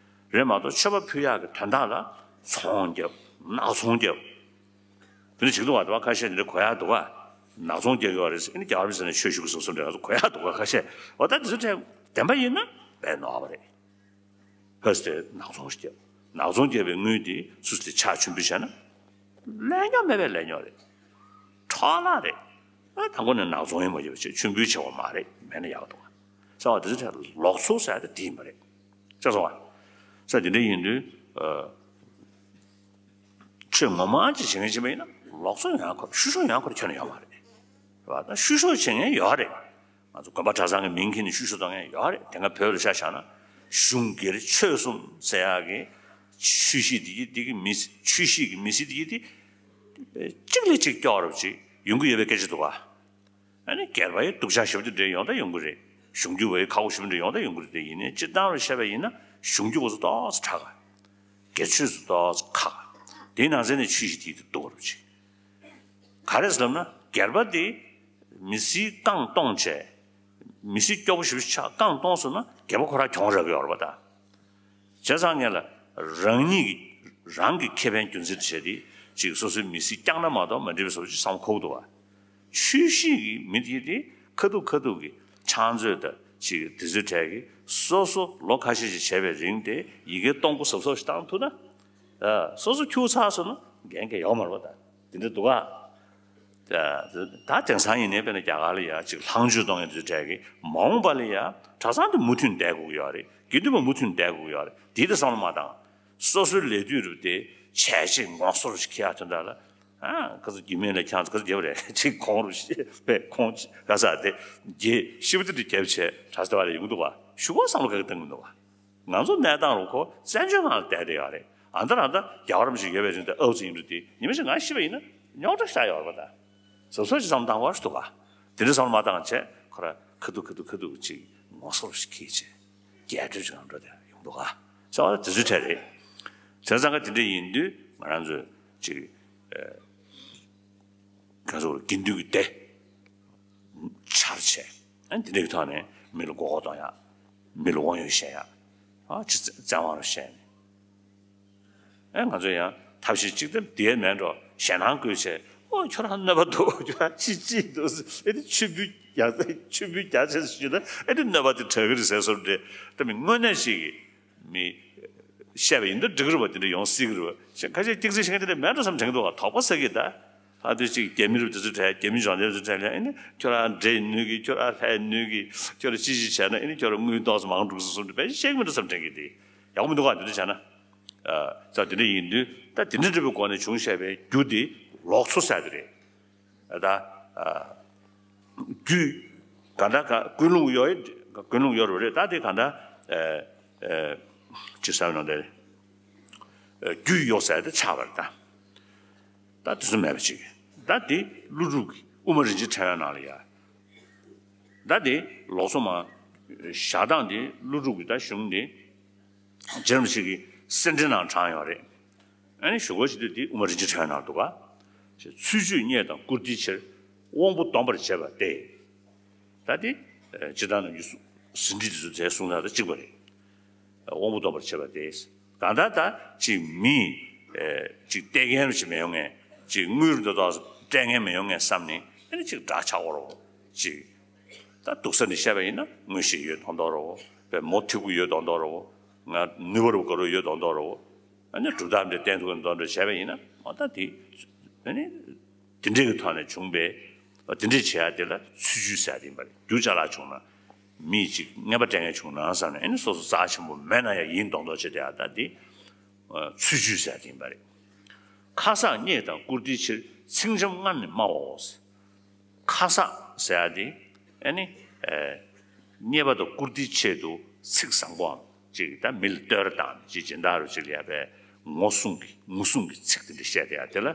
རེད་མ་གཏོགས་མཆོད་པ་ཕུལ་ཡག་གི་དོན་དག་ལ་ཚོང་རྒྱབ་ནག་ཚོང་རྒྱབ། དེ་འདྲ་བྱེད་ཀྱི་འདུག་ག་ད་ཁ་ཤས་འདི་འདྲ་གོ་ཡག་འདུག་ག་ནག་ཚོང་རྒྱག་གི་ཡོད་རེད་ཟེར་ཨ་ནི་རྒྱ་གར་མི་ཟེར་ནས་ཆོས་ཞུ་གི་སོ་སོ་འདྲ་ང་ཚོ་གོ་ཡག་འདུག་ག་ཁ་ཤས་འོ་ད་དེ་ཚོ་ཁྲལ་བདེན་པ་ཡིན་ན་དཔེ་ནོར་བ་རེད། ཕ་སི་ཏེ་ནག་ཚོང་ཞིག་བརྒྱབ། ནག་ཚོང་བརྒྱབ་པའི་དངུལ་དེ་སུ་སི་ཏེ་ཕྱག་མཆོད་འབུལ་བྱས་ན། ལས་རྙོག་མེད་པའི་ལས་རྙོག་རེད། འཕྲོ་བརླག་རེད། ཨ་དང་པོ་ནས་ནག་ཚོང་ཡིན་པ་ཡོད་པ་བྱས་མཆོད་འབུལ་བྱས་པ་མ་རེད་མེད་ན་ཡག་འདུག་ག་ས་བ་དེ་ཚོ་ལོག་འཚོ་ཟེར་ཡ་དེ་དེ་ཡིན་པ་རེད། ཤེས་སོང་ང་། ས་དེ་འདྲ་ཡིན་དུས། ཆོས་ངོ་མ་ཅིག་བྱེད་མཁན་ཅིག་མ་ཡིན་ན་ལོག་འཚོ་ཡོང་ཡ་ཁོ་ཤུ་ཤོ་ཡོང་ཡ་ཁོ་ཁྱོན་ནས་ཡོད་མ་རེད། རེད་བ། ད་ཤུ་ཤོ་བྱེད་མཁན་ཡོད་རེད། ང་ཚོ་དགོན་པ་གྲྭ་ཚང་གི་མིང་འཁྱེར་ནས་ཤུ་ཤོ་གཏོང་མཁན་ཡོད་རེད་དེ་སྔ་བོད་ལ་ཆ་བཞག་ན། གཞུང་སྒེར་ཆོས་གསུམ་ཟེར་ཡག་གི་ཆོས་གཞིས་དེ་གི་དེ་གི་མི་ཆོས་གཞིས་ཀྱི་མི་སེར་དེ་གི་དེ་གཅིག་ལས་གཅིག་སྐྱོ་རབ་ཅིག་ཡོང་གི་ཡོད་པའི་སྐད་ཆ་འདུག་ག་ཨ་ནི་སྒེར་པ་ཡི་སྡུག་ཅག་ཞེ་པོ་དེ་འདྲ་ཡོང་ད་ཡོང་གི་རེད། གཞུང་རྒྱུ་བ་ཡི་ཁག་པོ་ཞེ་པོ་འདྲ་ཡོང་ད་ཡོང་གི་རེད་དེ་ཡིན་ནའི་སྤྱིར་བཏང་རུ་བཤད་པ་ཡིན་ན་གཞུང་རྒྱུ་བ་ཚོ་ཏོག་ཙམ་ཁག་ག་སྒེར་ཆོས་ཚོ་ཏོག་ཙམ་ཁག་ག་དེའི་ནང་གསེས་ནས་ཆོས་བཞི་དེའི་དུ་གཏུག་རོགས་བྱེད། ག་རེ་ཟེར་ལབ་ན། སྒེར་པ་དེ་མི་སེར་རྐང་སྟོང་བྱས། མི་སེར་སྐྱོ་པོ་ཞེ་པོ་ཆགས། རྐང་སྟོང་སོང་ན་སྒེར་པ་ཁོ་རང་གྱོང་རག་གི་ཡོད་རེད་པ་ད། བྱས་ཙང་ངས་ལ། རང་ཉིད་ཀྱི་རང་གི་ཁེ་ཕན་རྒྱུ་མཚན་དུ་བྱས་ཏེ་ཅིག་སོ་སོའི་མི་ཚེ་བསྐྱངས་ན་མ་གཏོགས་མ་འགྲིག་པའི་བཟོ་ཅིག་བསམ་ཁོག་འདུག་བ། ཆོས་བཞིན་གྱི་མི་དེ་དེ་ཁ་ཐུག་ཁ་ཐུག་གི་ཕྱག་མཛོད་དང་ཅིག་དེ་ཚོའི་གྲས་ཀྱི་སོ་སོ་ལོ་ཁ་ཤས་ཤིག་བྱས་པའི་རིང་དེ་ཡི་གེ་སྟོང་སྐུ་གཟབ་གཟབ་ཞིག་བཏང་ཐུབ་ན། ཨ། སོ་སོ་ཁྱུག་ཚར་སོང་ན་འགན་ག་ཡོག་མ་རེད་པ་ད། དེ་འདྲ་འདུག་ག་ད་དེང་སང་ཡིན་ནའི་དཔེར་ན་རྒྱ་གར་ལ་ཡ་ཅིག་ལྷག་མཇུག་གཏོང་ཡ་དེ་ཚོའི་གྲས་ཀྱི་མ་འོངས་པ་ལ་ཡ་གྲྭ་ཚང་དེ་མུ་མཐུད་བསྡད་དགོས་ཀྱི་ཡོད་རེད། དགེ་འདུན་པ་མུ་མཐུད་བསྡད་དགོས་ཀྱི་ཡོད་རེད། དེ་དེ་བསམ་བློ་མ་བཏང་། སོ་སོའི་ལས་དུས་རུ་དེ་བྱས་རྗེས་ངོ་སོ་རུ་ཞིག་ཁྱེར་ཡག་དོན་དག་ལ། ཨ། ཁ་སང་རྒྱུད་སྨད་ལ་ཁྱེད་ཚོ་ཁ་སང་རྒྱབ་རེད་ཅིག་གོང་རུ་ཞེས་པས་ཁོང་ཅིག་ག་ས་དེ་རྒྱས་ཤི་བ་དེ་དུ་རྒྱབ་བྱས་གྲྭ་ས་བ་ལ་ཡོང་འདུག་བ། ཞུ་གོ་བསམ་བློ་ག་གི་བཏང་གི་འདུག་བ། ང་ཚོ་གནས་སྟངས་རུ་ཁོ་བཙན་བྱོལ་ནང་ལ་བསྡད་བསྡད་ཡོད་རེད། ཨ་ད་ར་ད་རྒྱལ་བ་རིན་པོ་ཆེ་ཡོད་པའི་རིང་དུ་ཨའུ་ཙི་ཡིན་རུ་དེ་ཉི་མ་ཞིག་ང་ཤི་བ་ཡིན་ན་རྙོག་དྲ་ཤ་ཡོད་རེད་པ་ད། སོ་སོ་ཅིག་བསམ་བཏང་བ་ཞིག་འདུག་ག་དེ་འདྲ་བསམ་བློ་མ་བཏང་བྱས་ཁོ་ར་ཁ་ཐུག་ཁ་ཐུག་ཁ་ཐུག་ཅིག་ངོ་སོ་རུ་ཞིག་ཁྱེར་བྱས། རྒྱས་སྤྲོས་ཅིག་ང་འགྲོ་དེ་ཡོང་འདུག་ག་ཟེར་བ་དེ་ཚོའི་གྲས་རེད། བྱས་ཙང་ག་དེ་འདྲ་ཡིན་དུས་ང་རང་ཚོས་ཅིག་ཨ། ག་ཚོད་དགེ་འདུན་གྱི་སྡེ་འཆར་བྱས། ཨ། འདི་འདྲའི་ཐོག་ནས་མི་ལ་མགོ་སྐོར་གཏོང་ཡག་མི་ལ་དབང་ཡོད་བཤད་ཡག་ཨ། ཅི་བཙན་དབང་རུ་བཤད་ནས། ཨ། ང་ཚོ་ཡང་ཐབས་ཤེས་གཅིག་ལྟར་དེའི་མེད་འགྲོ་ཞེད་སྣང་སྐུལ་བྱས། ཨོ་ཁྱོད་རང་གནོད་པ་འདུག་ཁྱོད་རང་ཅི་ཅི་འདུག་ཨེ་དེ་མཆོད་འབུལ་རྒྱག་མཆོད་འབུལ་རྒྱག་བྱས་སུ་ཞུས་ན་ཨེ་དེ་གནོད་པ་དེ་དྲག་གི་རེད་ཟེར་སོང་རེད། ད་མི་དངོས་གནས་ཤིག་གིས། མི་བཤད་པ་ཡིན་ད་འགྲིག་གི་རེད་པ། དེ་འདྲ་ཡོང་སྲིད་ཀྱི་རེད་པ། ཁ་ཤས་སྐྱག་རྫུན་བཤད་མཁན་དེ་འདྲ་མེད་འགྲོ་བསམ་དྲན་གྱི་འདུག་ག་དོགས་པ་ཟ་གི་ད། ཨ་དུས་གཅིག་རྒྱ་མི་རབས་དེ་ཚོ་གྲས་རྒྱ་མི་གཞོན་སྐྱེས་ཚོ་གྲས་ལ་ཨ་ནི་ཁྱོད་རང་འདྲེ་ཡིན་ནུས་ཀྱི། ཁྱོད་རང་ལྷ་ཡིན་ནུས་ཀྱི། ཁྱོད་རང་ཅི་ཞིག་བྱས་ན་ཨ་ནི་ཁྱོད་རང་དངུལ་ཏོག་ཙམ་མང་འགྲོ་གི་སོང་འདྲ་བས་བཤད་ཀྱི་མི་འགྲོ་བསམ་དྲན་གྱི་དེ་ཡག་པོ་མི་འདུག་ག་དེ་འདྲ་བྱས་ན། ཨ་ཙང་དེ་འདྲ་ཡིན་དུས་ད་དེ་འདྲ་འདྲ་པོའི་སྒོ་ནས་བྱུང་བཞག་པའི་རྒྱུ་དེ་ལོག་འཚོ་ཟེར་དེ་རེད། ད་ཨ་རྒྱུད་གང་འདྲ་ག་ཀུན་སློང་ཡོད་ཀུན་སློང་ཡོད་རེད། ད་དེ་གང་འདྲ་ཨ་ཨ་ཅི་ཟེར་ན་དེ་རྒྱུད་ཡོད་ཟེར་དེ་ཆགས་པ་རེད་ད། ད་དེ་ཚོ་མེད་པ་ཅིག་ད་དེ་ཀླུ་སྒྲུབ་ཀྱི་དབུ་མ་རིན་ཆེན་ཕྲེང་བའི་ནང་ལ་ཡ། ད་དེ་ལོག་འཚོ་མ་བཞག་སྟངས་དེ་ཀླུ་སྒྲུབ་ཀྱི་ད་གཞུང་དེ་རྗེ་རིན་པོ་ཆེ་གི་སེ་འབྲས་ནང་དྲངས་ཡོད་རེད། ཨ་ནི་ཞུ་སྒོ་ཞིག་ཏུ་དེ་དབུ་མ་རིན་ཆེན་ཕྲེང་བའི་ནང་འདུག་ག་ཚུལ་འཆོས་རྙེད་དང་བཀུར་སྟིའི་ཕྱིར། དབང་པོ་སྡོམ་པར་བྱེད་པ་སྟེ། ད་དེ་ཨ་སྤྱིར་བཏང་ནང་གི་ཟིན་བྲིས་དེ་ཚོ་དེ་གསུང་སྟངས་དང་གཅིག་པ་རེད། དབང་པོ་སྡོམ་པར་བྱེད་པ་སྟེ། གང་ལྟར་ད་ཅིག་མི་ཨ་ཅིག་བལྟས་མཁན་ཅིག་མི་ཡོང་ངེས། ཅིག་དངུལ་འདི་དག་སྤྲད་མཁན་མི་ཡོང་ངེས་བསམ་ནས་ཨ་ནི་ཅིག་དགྲ་ཆགས་འོ་རོ་ཅིག་ད་སྡུག་ས་ནས་བཤད་པ་ཡིན་ན་མངོན་ཤེས་ཡོད་མདོག་མདོག་རོ། པའི་མོ་ཐིག་པོ་ཡོད་མདོག་མདོག་རོ། ང་ནུས་པ་རུ་དགའ་རོ་ཡོད་མདོག་མདོག་རོ། ཨ་ནི་གྲུབ་རྟགས་འདི་བསྟན་ཐུབ་མདོག་མདོག་བྱས་པ་ཡིན་ན་འོ་ད་དེ་ཨ་ནི་དེ་འདྲའི་གི་ཐོག་ནས་བྱུང་བའི་འོ་དེ་འདྲའི་བྱེད་ཡ་དེ་ལ་ཚུལ་འཆོས་ཟེར་ཡ་དེ་ཡིན་པ་རེད། རྒྱུ་ཅ་ལག་བྱུང་ན་མི་གཅིག་རྔན་པ་སྤྲད་མཁན་བྱུང་ན་བསམ་ནས་ཨ་ནི་སོ་སོ་རྩ་ཆེན་པོ་མེད་ན་ཡང་ཡིན་མདོག་མདོག་བྱེད་དེ་ཡ་ད་དེ་ཚུལ་འཆོས་ཟེར་ཡ་དེ་ཡིན་པ་རེད། ཁ་གསག་རྙེད་དང་བཀུར་སྟིའི་ཕྱིར་ཚིག་འཇམ་སྔར་ནས་སྨྲ་བའོ། ཁ་གསག་ཟེར་ཡ་དེ་ཨ་ནི་ཨ་རྙེད་པ་དང་བཀུར་སྟིའི་ཆེད་དུ་ཚིག་བཟང་པོའམ་ཅིག་ད་མི་ལ་བསྟོད་ར་བཏང་ནས་ཅིག་སྦྱིན་བདག་རུ་ཅིག་ལ་ཡ་པའི་ངོ་སྲུང་གི་ངོ་སྲུང་གི་ཚིག་དེ་འདྲ་བཤད་དེ་ཡ་དེ་ལ་ཨ་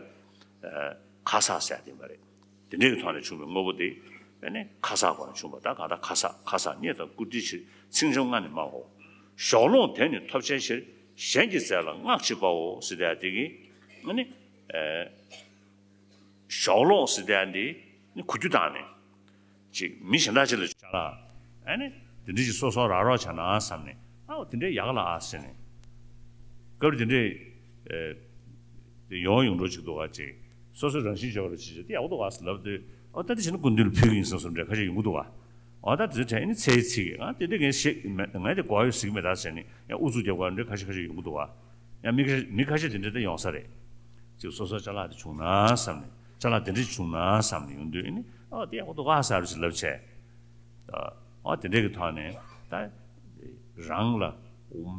ཁ་གསག་ཟེར་ཡ་དེ་ཡིན་པ་རེད། དེ་འདྲའི་གི་ཐོག་ནས་བྱུང་བའི་དངོས་པོ་དེ་ཨ་ནི་ཁ་གསག་སྒོ་ནས་བྱུང་བ་ད་གང་ལྟར་ཁ་གསག་ཁ་གསག་རྙེད་དང་བཀུར་སྟིའི་ཕྱིར་ཚིག་འཇམ་སྔར་ནས་སྨྲའོ། གཞོགས་སློང་དེ་ནི་ཐོབ་བྱའི་ཕྱིར་གཞན་གྱི་རྫས་ལ་བསྔགས་མཆིས་པའོ་ཟེར་དེ་ཡ་དེ་གི་ཨ་ནི་ཨ། གཞོགས་སློང་ཟེར་དེ་འདི་ནི་གོ་རྒྱུ་བཏང་ནས་ཅིག་མི་གཞན་དག་ཅིག་ལ་ཅ་ལག་ཨ་ནི་དེ་འདྲ་ཞིག་སོ་སོ་རག་རོགས་བྱས་ན་བསམ་ནས་ཨའོ་དེ་འདྲའི་ཡག་ལ་ཨ་ཟེར་ནས་སྐབས་རེ་དེ་འདྲའི་དེ་ཡོང་ཡོང་འགྲོ་ཅིག་འདུག་ག་ཅིག་སོ་སོའི་རང་བཞིན་བརྗོད་པ་རུ་ཅིག་བྱས་དེ་ཡག་པོ་འདུག་ག་ཟེར་ལབ་དུས་ཨོ་ད་དེ་བྱས་ན་སྐུ་མདུན་ལ་ཕུལ་གི་ཡིན་བསམ་བསམ་འདྲ་ཁ་ཤས་ཡོང་གི་འདུག་ག་ཨོ་ད་དེ་ཚོའི་གྲས་ཨ་ནི་ཚེ་ཡི་ཚིག་གི་ང་དེ་འདྲ་ངས་ཤེས་མེད་ང་དེ་གོ་ཡོད་ཟེར་གི་མེད་ད་ཟེར་ནས་ཡང་ཨུ་ཚུགས་རྒྱབ་ག་འདྲ་ཁ་ཤས་ཁ་ཤས་ཡོང་གི་འདུག་ག་ཡང་མི་ཁ་ཤས་མི་ཁ་ཤས་དེ་འདྲ་ད་ཡོང་ས་རེད། ཅིག་སོ་སོ་ཅ་ལག་དེ་བྱུང་ན་བསམ་ནས་ཅ་ལག་དེ་འདྲ་བྱུང་ན་བསམ་ནས་ཡོང་དུས་ཨ་ནི་ཨོ་དེ་ཡག་པོ་འདུག་ག་ཟེར་རུ་ཞིག་ལབ་བྱས། ཨོ་དེ་འདྲ་གི་ཐོག་ནས་ད་རང་ལ་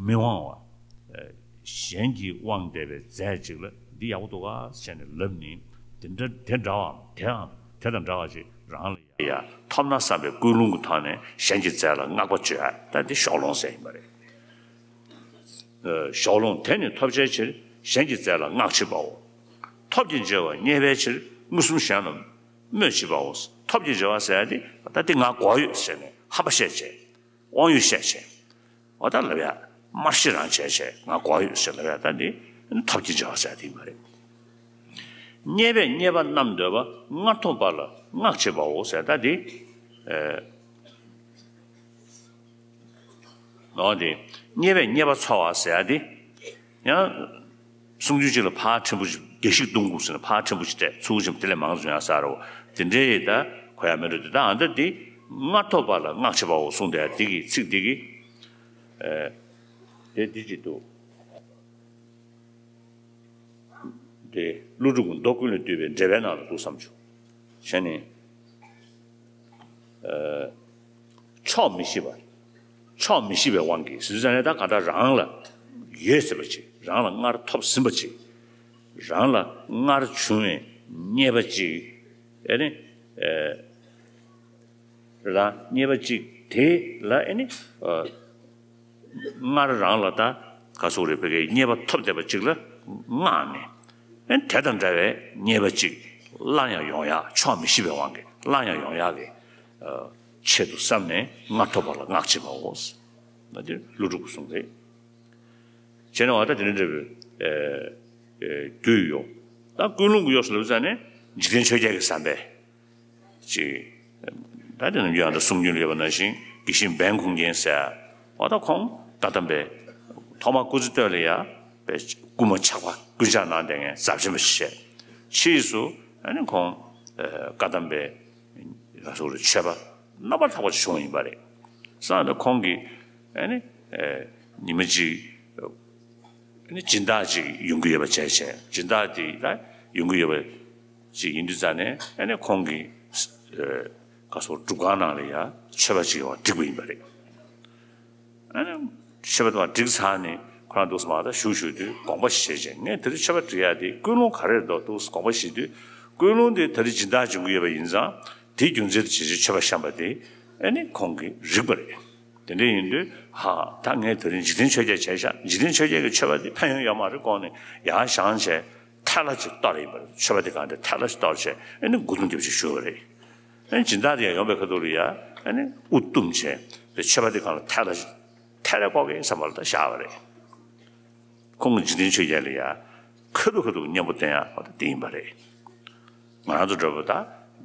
མི་དབང་བ་གཞན་གྱིས་དབང་བསྡད་པའི་རྫས་ཅིག་ལ་འདི་ཡག་པོ་འདུག་ག་ཟེར་ནས་ལབ་ནས་དེ་འདྲ་དེ་འདྲ་བའམ་དེའམ་དེ་དང་འདྲ་བ་ཞིག་རང་ལ་ཡ་ཐོབ་ན་བསམ་པའི་ཀུན་སློང་གི་ཐོག་ནས་གཞན་གྱི་རྫས་ལ་བསྔགས་པ་བརྗོད་ཡ་ད་འདི་གཞོགས་སློང་ཟེར་ཡིན་པ་རེད། གཞོགས་སློང་དེ་ནི་ཐོབ་བྱའི་ཕྱིར་གཞན་གྱི་རྫས་ལ་བསྔགས་མཆིས་པའོ། ཐོབ་ཀྱི་བྱ་བ་རྙེད་པའི་ཕྱིར་མངོན་སུམ་གཞན་ལ་སྨོད་མཆིས་པའོ། ཐོབ་ཀྱི་བྱ་བ་ཟེར་ཡ་དེ་ད་འདི་ང་གོ་ཡོད་ཟེར་ནས་ཧམ་པ་བཤད་བྱས། དབང་ཡོད་བཤད་བྱས། འོ་ད་ལབ་ཡ། དམར་ཤི་རང་བྱས་བྱས་ང་གོ་ཡོད་ཟེར་ལབ་ཡ་ད་འདི། ཐབས་ཀྱིས་བྱ་བ་ཟེར་ཡ་དེ་ཡིན་པ་རེད། རྙེད་པས་རྙེད་པ་རྣམས་འདོད་པ། སྔར་ཐོབ་པ་ལ་སྔགས་བྱེད་པའོ་ཟེར་ད་དེ། ནོ་དེ། རྙེད་པས་རྙེད་པ་འཚོལ་བ་ཟེར་ཡ་དེ། ཡང་། གསུང་རྒྱུན་གཅིག་ལ་ཕར་ཕྲན་བུ་ཞིག་བརྒྱ་ཞིག་བརྡུང་དགོས་ཟེར་ན་ཕར་ཕྲན་བུ་ཞིག་སྤྲད་ཚུར་ཕྱིན་དེ་ལས་མང་ཙམ་ཡང་ཟེར་རོ། དེ་འདྲའི་ད་གོ་ཡ་མེད་འགྲོ་དེ་ད་ཨ་ད་དེ། སྔར་ཐོབ་པ་ལ་སྔགས་བྱེད་པའོ་གསུངས་དེ་དེ་གི་ཚིག་དེ་གི། དེ་འདི་གཅིག་འདུག་དེ་ཀླུ་སྒྲུབ་ཀྱི་མདོ་ཀུན་ལས་བཏུས་པའི་འགྲེལ་པའི་ནང་ལ་འདུག་བསམ་བྱུང་། བྱས་ནས། ཕྱོགས་མི་ཤེས་པ། ཕྱོགས་མི་ཤེས་པའི་དབང་གིས་ཟེར་དུས་ཙང་ནས་ད་ག་འདྲ་རང་ལ་ཡོད་ཟེར་བ་ཅིག་རང་ལ་སྔར་ཐོབ་ཟིན་པ་ཅིག་རང་ལ་སྔར་བྱུང་བའི་རྙེད་པ་ཅིག་ཨེ་ནི། རང་རྙེད་པ་ཅིག་དེ་ལ་ཨེ་ནི། སྔར་རང་ལ་ད་ག་སོགས་རེད་བོད་སྐད་རྙེད་པ་ཐོབ་བསྡད་པ་ཅིག་ལ་སྔགས་ནས་ཨེ་དེ་དང་འདྲ་བའི་རྙེད་པ་ཅིག་སླར་ཡང་ཡོང་ཡག་ཕྱོགས་མི་ཤེས་པའི་དབང་གིས་སླར་ཡང་ཡོང་ཡག་གི་ཆེད་དུ་བསམ་ནས་སྔར་ཐོབ་པ་ལ་སྔགས་བྱེད་པའོ། ད་དེ་ཀླུ་སྒྲུབ་ཀྱི་གསུང་རེད། བྱས་ན་བ་ད་དེ་འདྲ་འདྲ་བའི་རྒྱུ་ཡོད། ད་ཀུན་སློང་གི་ཡོགས་སུ་ལབ་ཙང་ནས་འཇིག་རྟེན་ཆོས་བརྒྱད་ཀྱི་ཟམ་པས། ཅིག་ད་དེ་ནམ་རྒྱུན་ཡང་ད་གསུང་རྒྱུན་ལ་ཡོད་པ་ནང་བཞིན་དགེ་བཤེས་འབན་གུང་རྒྱན་ཟེར། འོ་ད་ཁོང་བཀའ་གདམས་པའི་ཐོག་མ་སྐུ་ཚེ་སྟོད་ལ་ཡ་པའི་སྐུ་མ་ཆག་པ་རྐུན་ཇག་ནང་བསྡད་མཁན་ཟབ་ཆེན་པ་ཞིག་བྱས། ཕྱིས་སུ་ཨ་ནི་ཁོང་བཀའ་གདམས་པའི་ཡ་སོགས་རེ་ཆོས་པ་རྣམ་པར་དག་པ་ཞིག་བྱུང་བ་ཡིན་པ་རེད། སང་ད་ཁོང་གིས་ཨ་ནི་ཉི་མ་གཅིག་ཨ་ནི་སྦྱིན་བདག་ཅིག་ཡོང་གི་ཡོད་པ་བྱས་བྱས་སྦྱིན་བདག་དེ་ལ་ཡོང་གི་ཡོད་པ་ཅིག་ཡིན་དུས་ཙང་ནས་ཨ་ནི་ཁོང་གིས་ག་སོགས་སྒྲུབ་ཁང་ནང་ལ་ཡ་ཆོས་པ་ཅིག་ཡོང་བ་བསྒྲིགས་པ་ཡིན་པ་རེད། ཨ་ནི་ཆོས་པ་དེ་བ་བསྒྲིགས་ཚར་ནས་ཁོ་རང་འདུག་སེ་མར་ད་བཞུགས་བཞུགས་དུས་དགོངས་པ་བཞེས་བྱས་ངས་དེ་རིང་ཆོས་པ་སྒྲིག་ཡ་དེ་ཀུན་སློང་ག་རེ་རེད་འདུག་འདུག་སེ་དགོངས་པ་བཞེས་དུས་ཀུན་སློང་དེ་ད་རེས་སྦྱིན་བདག་འབྱུང་གི་ཡོད་པ་ཡིན་ཙང་དེའི་རྒྱུ་མཚན་དུ་བྱེད་ཆེད་ཆོས་པ་བཤམས་པ་དེ་ཨ་ནི་ཁོང་གིས་རིག་པ་རེད། དེ་འདྲ་ཡིན་དུས་ཧ་ད་ངས་དེ་རིང་འཇིག་རྟེན་ཆོས་བརྒྱད་བྱས་ཤག་འཇིག་རྟེན་ཆོས་བརྒྱད་ཀྱི་ཆོས་པ་དེ་ཕན་ཡོན་ཡོད་མ་རེད་དགོངས་ནས་ཡར་བཞེངས་བྱས་ཐལ་ལ་ཅིག་གཏོར་ཡིན་པ་རེད། ཆོས་པ་དེ་གང་དེ་ཐལ་ལ་ཅིག་གཏོར་བྱས་ཨ་ནི་མགུ་འཐོམ་རྒྱབ་ཅིག་ཞུ་བ་རེད། ཨ་ནི་སྦྱིན་བདག་དེ་ཡང་ཡོང་པའི་ཁ་ཐུག་ལ་ཡ་ཨ་ནི་དབུ་བཏུམས་བྱས་པའི་ཆོས་པ་དེ་གང་ལ་ཐལ་ལ་ཅིག་ཐལ་ལ་ཁོག་གི་བསམ་པ་ལ་ད་བཞག་པ་རེད། ཁོང་གི་འཇིག་རྟེན་ཆོས་བརྒྱད་ལ་ཡ་ཁ་ཐུག་ཁ་ཐུག་གི་གཉེན་པོ་བསྟེན་ཡ་ཧོ་ད་དེ་ཡིན་པ་རེད། ང་རང་ཚོ་འདྲ་པོ་ད་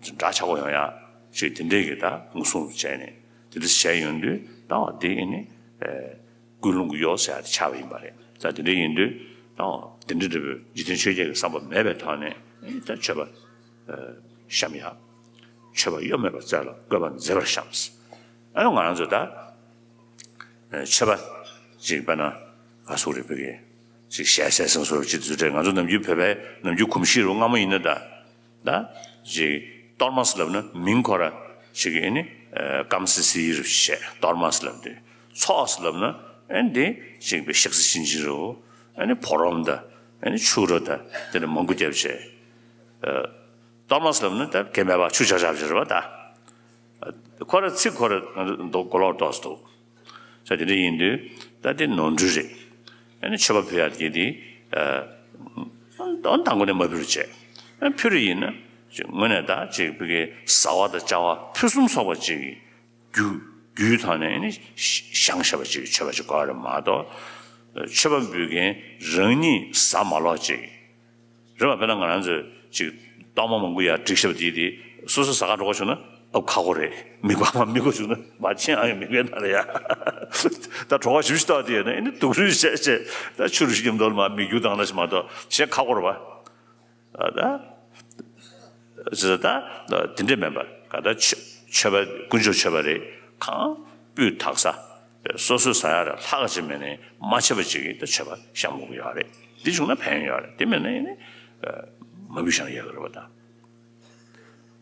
འདྲ་ཆགས་པོ་ཡོང་ཡ་ཞིག་དེ་འདྲས་ཀྱི་ད་ངོ་སྲུང་བྱས་ནས་དེ་འདྲ་བྱས་ཡོང་དུས་ད་བ་དེ་ཨེ་ནི་ཀུན་སློང་གི་ཡོགས་ཟེར་ཡ་དེ་ཆགས་པ་ཡིན་པ་རེད། ད་དེ་འདྲས་ཡིན་དུས་ད་བ་དེ་འདྲས་འདྲ་པོའི་འཇིག་རྟེན་ཆོས་བརྒྱད་ཀྱི་བསམ་པ་མེད་པའི་ཐོག་ནས་ཨེ་ད་ཆོས་པ་བཤམས་ཡ། ཆོས་པ་གཡོ་མེད་པར་བཙལ་ལ་བཀོད་པ་མཛེས་པར་བཤམས། ཨ་ནི་ང་རང་ཚོ་ད། ཆོས་པ་ཅིག་དཔེར་ན་ག་སོགས་རེད་བོད་ཀྱི་ཅིག་ཞལ་ཟས་སེང་སོར་ཅིག་དུས་ཚོད་རེད། ང་ཚོ་ནམ་རྒྱུན་བོད་པའི་ནམ་རྒྱུན་གོམས་གཤིས་རུ་སྔ་མོ་ཡིན་ན་ད་ད་ཅིག་གཏོར་མ་ཟེར་ལབ་ན་མིང་ཁོ་ར་ཅིག་གི་ཨེ་ནི་སྐམ་སི་སི་རུ་བཤད་གཏོར་མ་ཟེར་ལབ་དུས་ཚོགས་ཟེར་ལབ་ན་ཨེ་འདི་ཅིག་པའི་ཤག་སི་ཤིན་ཅི་རུ་ཨེ་ནི་ཕོ་རོམ་ད་ཨེ་ནི་ཆུ་རོ་ད་དེ་ནི་མང་པོ་རྒྱབ་བྱས་གཏོར་མ་ཟེར་ལབ་ན་ད་གད་མེད་པ་ཆུ་ཆག་ཆག་བྱེད་རེད་བ་ད། ཁོ་ར་ཚིག་ཁོ་ར་མདོ་གོ་ལོག་ཏོག་ཙམ་འདུག་ས་དེ་འདྲ་ཡིན་དུས་ད་དེ་ནོར་འཁྲུལ་རེད། ཨ་ནི་ཆོས་པ་བོད་ཡག་དེ་དེ་ཨ་དང་པོ་ནས་མ་ཕུལ་བྱས། ཨ་ཕུལ་རེ་ཡིན་ན་ཅིག་དངོས་གནས་ད་ཅིག་བོད་ཀྱི་བཟའ་བ་དང་བཅའ་བ་ཕུན་སུམ་ཚོགས་པ་ཅིག་རྒྱུ་རྒྱུའི་ཐོག་ནས་ཨ་ནི་བཞེངས་བཞག་པ་ཅིག་ཆོས་པ་ཅིག་དགོས་རེད་མ་གཏོགས་ཆོས་པ་འབུལ་མཁན་རང་ཉིད་ཟ་མ་ལོག་ཅིག་རེད་བ། དཔེར་ན་ང་རང་ཚོས་ཅིག་གཏོར་མ་མང་པོ་ཡར་བསྒྲིགས་བཞག་པ་དེ་དེ་སོ་སོ་ཟ་ག་འགྲོ་ག་བྱུང་ན་ཨབ་ཁག་པོ་རེད། མིད་པ་མ་མིད་གོ་བྱུང་ན་མ་ཕྱིན་ཨ་ཡོད་མིད་པའི་ནང་ལ་ཡ། ད་གྲོགས་པོ་ཞིབ་ཞིབ་བལྟ་དེ་ཡོད་ན་ཨེ་ནི་སྡུག་རུས་བྱས་བྱས་ད་ཆུ་རུ་ཞིག་མདོར་མ་མིད་རྒྱུ་དང་ལ་ཞིག་མ་གཏོགས་གཞན་ཁག་པོ་རེད་བ། ད་ད་དེ་འདྲས་མིན་པ་ག་ད་ཆོས་ཆོས་པ་དཀོན་མཆོག་མཆོད་པ་རེད། གང་སྤུས་དག་ས་སོ་སོའི་ཟ་ཡ་ར་ལྷག་ཅིག་མེད་ནས་མ་ཆད་པ་ཅིག་གིས་ད་ཆོས་པ་བཤམས་དགོས་ཀྱི་ཡོད་རེད། འདི་བྱུང་ན་ཕན་ཡོན་ཡོད་རེད། དེ་མེད་ན་ཡིན་ནི་མ་བུ་ཤང་ཡག་གི་རེད་པ་ད།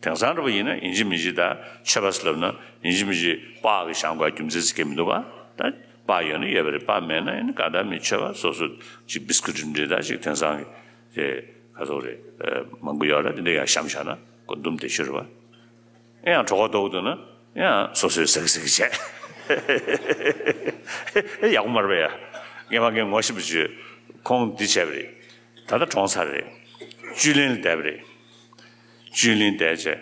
དེང་སང་འདྲ་པོ་ཡིན་ན་ཡིན་གཅིག་མིན་གཅིག་ད་ཆོས་པ་ཟེར་ལབ་ན་ཡིན་གཅིག་མིན་གཅིག་པགས་ཀྱི་བཤམས་དགོས་རྒྱུ་མཚན་ཟེར་གྱི་མི་འདུག་པ། ད་པགས་ཡོད་ན་ཡོད་པ་རེད། པགས་མེད་ན་ཡིན་ན་ག་ད་མི་ཆོས་པ་སོ་སོ་ཅིག་བིས་ཀུ་ཊི་འདྲ་འདྲ་ད་ཅིག་དེང་སང་གི་ཅེས་ག་ཚོད་རེད། མང་པོ་ཡོད་རེད། དེ་འདྲ་ཡང་བཤམས་བཞག་ན་ཁོ་འདུམ་དེ་ཤོར་བ། ཡང་གྲོད་ཁོག་ལྟོགས་འདུག་ན་ཡང་སོ་སོས་ཟག་ཟག་བྱས། ཡག་པོ་མ་རེད་པས་ཡ། ངས་མ་ངས་ངོ་ཤེས་པ་བྱོས། ཁོང་འདི་བྱས་པ་རེད། ད་ལྟ་གྲོངས་ཚར་རེད། བཅུད་ལེན་ལ་བསྡད་པ་རེད། བཅུད་ལེན་བསྡད་བྱས།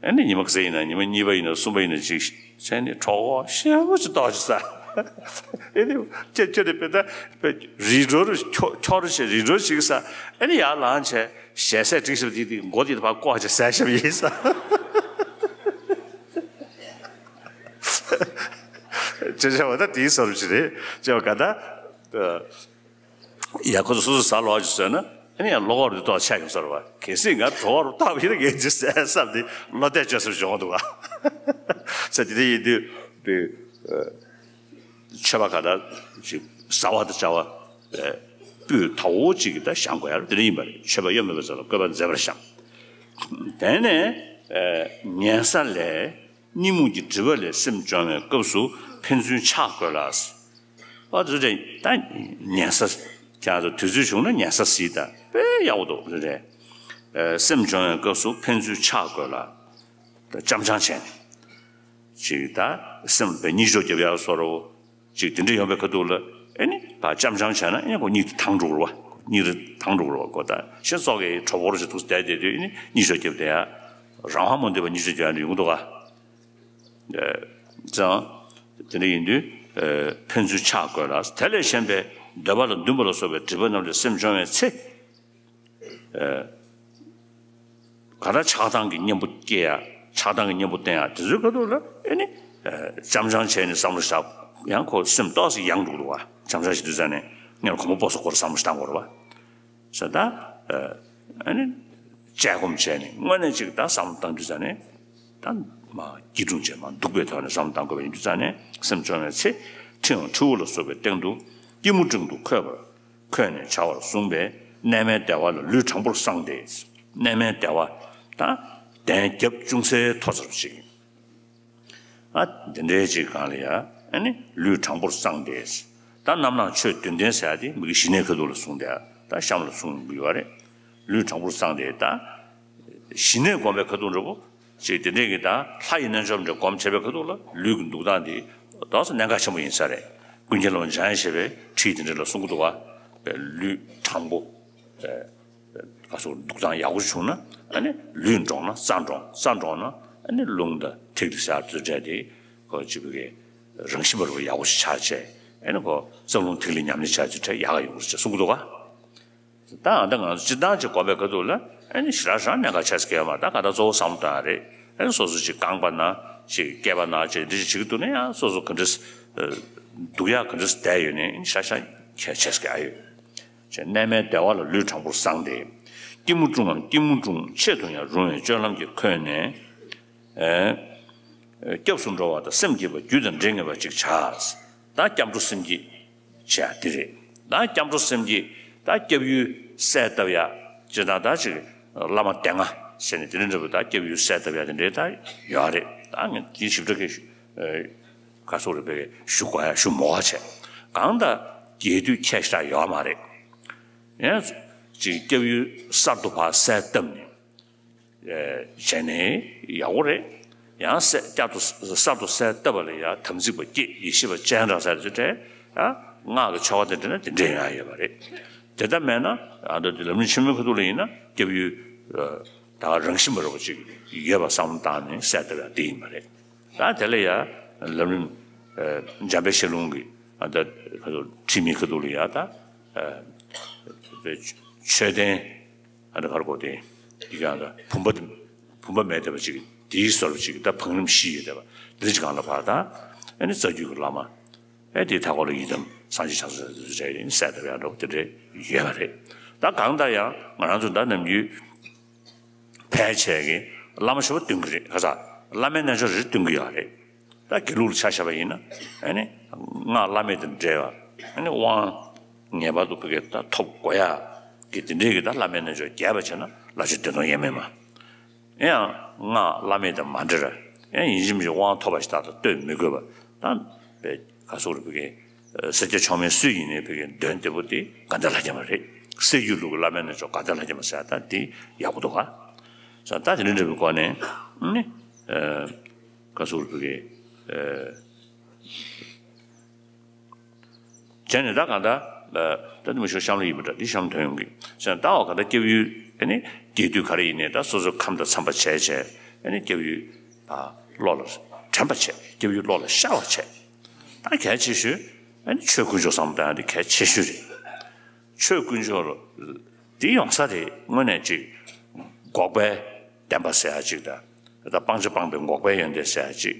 ཨ་ནི་ཉི་མ་ག་ཚོད་ཡིན་ན་ཉི་མ་གཉིས་པ་ཡིན་ན་གསུམ་པ་ཡིན་ན་ཅིག་བྱས་ནས་གྲོད་ཁོག་ཞེ་པོ་ཅིག་ལྟོགས་ཅིག་ཟ། ཨེ་ནི་ཁྱེད་ཁྱེད་དེ་དཔེ་ད་དཔེ་རི་འགྲོ་རུ་ཁྱོ་ཁྱོ་རུ་ཞེས་རི་འགྲོ་ཞིག་ས། ཨེ་ནི་ཡར་ལངས་བྱས་ཞལ་ཟས་བསྒྲིགས་ཤིག་དེ་དེ་མགོ་དེ་ཕར་བཀོག་བྱས་ཟས་ཤིག་ཡིན་ས། ཅེས་བྱ་བ་ད་དེའི་བཟོ་འདྲ་ཞིག་རེད། ཅེས་པ་ག་ད། ཡ་ཁོ་ཚོ་སོ་སོ་ཟ་ལོག་ཅིག་བཟོས་ན་ཨ་ནི་ཡང་བློ་ཁོག་རུ་ཏོག་ཆགས་ཡོང་ས་རེད་བ། གལ་སྲིད་ང་གྲོད་ཁོག་རུ་བཏང་བ་ཡིན་ན་ངས་ཅི་ཟས་བསམ་སྟེ་བློ་གཏད་བཅོལ་ས་བྱུང་འདུག་བ། ས་དེ་དེ་ཡིན་དུས་དེ་མཆོད་པ་ག་ད་ཅིག་ཟ་བ་དང་བཅའ་བ་སྤུས་དག་པོ་ཅིག་གི་ད་བཞེངས་དགོས་ཡ་རེད། དེ་འདྲ་ཡིན་པ་རེད། མཆོད་པ་གཡོ་མེད་པ་ཚོ་ལ་བཀོད་པ་མཛེས་པར་བཞེངས། དེ་ནས་ཉལ་ས་ལས། གཉིད་རྨུགས་ཀྱི་སྒྲིབ་པ་ལས་སེམས་སྦྱོང་བའི་སྐབས་སུ་ཕན་ཚུན་ཕྱག་དགོས་ལ། ཨ་ཙི་རེད་ད། ཉལ་ས། ཀྱང་དུས་ཚོད་བྱུང་ན་ཉལ་ས་གཟིགས་དང་དཔེ་ཡག་པོ་འདུག་རེད། སེམས་སྦྱོང་བའི་སྐབས་སུ་ཕན་ཚུན་ཕྱག་དགོས་ལ། ད་ཅམ་ཆང་བྱས་ནས། ཅིག་ད་སེམས་དཔེ་གཉིད་ཤོག་རྒྱབ་ཡག་བཟོ་འདྲ་བོ། ཅིག་དེ་འདྲ་ཡོང་པའི་ཁ་ཐུག་ལ་ཨེ་ནི་ད་ཅམ་ཆང་བྱས་ན་ཨེ་ནི་ཁོ་གཉིད་དེ་ཐང་འགྲོ་གི་རེད་བ། གཉིད་རེ་ཐང་འགྲོ་གི་རེད་བ། ཁོ་ད་ཤེས་སོགས་ཀྱི་གྲོད་ཁོག་རེ་ཞིག་ཐུག་བསྡད་བསྡད་དུས་ཨེ་ནི་གཉིད་ཤོག་རྒྱབ་བསྡད་ཡ། རང་དབང་མ་འདུག་པ་གཉིད་ཤོག་རྒྱབ་ཡ་འདྲ་ཡོང་གི་འདུག་ག་ཙང་། དེ་འདྲ་ཡིན་དུས་ཕན་ཚུན་ཕྱག་དགོས་ལ། དེ་ལས་གཞན་པའི་འདོད་པ་ལ་འདུན་པ་ལ་སོགས་པའི་སྒྲིབ་པ་རྣམས་ལས་སེམས་སྦྱོང་བའི་ཚེ། ག་ད་ཆགས་སྡང་གི་གཉེན་པོ་སྐྱེ་ཡ། ཆགས་སྡང་གི་གཉེན་པོ་བསྟེན་ཡ་དེ་ཚོའི་ཁ་ཐུག་ལ་ཨེ་ནི། ཅམ་ཆང་བྱས་ནས་བསམ་བློ་བཞག་ཡང་ཁོ་སེམས་ཏོག་ཙམ་ཡང་འགྲོ་གི་འདུག་བ། ཅམ་ཆང་བྱེད་དུས་ཙ་ནས་སྔོན་གོམ་པ་སྤོ་སོགས་སྐོར་བསམ་བློ་བཏང་དགོས་རེད་བ། ཟེར་ད། ཨ་ནི། དཔྱད་སྒོམ་བྱས་ནས་དངོས་གནས་ཅིག་ད་བསམ་བློ་བཏང་དུས་ཙ་ནས། ད་མ་སྐྱིད་སྒྲུང་བྱས་མ་འདུག་པའི་ཐོག་ནས་བསམ་བློ་བཏང་དགོས་པ་ཡིན་དུས་ཙ་ནས་སེམས་སྦྱོང་བའི་ཚེ། ཁྲིའམ་ཁྲིའུ་ལ་སོགས་པའི་སྟེང་དུ་སྐྱི་མོ་སྤྲིན་དུ་འཁོད་པར་འཁོད་ནས་བྱ་བར་གསུངས་པས་གནས་མལ་བདེ་བ་ལ་ལུས་དྲང་པོར་བསྲངས་ཏེ། གནས་མལ་བདེ་བ། ད་གདན་རྒྱབ་ཅུང་ཟད་མཐོ་ཚར་ཅིག་ཨ་འདི་འདྲའི་ཅིག་སྒང་ལ་ཡ། ཨ་ནི་ལུས་དྲང་པོར་བསྲངས་ཏེ། ད་རྣམ་སྣང་ཆོས་བདུན་ལྡན་ཟེར་ཡ་དེ་མི་གི་ཞི་གནས་ཁ་ཐུག་ལ་གསུངས་ཏེ། ད་གཤམ་ལ་གསུངས་ཡོང་གི་ཡོད་རེད། ལུས་དྲང་པོར་བསྲངས་ཏེ་ད། ཞི་གནས་སྒོམ་པའི་ཁ་ཐུག་འདྲ་པོ། ཅིག་དེ་འདྲའི་གི་ད་ལྷ་ཡི་རྣལ་འབྱོར་འདྲ་སྒོམ་བྱེད་པའི་ཁ་ཐུག་ལ་ལུས་ཀྱི་འདུག་སྟངས་དེ་ཏོག་ཙམ་གནད་འགག་ཆེན་པོ་ཡིན་ས་རེད། ཀུན་མཁྱེན་སློབ་དཔོན་འཇམ་དབྱངས་བཞད་པའི་ཁྲིད་དེ་འདྲ་ལ་གསུང་གི་འདུག་བ། ལུས་དྲང་པོ། ག་སོགས་འདུག་སྟངས་ཡག་པོ་བྱུང་ན་ཨ་ནི་ལུས་འདྲོངས་ན་རྩ་འདྲོངས། རྩ་འདྲོངས་ན་ཨ་ནི་རླུང་དང་ཐིག་ལེ་ཟེར་དུ་འདྲ་དེ་ཁོ་ཅིག་བུ་གའི་རང་བཞིན་པ་རུ་ཡག་པོ་ཞིག་ཆགས་བྱས། ཨ་ནི་ཁོ་རྩ་རླུང་ཐིག་ལེ་ཉམས་ལེན་བྱ་རྒྱུ་འདྲ་ཡག་ག་ཡོང་གི་རེད་ཅེས་གསུང་གི་འདུག་ག་ད་ཨ་ད་ང་ཚོ་སྤྱིར་བཏང་ཅིག་སྒོམ་པའི་ཁ་ཐུག་ལ་ཨ་ནི་ཞེ་དྲག་ཞེ་དྲག་གནད་འགག་ཆགས་ཀྱི་ཡོད་མ་རེད། ད་ག་ད་གཙོ་བོ་བསམ་བློ་བཏང་ཡ་རེད། ཨ་ནི་སོ་སོ་ཅིག་རྐང་པ་ན་ཅིག་སྐེད་པ་ན་ཅིག་འདི་ཅིག་བྱེད་ཀྱི་འདུག་ན་ཡང་སོ་སོ་ག་འདྲ་སྡུག་ཡག་ག་འདྲ་བསྡད་ཡོད་ནའི་ཤ་ཤ་ཁྱད་ཆེས་ཀྱི་ཨ་ཡོད། ཅེས་གནས་མལ་བདེ་བ་ལ་ལུས་དྲང་པོར་བསྲངས་ཏེ། སྐྱི་མོ་ཀྲུང་ངམ་སྐྱིལ་མོ་ཀྲུང་ཆེད་དུ་ཡང་རུང་བའི་སྤྱོད་ལམ་གྱིས་འཁོད་ནས། ཨེ། སྐྱབས་སུ་འགྲོ་བ་དང་སེམས་བསྐྱེད་པ་རྒྱུད་དང་འདྲེས་ངེས་པ་ཅིག་བྱ། ད་སྐྱབས་འགྲོ་སེམས་བསྐྱེད་བྱ་དེ་རེད། ད་སྐྱབས་འགྲོ་སེམས་བསྐྱེད་ད་སྐྱབས་ཡུལ་གསལ་བཏབ་ཡ། ཅེས་དང་ད་ཅིག་བླ་མ་སྡེ་ལྔ་ཟེར་ནས་དེ་འདྲ་འདྲ་པོ་ད་སྐྱབས་ཡུལ་གསལ་བཏབ་ཡ་དེ་འདྲའི་ད་ཡོད་རེད། ད་ངས་དེ་ཞིབ་ཕྲ་གི་ག་སོགས་རེད་པས་ཞུ་དགོས་ཡ་ཞུ་མོ་བ་བྱས། གང་ལྟར་རྒྱས་བསྡུས་ཁྱད་ཞིག་ཡོད་མ་རེད། ཡང་ཅིག་སྐྱབས་ཡུལ་གསར་དུ་ཕར་གསལ་བཏབ་ནས་བྱས་ནས་ཡག་པོ་རེད། ཡང་གསལ་བསྐྱར་དུ་གསར་དུ་གསལ་བཏབ་པ་ལ་ཡང་དམ་ཚིག་པ་བསྐྱེད། ཡེ་ཤེས་པ་སྤྱན་དྲངས་ས་དེ་འདྲ་ཡང་སྔགས་ཀྱི་ཆོ་ག་དེ་འདྲ་ན་དེ་འདྲ་ཡང་ཡོད་པ་རེད། དེ་ལྟར་མེད་ན་ཨ་ད་དེ་ལམ་རིམ་ཆེན་མོའི་ཁ་ཐུག་ལ་ཡིན་ན་སྐྱབས་ཡུལ་ད་རང་བཞིན་པ་རེད་པ་ཅིག་ཡོད་པ་བསམ་བློ་བཏང་ནས་གསལ་བཏབ་ཡ་དེ་ཡིན་པ་རེད། ད་དེ་ལ་ཡང་ལམ་རིམ་འཇམ་དཔལ་ཤེས་ལྷུན་གྱི་ཨ་ད་ཁ་ཐུག་ཁྲིད་མིའི་ཁ་ཐུག་ལ་ཡང་ད་མཆོད་རྟེན། ཨ་ནི་གར་གོ་དེ། འདི་གང་ལ་བུམ་པ། བུམ་པ་མེད་བསྡད་པ་ཅིག་དེའི་བཟོ་འདྲ་ཅིག་ད་བང་རིམ་བཞི་ཡོད་བསྡད་པ། འདི་ཅིག་གང་ལ་བར་དང་། ཨ་ནི་རྩ་རྒྱུད་ཀྱི་བླ་མ། ཨེ་དེའི་མཐའ་སྐོར་ལ་ཡི་དམ་སངས་རྒྱས་ཆགས་སོ་རེད་ཟེར་ཡིན་གསལ་བཏབ་ཡ་འགྲོ་དེ་འདྲ་ཡོད་པ་རེད། ད་གང་ལྟར་ཡང་ང་རང་ཚོ་ད་ནམ་རྒྱུན་ཕལ་ཆེར་གྱི་བླ་མ་མཆོད་པ་འདོན་གྱི་རེད། ཁ་ཚ་བླ་མའི་རྣལ་འབྱོར་རེ་འདོན་གྱི་ཡོད་རེད། ད་དགེ་ལུགས་ལ་ཆ་བཞག་པ་ཡིན་ན་ཨ་ནི་སྔགས་བླ་མེད་དང་འབྲེལ་བ་ཨ་ནི་དབང་ངེས་པར་དུ་བོད་སྐད་ད་ཐོབ་དགོས་ཡ་གི་དེ་འདྲའི་གི་ད་བླ་མེད་རྣལ་འབྱོར་རྒྱས་པ་བྱས་ན་བླ་མཆོད་འདོན་སྟངས་དབྱེར་མེད་མ། ཡང་སྔགས་བླ་མེད་དང་མ་འབྲེལ་བ་ཡང་ཡིན་གཅིག་མིན་གཅིག་དབང་ཐོབ་པ་ཞིག་ད་ལྟ་སྟོན་མི་དགོས་པ་ད་བས་ག་སོགས་རེ་བོད་སྐད་སེར་སྐྱ་མཆོག་དམན་སུ་ཡིན་ནའི་བོད་སྐད་འདོན་བདེ་པོ་དེ་དགའ་ལྡན་ལྷ་བརྒྱ་མ་རེད། སེར་རྒྱུད་ལུགས་ཀྱི་བླ་མེད་རྣལ་འབྱོར་དགའ་ལྡན་ལྷ་བརྒྱ་མ་ཟེར་ཡ་ད་དེ་ཡག་པོ་འདུག་ག་ས་ད་དེ་འདྲ་འདྲ་བའི་སྒོ་ནས་ནི། ག་སོགས་རེ་བོད་སྐད། བྱས་ནས་ད་གང་ལྟར། ད་ནི་མི་ཤོ་གཤམ་ལ་ཡིན་པ་འདྲ་འདི་གཤམ་ཐོན་ཡོང་གི་ཟེར་ན་ད་འོ་གང་ལྟར་སྐྱབས་ཡུལ་ཨ་ནི་རྒྱས་བསྡུས་ག་རེ་ཡིན་ནའི་ད་སོ་སོའི་ཁམས་དང་འཚམ་པ་བྱས་བྱས་ཨ་ནི་སྐྱབས་ཡུལ་བློ་ལ་དྲན་པ་བྱས། སྐྱབས་ཡུལ་བློ་ལ་ཤར་བ་བྱས། ད་གལ་ཆེ་ཤོས་ཨ་ནི་ཆོས་དཀོན་མཆོག་བསམ་བློ་བཏང་ཡ་དེ་གལ་ཆེ་ཤོས་རེད། ཆོས་དཀོན་མཆོག་ལ་དེ་ཡོང་ས་རེད། དངོས་གནས་ཅིག་འགོག་པའི་བདེན་པ་ཟེར་ཡ་ཅིག་དང་། ད་སྤང་བྱ་སྤངས་པའི་འགོག་པའི་ཡོན་ཏན་ཟེར་ཡ་ཅིག་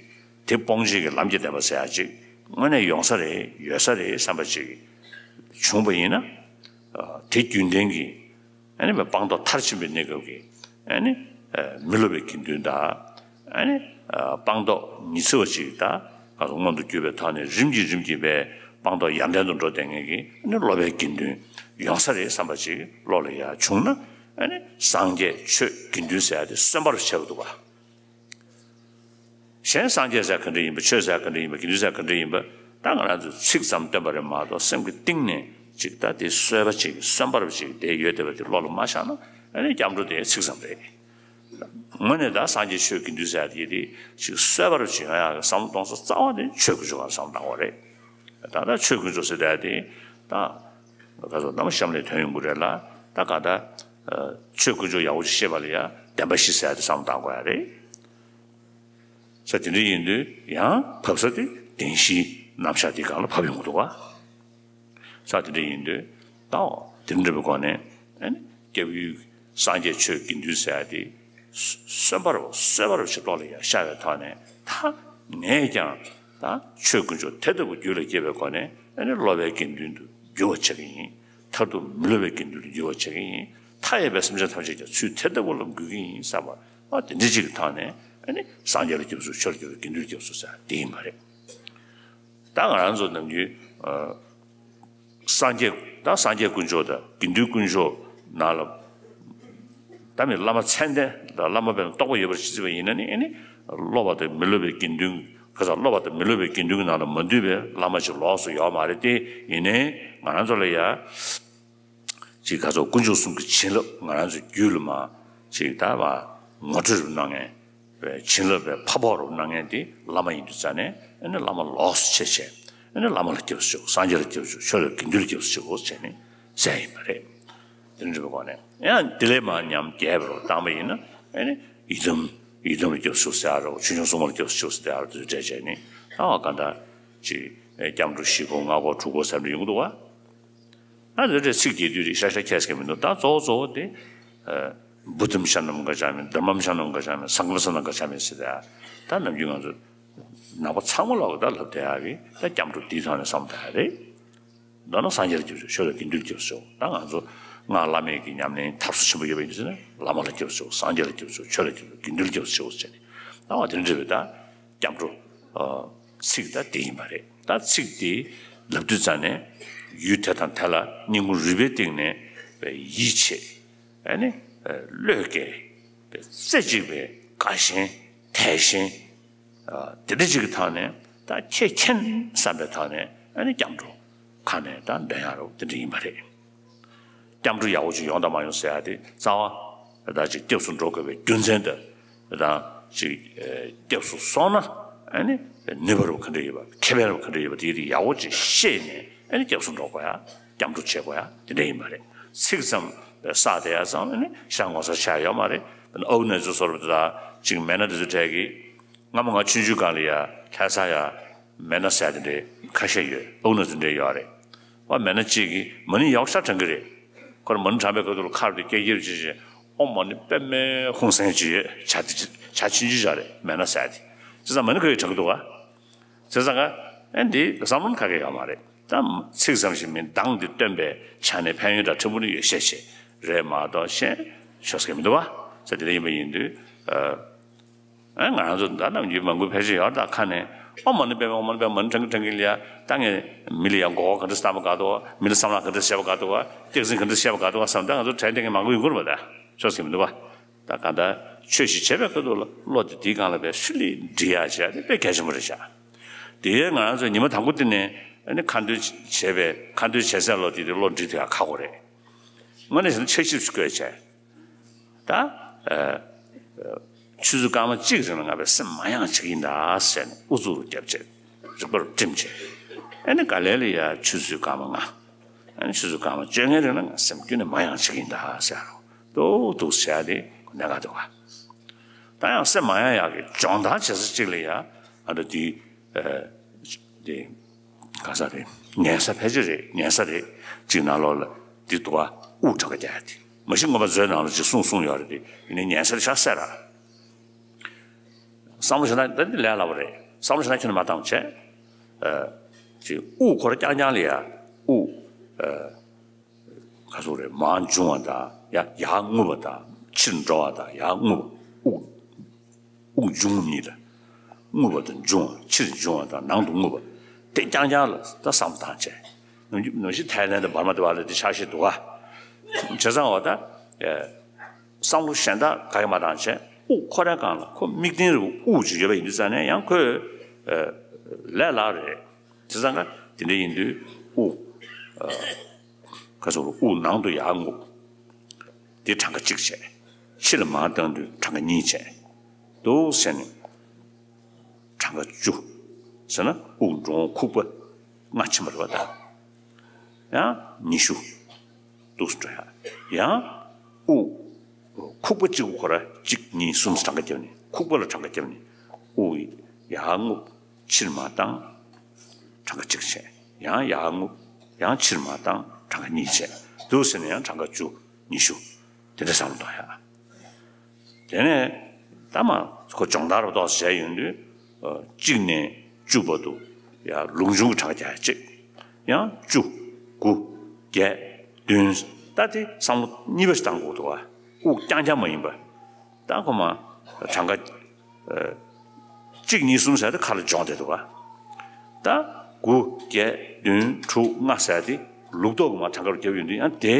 དེ་སྤོང་བྱེད་ཀྱི་ལམ་གྱི་བདེན་པ་ཟེར་ཡ་ཅིག་དངོས་གནས་ཡོང་ས་རེད། ཡོད་ས་རེད་བསམ་པ་ཅིག་བྱུང་བ་ཡིན་ན། དེ་རྒྱུན་ལྡན་གྱི་ཨ་ནི་སྤངས་རྟོགས་མཐར་ཕྱིན་པའི་གནས་སྐབས་ཀྱི་ཨ་ནི་མི་སླུ་བའི་དགེ་འདུན་དང་། ཨ་ནི་སྤངས་རྟོགས་ཉི་ཚེ་བ་ཅིག་དང་ང་ཚོ་མངོན་དུ་གྱུར་པའི་ཐོག་ནས་རིམ་གྱིས་རིམ་གྱིས་པའི་སྤངས་རྟོགས་ཡར་ལྡན་དུ་འགྲོ་བསྡད་མཁན་གྱི་ཨ་ནི་སློབ་པའི་དགེ་འདུན་ཡོང་ས་རེད་བསམ་པ་ཅིག་བློ་ལ་ཡར་བྱུང་ན། ཨ་ནི་སངས་རྒྱས་ཆོས་དགེ་འདུན་ཟེར་ཡ་དེ་གསོན་པོར་ཆགས་ཀྱི་འདུག་བ། གཞན་སངས་རྒྱས་ཟེར་ག་འདྲ་ཡིན་པ། ཆོས་ཟེར་ག་འདྲ་ཡིན་པ། དགེ་འདུན་ཟེར་ག་འདྲ་ཡིན་པ། ད་ང་རང་ཚོས་ཚིག་ཙམ་བཏོན་པ་རེད་མ་གཏོགས་སེམས་ཀྱི་གཏིང་ནས་ཅིག་ད་དེ་གསོལ་བ་ཅིག་གསོན་པོར་ཅིག་དེ་ཡོད་བསྡད་པ་དེ་བློ་ལ་མ་བཞག་ན་ཨ་ནི་སྐྱབས་འགྲོ་དེ་ཚིག་ཙམ་རེད། དངོས་གནས་ད་སངས་རྒྱས་ཆོས་དགེ་འདུན་ཟེར་དེ་དེ་ཅིག་གསོལ་བ་ཅིག་ཡོང་ཡག་གི་བསམ་བློ་གཏོང་ས་རྩ་བ་དེ་ཆོས་དཀོན་མཆོག་ག་བསམ་བློ་བཏང་དགོས་རེད། ད་ལྟ་ཆོས་དཀོན་མཆོག་ཟེར་དེ་དེ་ད་ག་ཚོད་ནམ་གཤམ་ལས་ཐོན་ཡོང་གི་རེད་ལ། ད་ག་ད་ཆོས་དཀོན་མཆོག་ཡག་པོ་ཅིག་ཤེས་པ་ལ་ཡ་བདེན་པ་བཞི་ཟེར་དེ་བསམ་བློ་བཏང་དགོས་ཡ་རེད། ས་དེ་འདྲ་ཡིན་དུས་ཡང་བབས་ས་དེ་བདེན་བཞིའི་རྣམ་གཞག་དེ་སྒང་ལ་བབས་ཡོང་གི་འདུག་བ། ས་དེ་འདྲ་ཡིན་དུས་ད་འོ་དེ་འདྲ་བའི་སྒོ་ནས་ཨ་ནི་སྐྱབས་ཡུལ་སངས་རྒྱས་ཆོས་དགེ་འདུན་ཟེར་ཡ་དེ་གསོན་པོར་གསོལ་བ་ཞིག་བློ་ལ་ཡ་ཤར་བའི་ཐོག་ནས་ད་ངས་ཀྱང་ད་ཆོས་དཀོན་མཆོག་དེ་ལྟ་བུ་རྒྱུད་ལ་སྐྱེས་པའི་སྒོ་ནས་ཨ་ནི་སློབ་པའི་དགེ་འདུན་དུ་འགྱུར་བ་བྱེད་ཀྱི་ཡིན། མཐར་ཐུག་མི་སླུ་བའི་དགེ་འདུན་དུ་འགྱུར་བ་བྱེད་ཀྱི་ཡིན། མཐའ་ཡས་པའི་སེམས་ཅན་ཐམས་ཅད་ཀྱང་ཚུལ་དེ་ལྟ་བུ་ལ་འགོད་ཀྱི་ཡིན་བསམ་པ། ཨ་དེ་འདྲ་ཅིག་གི་ཐོག་ནས་ཨ་ནི་སངས་རྒྱས་ལ་སྐྱབས་སུ་ཆོས་ལ་སྐྱབས་སུ་དགེ་འདུན་ལ་སྐྱབས་སུ་ཟེར་དེ་ཡིན་པ་རེད། ད་ང་རང་ཚོ་ནམ་རྒྱུན་ཨ་སངས་རྒྱས་ད་སངས་རྒྱས་དཀོན་མཆོག་དང་དགེ་འདུན་དཀོན་མཆོག་ནང་ལ་ད་མི་བླ་མ་མཚན་ལྡན་དང་བླ་མ་དཔེར་ན་རྟོགས་པ་ཡོད་པར་བརྩི་བ་ཡིན་ན་ནི་ཨ་ནི་སློབ་པ་དང་མི་སློབ་པའི་དགེ་འདུན་ག་ས་སློབ་པ་དང་མི་སློབ་པའི་དགེ་འདུན་གྱི་ནང་ལ་མ་འདུས་པའི་བླ་མ་ཞིག་ལོགས་སུ་ཡོད་མ་རེད་དེ། ཡིན་ནའི་ང་རང་ཚོ་ལ་ཡ། ཅིག་ག་ཚོད་དཀོན་མཆོག་གསུམ་གྱི་བྱིན་རླབས་ང་རང་ཚོའི་རྒྱུད་ལ་མ་ཅིག་ད་བ་ངོ་སྤྲོད་རུ་གནང་མཁན་བའི་བྱིན་རླབས་པའི་ཕ་ཕོག་རུ་གནང་མཁན་དེ་བླ་མ་ཡིན་དུས་ཙང་ནས་ཨ་ནི་བླ་མ་ལོགས་སུ་ཆེ་ཆེ་ཨ་ནི་བླ་མ་ལ་སྐྱབས་སུ་མཆིའོ། སངས་རྒྱས་ལ་སྐྱབས་སུ་མཆིའོ། ཆོས་ལ་དགེ་འདུན་ལ་སྐྱབས་སུ་མཆིའོ་བྱས་ནས་ཟེར་ཡིན་པ་རེད། དེ་འདྲ་བའི་སྒོ་ནས་ཡང་དེ་ལས་མ་ཉམས་རྒྱས་པ་རུ་བཏང་པ་ཡིན་ན་ཨ་ནི་ཡི་དམ་ཡི་དམ་ལ་སྐྱབས་སུ་མཆིའོ་ཟེར་རོ། ཆོས་སྐྱོང་སྲུང་མ་ལ་སྐྱབས་སུ་མཆིའོ་ཟེར་ཡ་རོ། དེ་ཚོ་འདྲ་བྱས་ནས་ད་བ་ག་འདྲ་ཅིག་སྐྱབས་འགྲོ་བཞི་སྐོར་ལྔ་སྐོར་དྲུག་སྐོར་ཟེར་འདྲ་ཡོང་གི་འདུག་བ། ཨ་རེ་རེ་ཚིག་རྒྱས་བསྡུས་རེ་ཤ་ཤ་ཁྱད་སྐད་མི་འདུག་ད་གཙོ་བོ་གཙོ་བོ་དེ། ཨ་བུདྡྷཾ་ཤ་ནམ་ག་ཅ་མི། དྷརྨཾ་ཤ་ནམ་ག་ཅ་མི། སངྒྷཾ་ཤ་ནམ་ག་ཅ་མི་ཟེར་ད། ད་ནམ་རྒྱུན་ང་ཚོ་ནང་པ་ཚང་མ་ལོག་གི་ད་ལབ་བསྡད་ཡ་གི་ད་སྐྱབས་འགྲོ་འདིའི་ཐོག་ནས་བསམ་བསྡད་ཡ་རེད། མདོར་ན་སངས་རྒྱས་ལ་སྐྱབས་སུ་མཆིའོ། ཆོས་ལ་དགེ་འདུན་ལ་སྐྱབས་སུ་མཆིའོ། ད་ང་ཚོ་སྔགས་བླ་མེད་ཀྱི་ཉམས་ལེན་ཐབས་སུ་ཆེན་པོ་ཡོད་པ་ཡིན་ཟེར་ན་བླ་མ་ལ་སྐྱབས་སུ་མཆིའོ། སངས་རྒྱས་ལ་སྐྱབས་སུ་མཆིའོ། ཆོས་ལ་སྐྱབས་སུ་མཆིའོ། དགེ་འདུན་ལ་སྐྱབས་སུ་མཆིའོ་ཟེར་ནས་ད་བ་དེ་འདྲ་བའི་ད། སྐྱབས་འགྲོ། ཨ་ཚིག་ད་དེ་ཡིན་པ་རེད། ད་ཚིག་དེ་ལབ་དུས་ཙང་ནས་ཡུལ་དེ་དང་དེ་ལ་སྙིང་ཁུང་རུས་པའི་གཏིང་ནས་ཡིད་ཆེས། ཨ་ནི་བློས་འགེལ། རྩེ་གཅིག་པའི་དགའ་ཞེན་དད་ཞེན་དེ་འདྲ་ཅིག་གི་ཐོག་ནས་ད་ཁྱེད་མཁྱེན་བསམ་པའི་ཐོག་ནས་ཨ་ནི་སྐྱབས་འགྲོ་ཁ་ནས་ད་འདོན་ཡག་རོགས་དེ་འདྲ་ཡིན་པ་རེད། སྐྱབས་འགྲོ་ཡག་པོ་ཅིག་ཡོང་དང་མ་ཡོང་ཟེར་ཡ་དེ་རྩ་བ་ད་ཅིག་སྐྱབས་སུ་འགྲོ་དགོས་པའི་རྒྱུ་མཚན་དང་། ད་ཅིག་སྐྱབས་སུ་སོང་ན་ཨ་ནི་ནུས་པ་རུ་ག་འདྲ་ཡོད་པ། ཁེ་ཕན་རུ་ག་འདྲ་ཡོད་པ་དེ་དེ་ཡག་པོ་ཅིག་ཤེས་ནས་ཨ་ནི་སྐྱབས་སུ་འགྲོ་དགོས་ཡ། སྐྱབས་འགྲོ་བྱེད་དགོས་ཡ་དེ་འདྲ་ཡིན་པ་རེད། ཚིག་ཙམ་བསགས་བསྡད་ཡ་ཙམ་ཨ་ནི་ཤ་ངོ་ཚ་ཆགས་ཡོད་མ་རེད། ཨ་ནི་ཨའུ་ནེ་ཙོ་སོར་བ་ད་ཅིག་མེད་ན་དེ་ཚོ་གྲས་ཀྱི། སྔ་མོ་ང་ཆུང་ཆུང་སྒང་ལ་ཡ་ལྷ་ས་ཡ་མེ་ན་ཟེར་དེ་འདྲའི་ཁ་ཤས་ཡོད། ཨུ་ནུ་དེ་འདྲའི་ཡོད་རེད། ཨོ་མེ་ན་གཅིག་གིས་མ་ཎི་ཡག་ཤ་བགྲང་གི་རེད། ཁོ་རང་མ་ཎི་བགྲང་པའི་སྐབས་དུ་ལ་ཁར་དེ་ཀྱེ་ཀྱེ་ཅི་ཅི་ཨོ་མ་ཎི་པདྨེ་ཧཱུྃ་སེང་ཅི་ཡོད། བྱ་དེ་བྱ་ཆུང་ཆུང་ཅིག་རེད་མེ་ན་ཟེར་དེ། བྱས་ཙང་མ་ཎི་ཁོ་ཡི་བགྲང་གི་འདུག་ག་བྱས་ཙང་ག་ཨེ་འདི་བསམ་བློ་ཁ་སྐད་ཡོད་མ་རེད། ད་ཚིག་ཙམ་ཞིག་མིན་གདངས་འདི་སྟོན་པའི་ཆ་ནས་ཕན་ཡོན་དང་ཕྲན་བུ་ནི་ཡོད་ཤས་ཆེ་རེད་མ་གཏོགས་གཞན་ཆོག་ས་མི་འདུག་བ། ཟེར་དེ་འདྲ་ཡིན་པ་ཡིན་དུས་ཨ། ཨ་ང་རང་ཚོ་ད་ནམ་རྒྱུན་མང་པོ་ཕལ་ཆེར་ཡོད་ད་ཁ་ནས་ཨོཾ་མ་ཎི་པདྨེ་ཧཱུྃ་མ་ཎི་པདྨེ་ཧཱུྃ་མ་ཎི་བགྲང་གིན་བགྲང་གིན་ལ་ཡ་ད་ངས་མི་ལ་ཡ་མགོ་སྐོར་ག་འདྲ་བཏང་པ་ག་འདུག་མི་ལ་བསམ་བློ་ག་འདྲ་བཤད་པ་ག་འདུག་སྟེགས་འཛིན་ག་འདྲ་བཤད་པ་ག་འདུག་བསམ་ད་ང་ཚོ་དྲན་བསྡད་མཁན་མང་པོ་ཡོང་གི་རེད་པ། ད་ཆོག་ས་མི་འདུག་བ། ད་གང་ལྟར་ཆོས་ཤིག་བྱེད་པའི་ཁ་ཐུག་ལ་བློ་དེ་དེའི་སྒང་ལ་བས་སུ་ལི་འདྲི་ཡ་བྱས་དེ་དཔེ་གལ་ཆེན་པོ་རེད་ཤག་དེ་ང་རང་ཚོ་ཉི་མ་དང་པོ་དེ་ནས་ཨ་ནི་ཁ་འདོན་བྱས་པའི་ཁ་འདོན་བྱེད་སའི་བློ་དེ་དེ་བློ་འདྲི་ཐུབ་ཡ་ཁག་པོ་རེད། དངོས་གནས་བྱས་ན་འཆར་གཞི་ཞིག་བཀོད་བྱས། ད། ཨ། ཆུ་ཚོད་སྐར་མ་གཅིག་རིང་ལ་ང་བའི་སེམས་མ་ཡེངས་བྱེད་ཀྱི་ཡིན་ད་ཟེར་ནས་ཨུ་ཚུགས་རྒྱབ་བྱས། རིག་པ་རུ་བསྒྲིམས་བྱས། ཨ་ནི་ག་ལེ་ལ་ཡ་ཆུ་ཚོད་སྐར་མ་ལྔ། ཨ་ནི་ཆུ་ཚོད་སྐར་མ་བཅོ་ལྔའི་རིང་ལ་ང་སེམས་ཀུན་ནས་མ་ཡེངས་བྱེད་ཀྱི་ཡིན་ད་ཟེར་རོ། ཏོག་ཏོག་ཟེར་ཡ་དེ་གནད་འགག་འདུག་ག་ད་ཡང་སེམས་མ་ཡེངས་ཡག་གི་སྦྱོང་བརྡར་བྱེད་ས་གཅིག་ལ་ཡ་ཨ་འདྲ་དེ། ཨ། དེ། ག་ས་རེད། ཉལ་ས་ཕལ་ཆེར་རེད། ཉལ་ས་རེད། གཅིག་ནང་ལོགས་ལ་འདི་འདུག་བ། དབུགས་གྲངས་ཀ་རྒྱག་ཡ་དེ་མ་གཞི་སྔོན་མ་མཛོད་ནང་ལ་ཅིག་གསུངས་གསུངས་ཡོད་རེད། དེ་ཡིན་ནའི་ཉལ་ས་དེ་ཤ་སད་ར། བསམ་བློ་བྱས་ན་ད་འདི་ལས་སླ་པོ་རེད། བསམ་བློ་བྱས་ན་ཁྱོན་ནས་མ་བཏང་བྱས། ཨ། ཅིག་དབུགས་ཁོ་ར་རྐྱང་རྐྱང་ལ་ཡ་དབུགས། ཨ། ག་ཚོད་རེད། མར་འབྱུང་བ་དང་ཡ་ཡར་རྔུབ་པ་དང་ཕྱིར་འགྲོ་བ་དང་ཡར་རྔུབ་པ། དབུགས་དབུགས་འབྱུང་རྔུབ་གཉིས་ལ། རྔུབ་པ་དང་འབྱུང་བ། ཕྱིར་འབྱུང་བ་དང་ནང་དུ་རྔུབ་པ། དེ་རྐྱང་རྐྱང་ལ་ད་བསམ་བློ་བཏང་བྱས། ནམ་རྒྱུན་ནམ་རྒྱུན་ཐའི་ལན་དང་འབར་མ་དེ་བར་ལ་དེ་ཆ་ཤས་འདུག་ག་བྱས་ཙང་འོ་ད། ཨེ། བསམ་བློ་གཞན་དག་ག་གེ་མ་བཏང་བྱས། དབུགས་ཁོ་རའི་སྒང་ལ་ཁོ་དམིགས་རྟེན་རུ་དབུགས་ཅིག་ཡོད་པ་ཡིན་དུས་ཙང་ནས་ཡང་ཁོས། ཨེ། ལས་སླ་རེད། དེ་ཙང་ཀ་དེ་འདྲ་ཡིན་དུས་དབུགས། ཨ། ཁ་སོ་རུ་དབུགས་ནང་དུ་ཡར་རྔུབ། དེ་གྲངས་ཀ་གཅིག་བྱས། ཕྱི་ལ་མར་བཏང་དུས་གྲངས་ཀ་གཉིས་བྱས། འདུག་ཟེར་ནས། གྲངས་ཀ་བཅུ། ཟེར་ན་དབུགས་འགྲོ་འོང་ཁུག་པ་ལྔ་ཕྱིན་པ་རེད་པ་ད། ཡང་ཉི་ཤུ། འདུག་སེ་འགྲོ་ཡ། ཡང་དབུགས་ཁུག་པ་གཅིག་པུ་ཁོ་ར་གཅིག་གཉིས་གསུམ་གྲངས་ཀ་བརྒྱབ་ནས་ཁུག་པ་ལ་གྲངས་ཀ་བརྒྱབ་ནས་དབུགས་ཡར་རྔུབ། ཕྱིར་མར་བཏང་། གྲངས་ཀ་གཅིག་བྱས། ཡང་ཡར་རྔུབ། ཡང་ཕྱིར་མར་བཏང་། གྲངས་ཀ་གཉིས་བྱས། འདུག་ཟེར་ནས་ཡང་གྲངས་ཀ་བཅུ། ཉི་ཤུ། དེ་འདྲ་བསམ་བློ་གཏོང་ཡ། དེ་ནས་ད་མ་ཁོ་སྦྱོང་བརྡར་རོ་ཏོག་ཙམ་བྱས་ཡོང་དུས། ཨ། གཅིག་ནས་བཅུ་བར་དུ་ཡ་ལུགས་འབྱུང་གི་གྲངས་ཀ་རྒྱག་ཡ་གཅིག། ཡང་བཅུ། དགུ། བརྒྱད། བདུན། ད་དེ་བསམ་བློ་གཉིས་པ་ཞིག་བཏང་དགོས་འདུག་ག་དབུགས་རྐྱང་རྐྱང་མ་ཡིན་པ། ད་ཁོ་མ་གྲངས་ཀ་ཨ། གཅིག་གཉིས་གསུམ་ཟེར་ཏེ་ཁ་ལ་སྦྱོང་བསྡད་འདུག་ག་ད་དགུ་བརྒྱད་བདུན་དྲུག་ལྔ་ཟེར་ཏེ་ལུགས་ལྡོག་གི་མ་གྲངས་ཀ་རུ་བརྒྱབ་ཡོང་དུས་ཡང་དེ་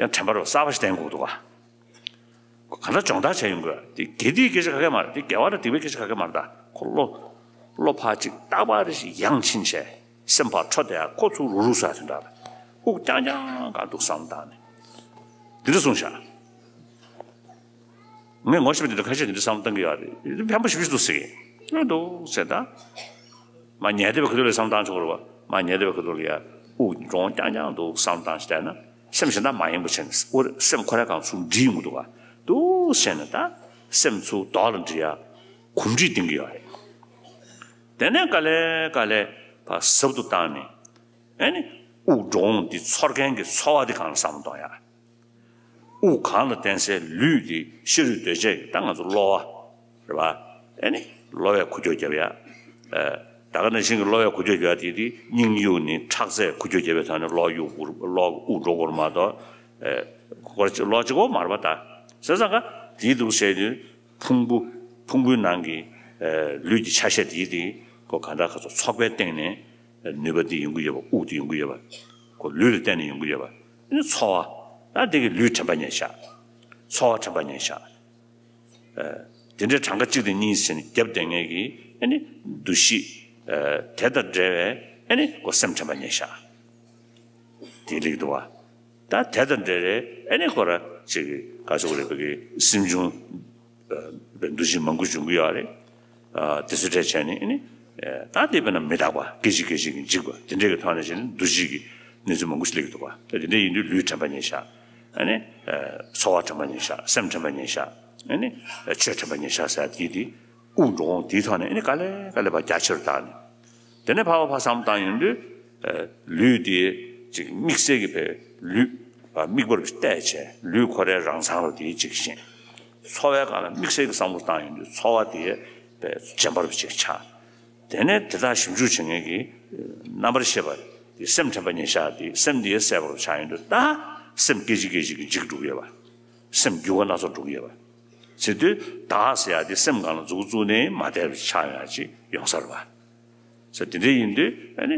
ཡང་དྲན་པ་རུ་གསར་པ་ཞིག་བསྟེན་དགོས་འདུག་ག་གང་ལྟར་སྦྱོང་བརྡར་བྱས་ཡོང་དགོས། དེ་དགེ་སྡིག་སྐད་ཆ་ག་གེ་མ་རེད། དེ་དགེ་བ་རེད་སྡིག་པའི་སྐད་ཆ་ག་གེ་མ་རེད། ད་ཁོ་བློ་བློ་ཕར་ཅིག་རྟག་པར་རེ་ཞིག་ཡང་ཕྱིན་བྱས་སེམས་ཕར་འཕྲོ་བསྡད་ཡ། ཁོ་ཚུར་རུག་རུག་ཟེར་དེ་འདྲ་རེད། དབུགས་རྐྱང་རྐྱང་གང་འདུག་བསམ་བཏང་ནས་དེ་འདྲ་གསུངས་ཤག་ངས་ངོ་ཤེས་པ་དེ་འདྲ་ཁ་ཤས་དེ་འདྲ་བསམ་བློ་གཏང་གི་ཡོད་རེད། འཕན་པོ་ཞིབ་ཞིབ་འདུག་ཟེར་གི་འདུག་ཟེར་ད། མ་ཉལ་བསྡད་པའི་ཁ་ཐུག་ལ་བསམ་བློ་བཏང་ཆོག་གི་རེད་པ། མ་ཉལ་བསྡད་པའི་ཁ་ཐུག་ལ་ཡ་དབུགས་འགྲོ་འོང་རྐྱང་རྐྱང་འདུག་བསམ་བློ་བཏང་ཞིག་བསྡད་ན་སེམས་གཞན་དག་མ་ཡེངས་པ་བྱས་ནས་སེམས་ཁོ་རའི་སྒང་ཚུར་འགྲིལ་ཡོང་གི་འདུག་ག་འདུག་ཟེར་ནས་ད་སེམས་ཚུར་རྡོ་ལ་འགྲིལ་ཡ་གོམས་འདྲིས་གཏོང་གི་ཡོད་རེད། དེ་ནས་ག་ལེ་ག་ལེ་ཕར་ཟབ་ཏུ་བཏང་ནས་ཨེ་ནི་དབུགས་འགྲོ་འོང་འདི་ཚོར་མཁན་གྱི་ཚོར་བ་འདི་སྒང་ལ་བསམ་བློ་གཏོང་ཡ། དབུགས་གང་ལ་བརྟེན་སའི་ལུས་དེ་ཤ་རུས་གདོས་བཅས་ཀྱི་ད་ང་ཚོ་གློ་བ་རེད་པ། ཨེ་ནི་གློ་བས་འགུལ་སྐྱོད་བརྒྱབ་ཡ། ཨ། ད་ག་ནང་བཞིན་གྱི་གློ་བས་འགུལ་སྐྱོད་བརྒྱབ་ཡ་དེ་དེ་སྙིང་དབྱུག་ནི་ཁྲག་རྩས་འགུལ་སྐྱོད་བརྒྱབ་པའི་ཐོག་ནས་གློ་དབྱུག་འགུལ་གློ་དབུགས་འགྲོ་དགོས་རེད་མ་གཏོགས། ཨེ། ཁོ་གློ་གཅིག་པོ་མ་རེད་པ་ད། བྱས་ཙང་ཀ་དེའི་འདུག་ཟེར་དུས་ཕུང་པོ་ཕུང་པོའི་ནང་གི་ཨེ་ལུས་ཀྱི་ཆ་ཤས་དེ་དེ་ཁོ་གང་ལྟར་ག་ཚོད་ཚོགས་པའི་སྟེང་ནས་ནུས་པ་འདི་ཡོང་གི་ཡོད་པ། དབུགས་འདི་ཡོང་གི་ཡོད་པ། ཁོ་ལུས་ལ་བརྟེན་ནས་ཡོང་གི་ཡོད་པ། ཨ་ནི་ཚོར་བ། ད་འདི་གི་ལུས་དྲན་པ་ཉེར་བཞག་ཚོར་བ་དྲན་པ་ཉེར་བཞག་ཨ། དེ་འདྲའི་གྲངས་ཀ་གཅིག་དང་གཉིས་ཟེར་ནས་བརྒྱབ་བསྡད་མཁན་གྱི་ཨ་ནི་འདུ་ཤེས། ཨ། དེ་དང་འབྲེལ་བའི་ཨ་ནི་ཁོ་སེམས་དྲན་པ་ཉེར་བཞག་དེ་ལེགས་འདུག་བ། ད་དེ་དང་འབྲེལ་བའི་ཨ་ནི་ཁོ་ར་ཅིག་ག་ཟེར་དགོས་རེད། བོད་ཀྱི་སེམས་བྱུང་བའི་འདུ་ཤེས་མང་པོ་འབྱུང་གི་ཡོད་རེད། ཨ། དེ་ཚོ་བྲལ་བྱས་ནས་ཨ་ནི། ཨ། ད་དེ་དཔེར་ན་མི་རྟག་པ་སྐད་ཅིག་སྐད་ཅིག་གིས་འཇིག་པ་དེ་འདྲའི་གི་ཐོག་ནས་བྱས་ནས་འདུ་བྱེད་ཀྱི་གནས་ཚུལ་མང་པོ་ཞིག་སླེབས་ཀྱི་འདུག་བ། ད་དེ་འདྲ་ཡིན་དུས་ལུས་དྲན་པ་ཉེར་བཞག་ཨ་ནི། ཨ། ཚོར་བ་དྲན་པ་ཉེར་བཞག་སེམས་དྲན་པ་ཉེར་བཞག་ཨ་ནི། ཨ། ཆོས་དྲན་པ་ཉེར་བཞག་ཟེར་དེ་དེ་དབུགས་འགྲོ་འོང་དེའི་ཐོག་ནས་ཨ་ནི་ག་ལེ་ག་ལེ་ཕར་རྒྱ་ཆེ་རུ་བཏང་ནས། དེ་ནས་ཕར་བ་ཕར་བསམ་བློ་བཏང་ཡོང་དུས། ཨ། ལུས་དེ་ཅིག་དམིགས་བསལ་གྱི་བའི་ལུས། ཨ། དམིགས་པ་རུ་བལྟས་བྱས་ལུས་ཁོ་རའི་རང་མཚང་རུ་དེའི་ཅིག་ཤེས། ཚོར་བའི་སྒང་ལ་དམིགས་བསལ་གྱི་བསམ་བློ་བཏང་ཡོང་དུས་ཚོར་བ་དེ་བའི་རྗེན་པ་རུ་ཅིག་ཆགས། དེ་ནས་དེ་དག་ཞིབ་འཇུག་བྱེད་མཁན་གྱི་རྣམ་པར་ཤེས་པ་དེ་སེམས་དྲན་པ་ཉེར་བཞག་དེ་སེམས་དེ་གསལ་པོ་རུ་ཆགས་ཡོང་དུས་ད་སེམས་སྐད་ཅིག་སྐད་ཅིག་གིས་འཇིག་འགྲོ་གི་ཡོད་པ། སེམས་འགྱུར་བ་སྣ་ཚོགས་འགྲོ་གི་ཡོད་པ། བྱེད་དུས་བདག་ཟེར་ཡ་དེ་སེམས་སྒང་ལ་མཛུབ་བཙུགས་ནས་མ་བསྡད་པ་ཆགས་ཡོང་ཡ་ཅིག་ཡོང་ས་རེད་པ། ཟེར་དེ་འདྲ་ཡིན་དུས་ཨ་ནི།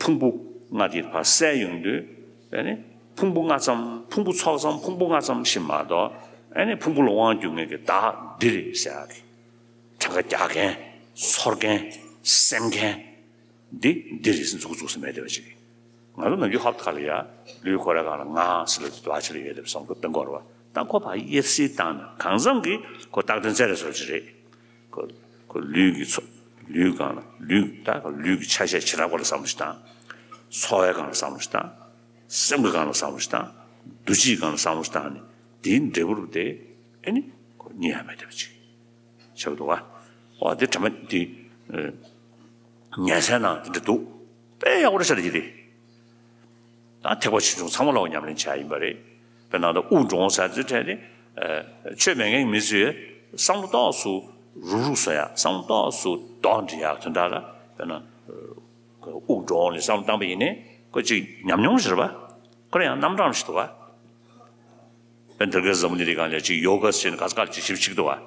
ཕུང་པོ་ལྔ་དེ་ཕར་བསལ་ཡོང་དུས་ཨ་ནི། ཕུང་པོ་ལྔ་ཙམ་ཕུང་པོ་ཚོགས་ཙམ་ཕུང་པོ་ལྔ་ཙམ་ཞིག་མ་གཏོགས་ཨ་ནི་ཕུང་པོ་ལ་དབང་སྒྱུར་མཁན་གྱི་བདག་འདི་རེད་ཟེར་ཡ་གི། གྲངས་ཀ་རྒྱག་མཁན། ཚོར་མཁན། སེམས་མཁན། འདི་འདི་རེད་ཟེར་མཛུབ་གུ་བཙུགས་ས་མེད་བསྡད་པ་ཅིག་ང་ཚོ་ནམ་རྒྱུན་ཧབ་ཁ་ལ་ཡ་ལུས་ཁོ་རའི་སྒང་ལ་ང་ཟེར་ལ་དུ་བ་ཆེ་ལ་ཡོད་བསྡད་པ་བསམ་བློ་གཏོང་གི་ཡོད་རེད་པ། ད་ཁོ་ཕར་དབྱེ་གསེས་བཏང་ན་གང་འཚམ་གྱི་ཁོ་རྟག་བརྟན་བཙལ་རེ་སོར་ཅིག་རེད། ཁོ་ཁོ་ལུས་ཀྱི་ཚོ་ལུས་སྒང་ལ་ལུས་ད་ཁོ་ལུས་ཀྱི་ཆ་ཤས་བྱེ་བྲག་པ་ལ་བསམ་བློ་ཞིག་བཏང་། ཚོར་བའི་སྒང་ལ་བསམ་བློ་ཞིག་བཏང་། སེམས་ཀྱི་སྒང་ལ་བསམ་བློ་ཞིག་བཏང་། འདུ་བྱེད་སྒང་ལ་བསམ་བློ་ཞིག་བཏང་ནས་དེའི་འབྲས་བུ་རུ་དེ་ཨེ་ནི་ཁོ་གཉིས་ཡ་མེད་བསྡད་པ་ཅིག་བྱེད་པ་འདུག་བ། ཨོ་དེ་དྲན་པ་དེ་ཉལ་སའི་ནང་དེ་འདྲ་འདུག་དཔེ་ཡག་པོ་རེད་ཤག་དེ་ཅི་རེད། ད་ཐེག་པ་ཆེ་ཆུང་ཚང་མ་ལོག་ཉམས་ལེན་བྱས་ཡིན་པ་རེད། དཔེར་ན་ད་དབུགས་འགྲོ་འོང་ཟེར་དེ་འཕྲད་དེ། ཆོས་མེད་མཁན་གྱི་མི་ཚོས་བསམ་བློ་ཏོག་ཙམ་རུབ་རུབ་བཟོ་ཡ། བསམ་བློ་ཏོག་ཙམ་ལྡོག་འགྲོ་ཡ་དོན་དག་ལ། དཔེར་ན་དབུགས་འགྲོ་འོང་ལ་བསམ་བློ་བཏང་པ་ཡིན་ནའི་ཁོ་ཅིག་ཉམས་མྱོང་ཞིག་རེད་པ། ཁོ་རང་ཡང་རྣམ་གྲངས་ཤིག་འདུག་པ། དཔེར་ན་དེ་གའི་འཛམ་བུ་གླིང་འདི་སྒང་ལ་ཅིག་ཡོ་ག་ཟེར་ནས་ག་ས་ག་ལ་ཅིག་ཞིབ་ཕྱིག་འདུག་པ།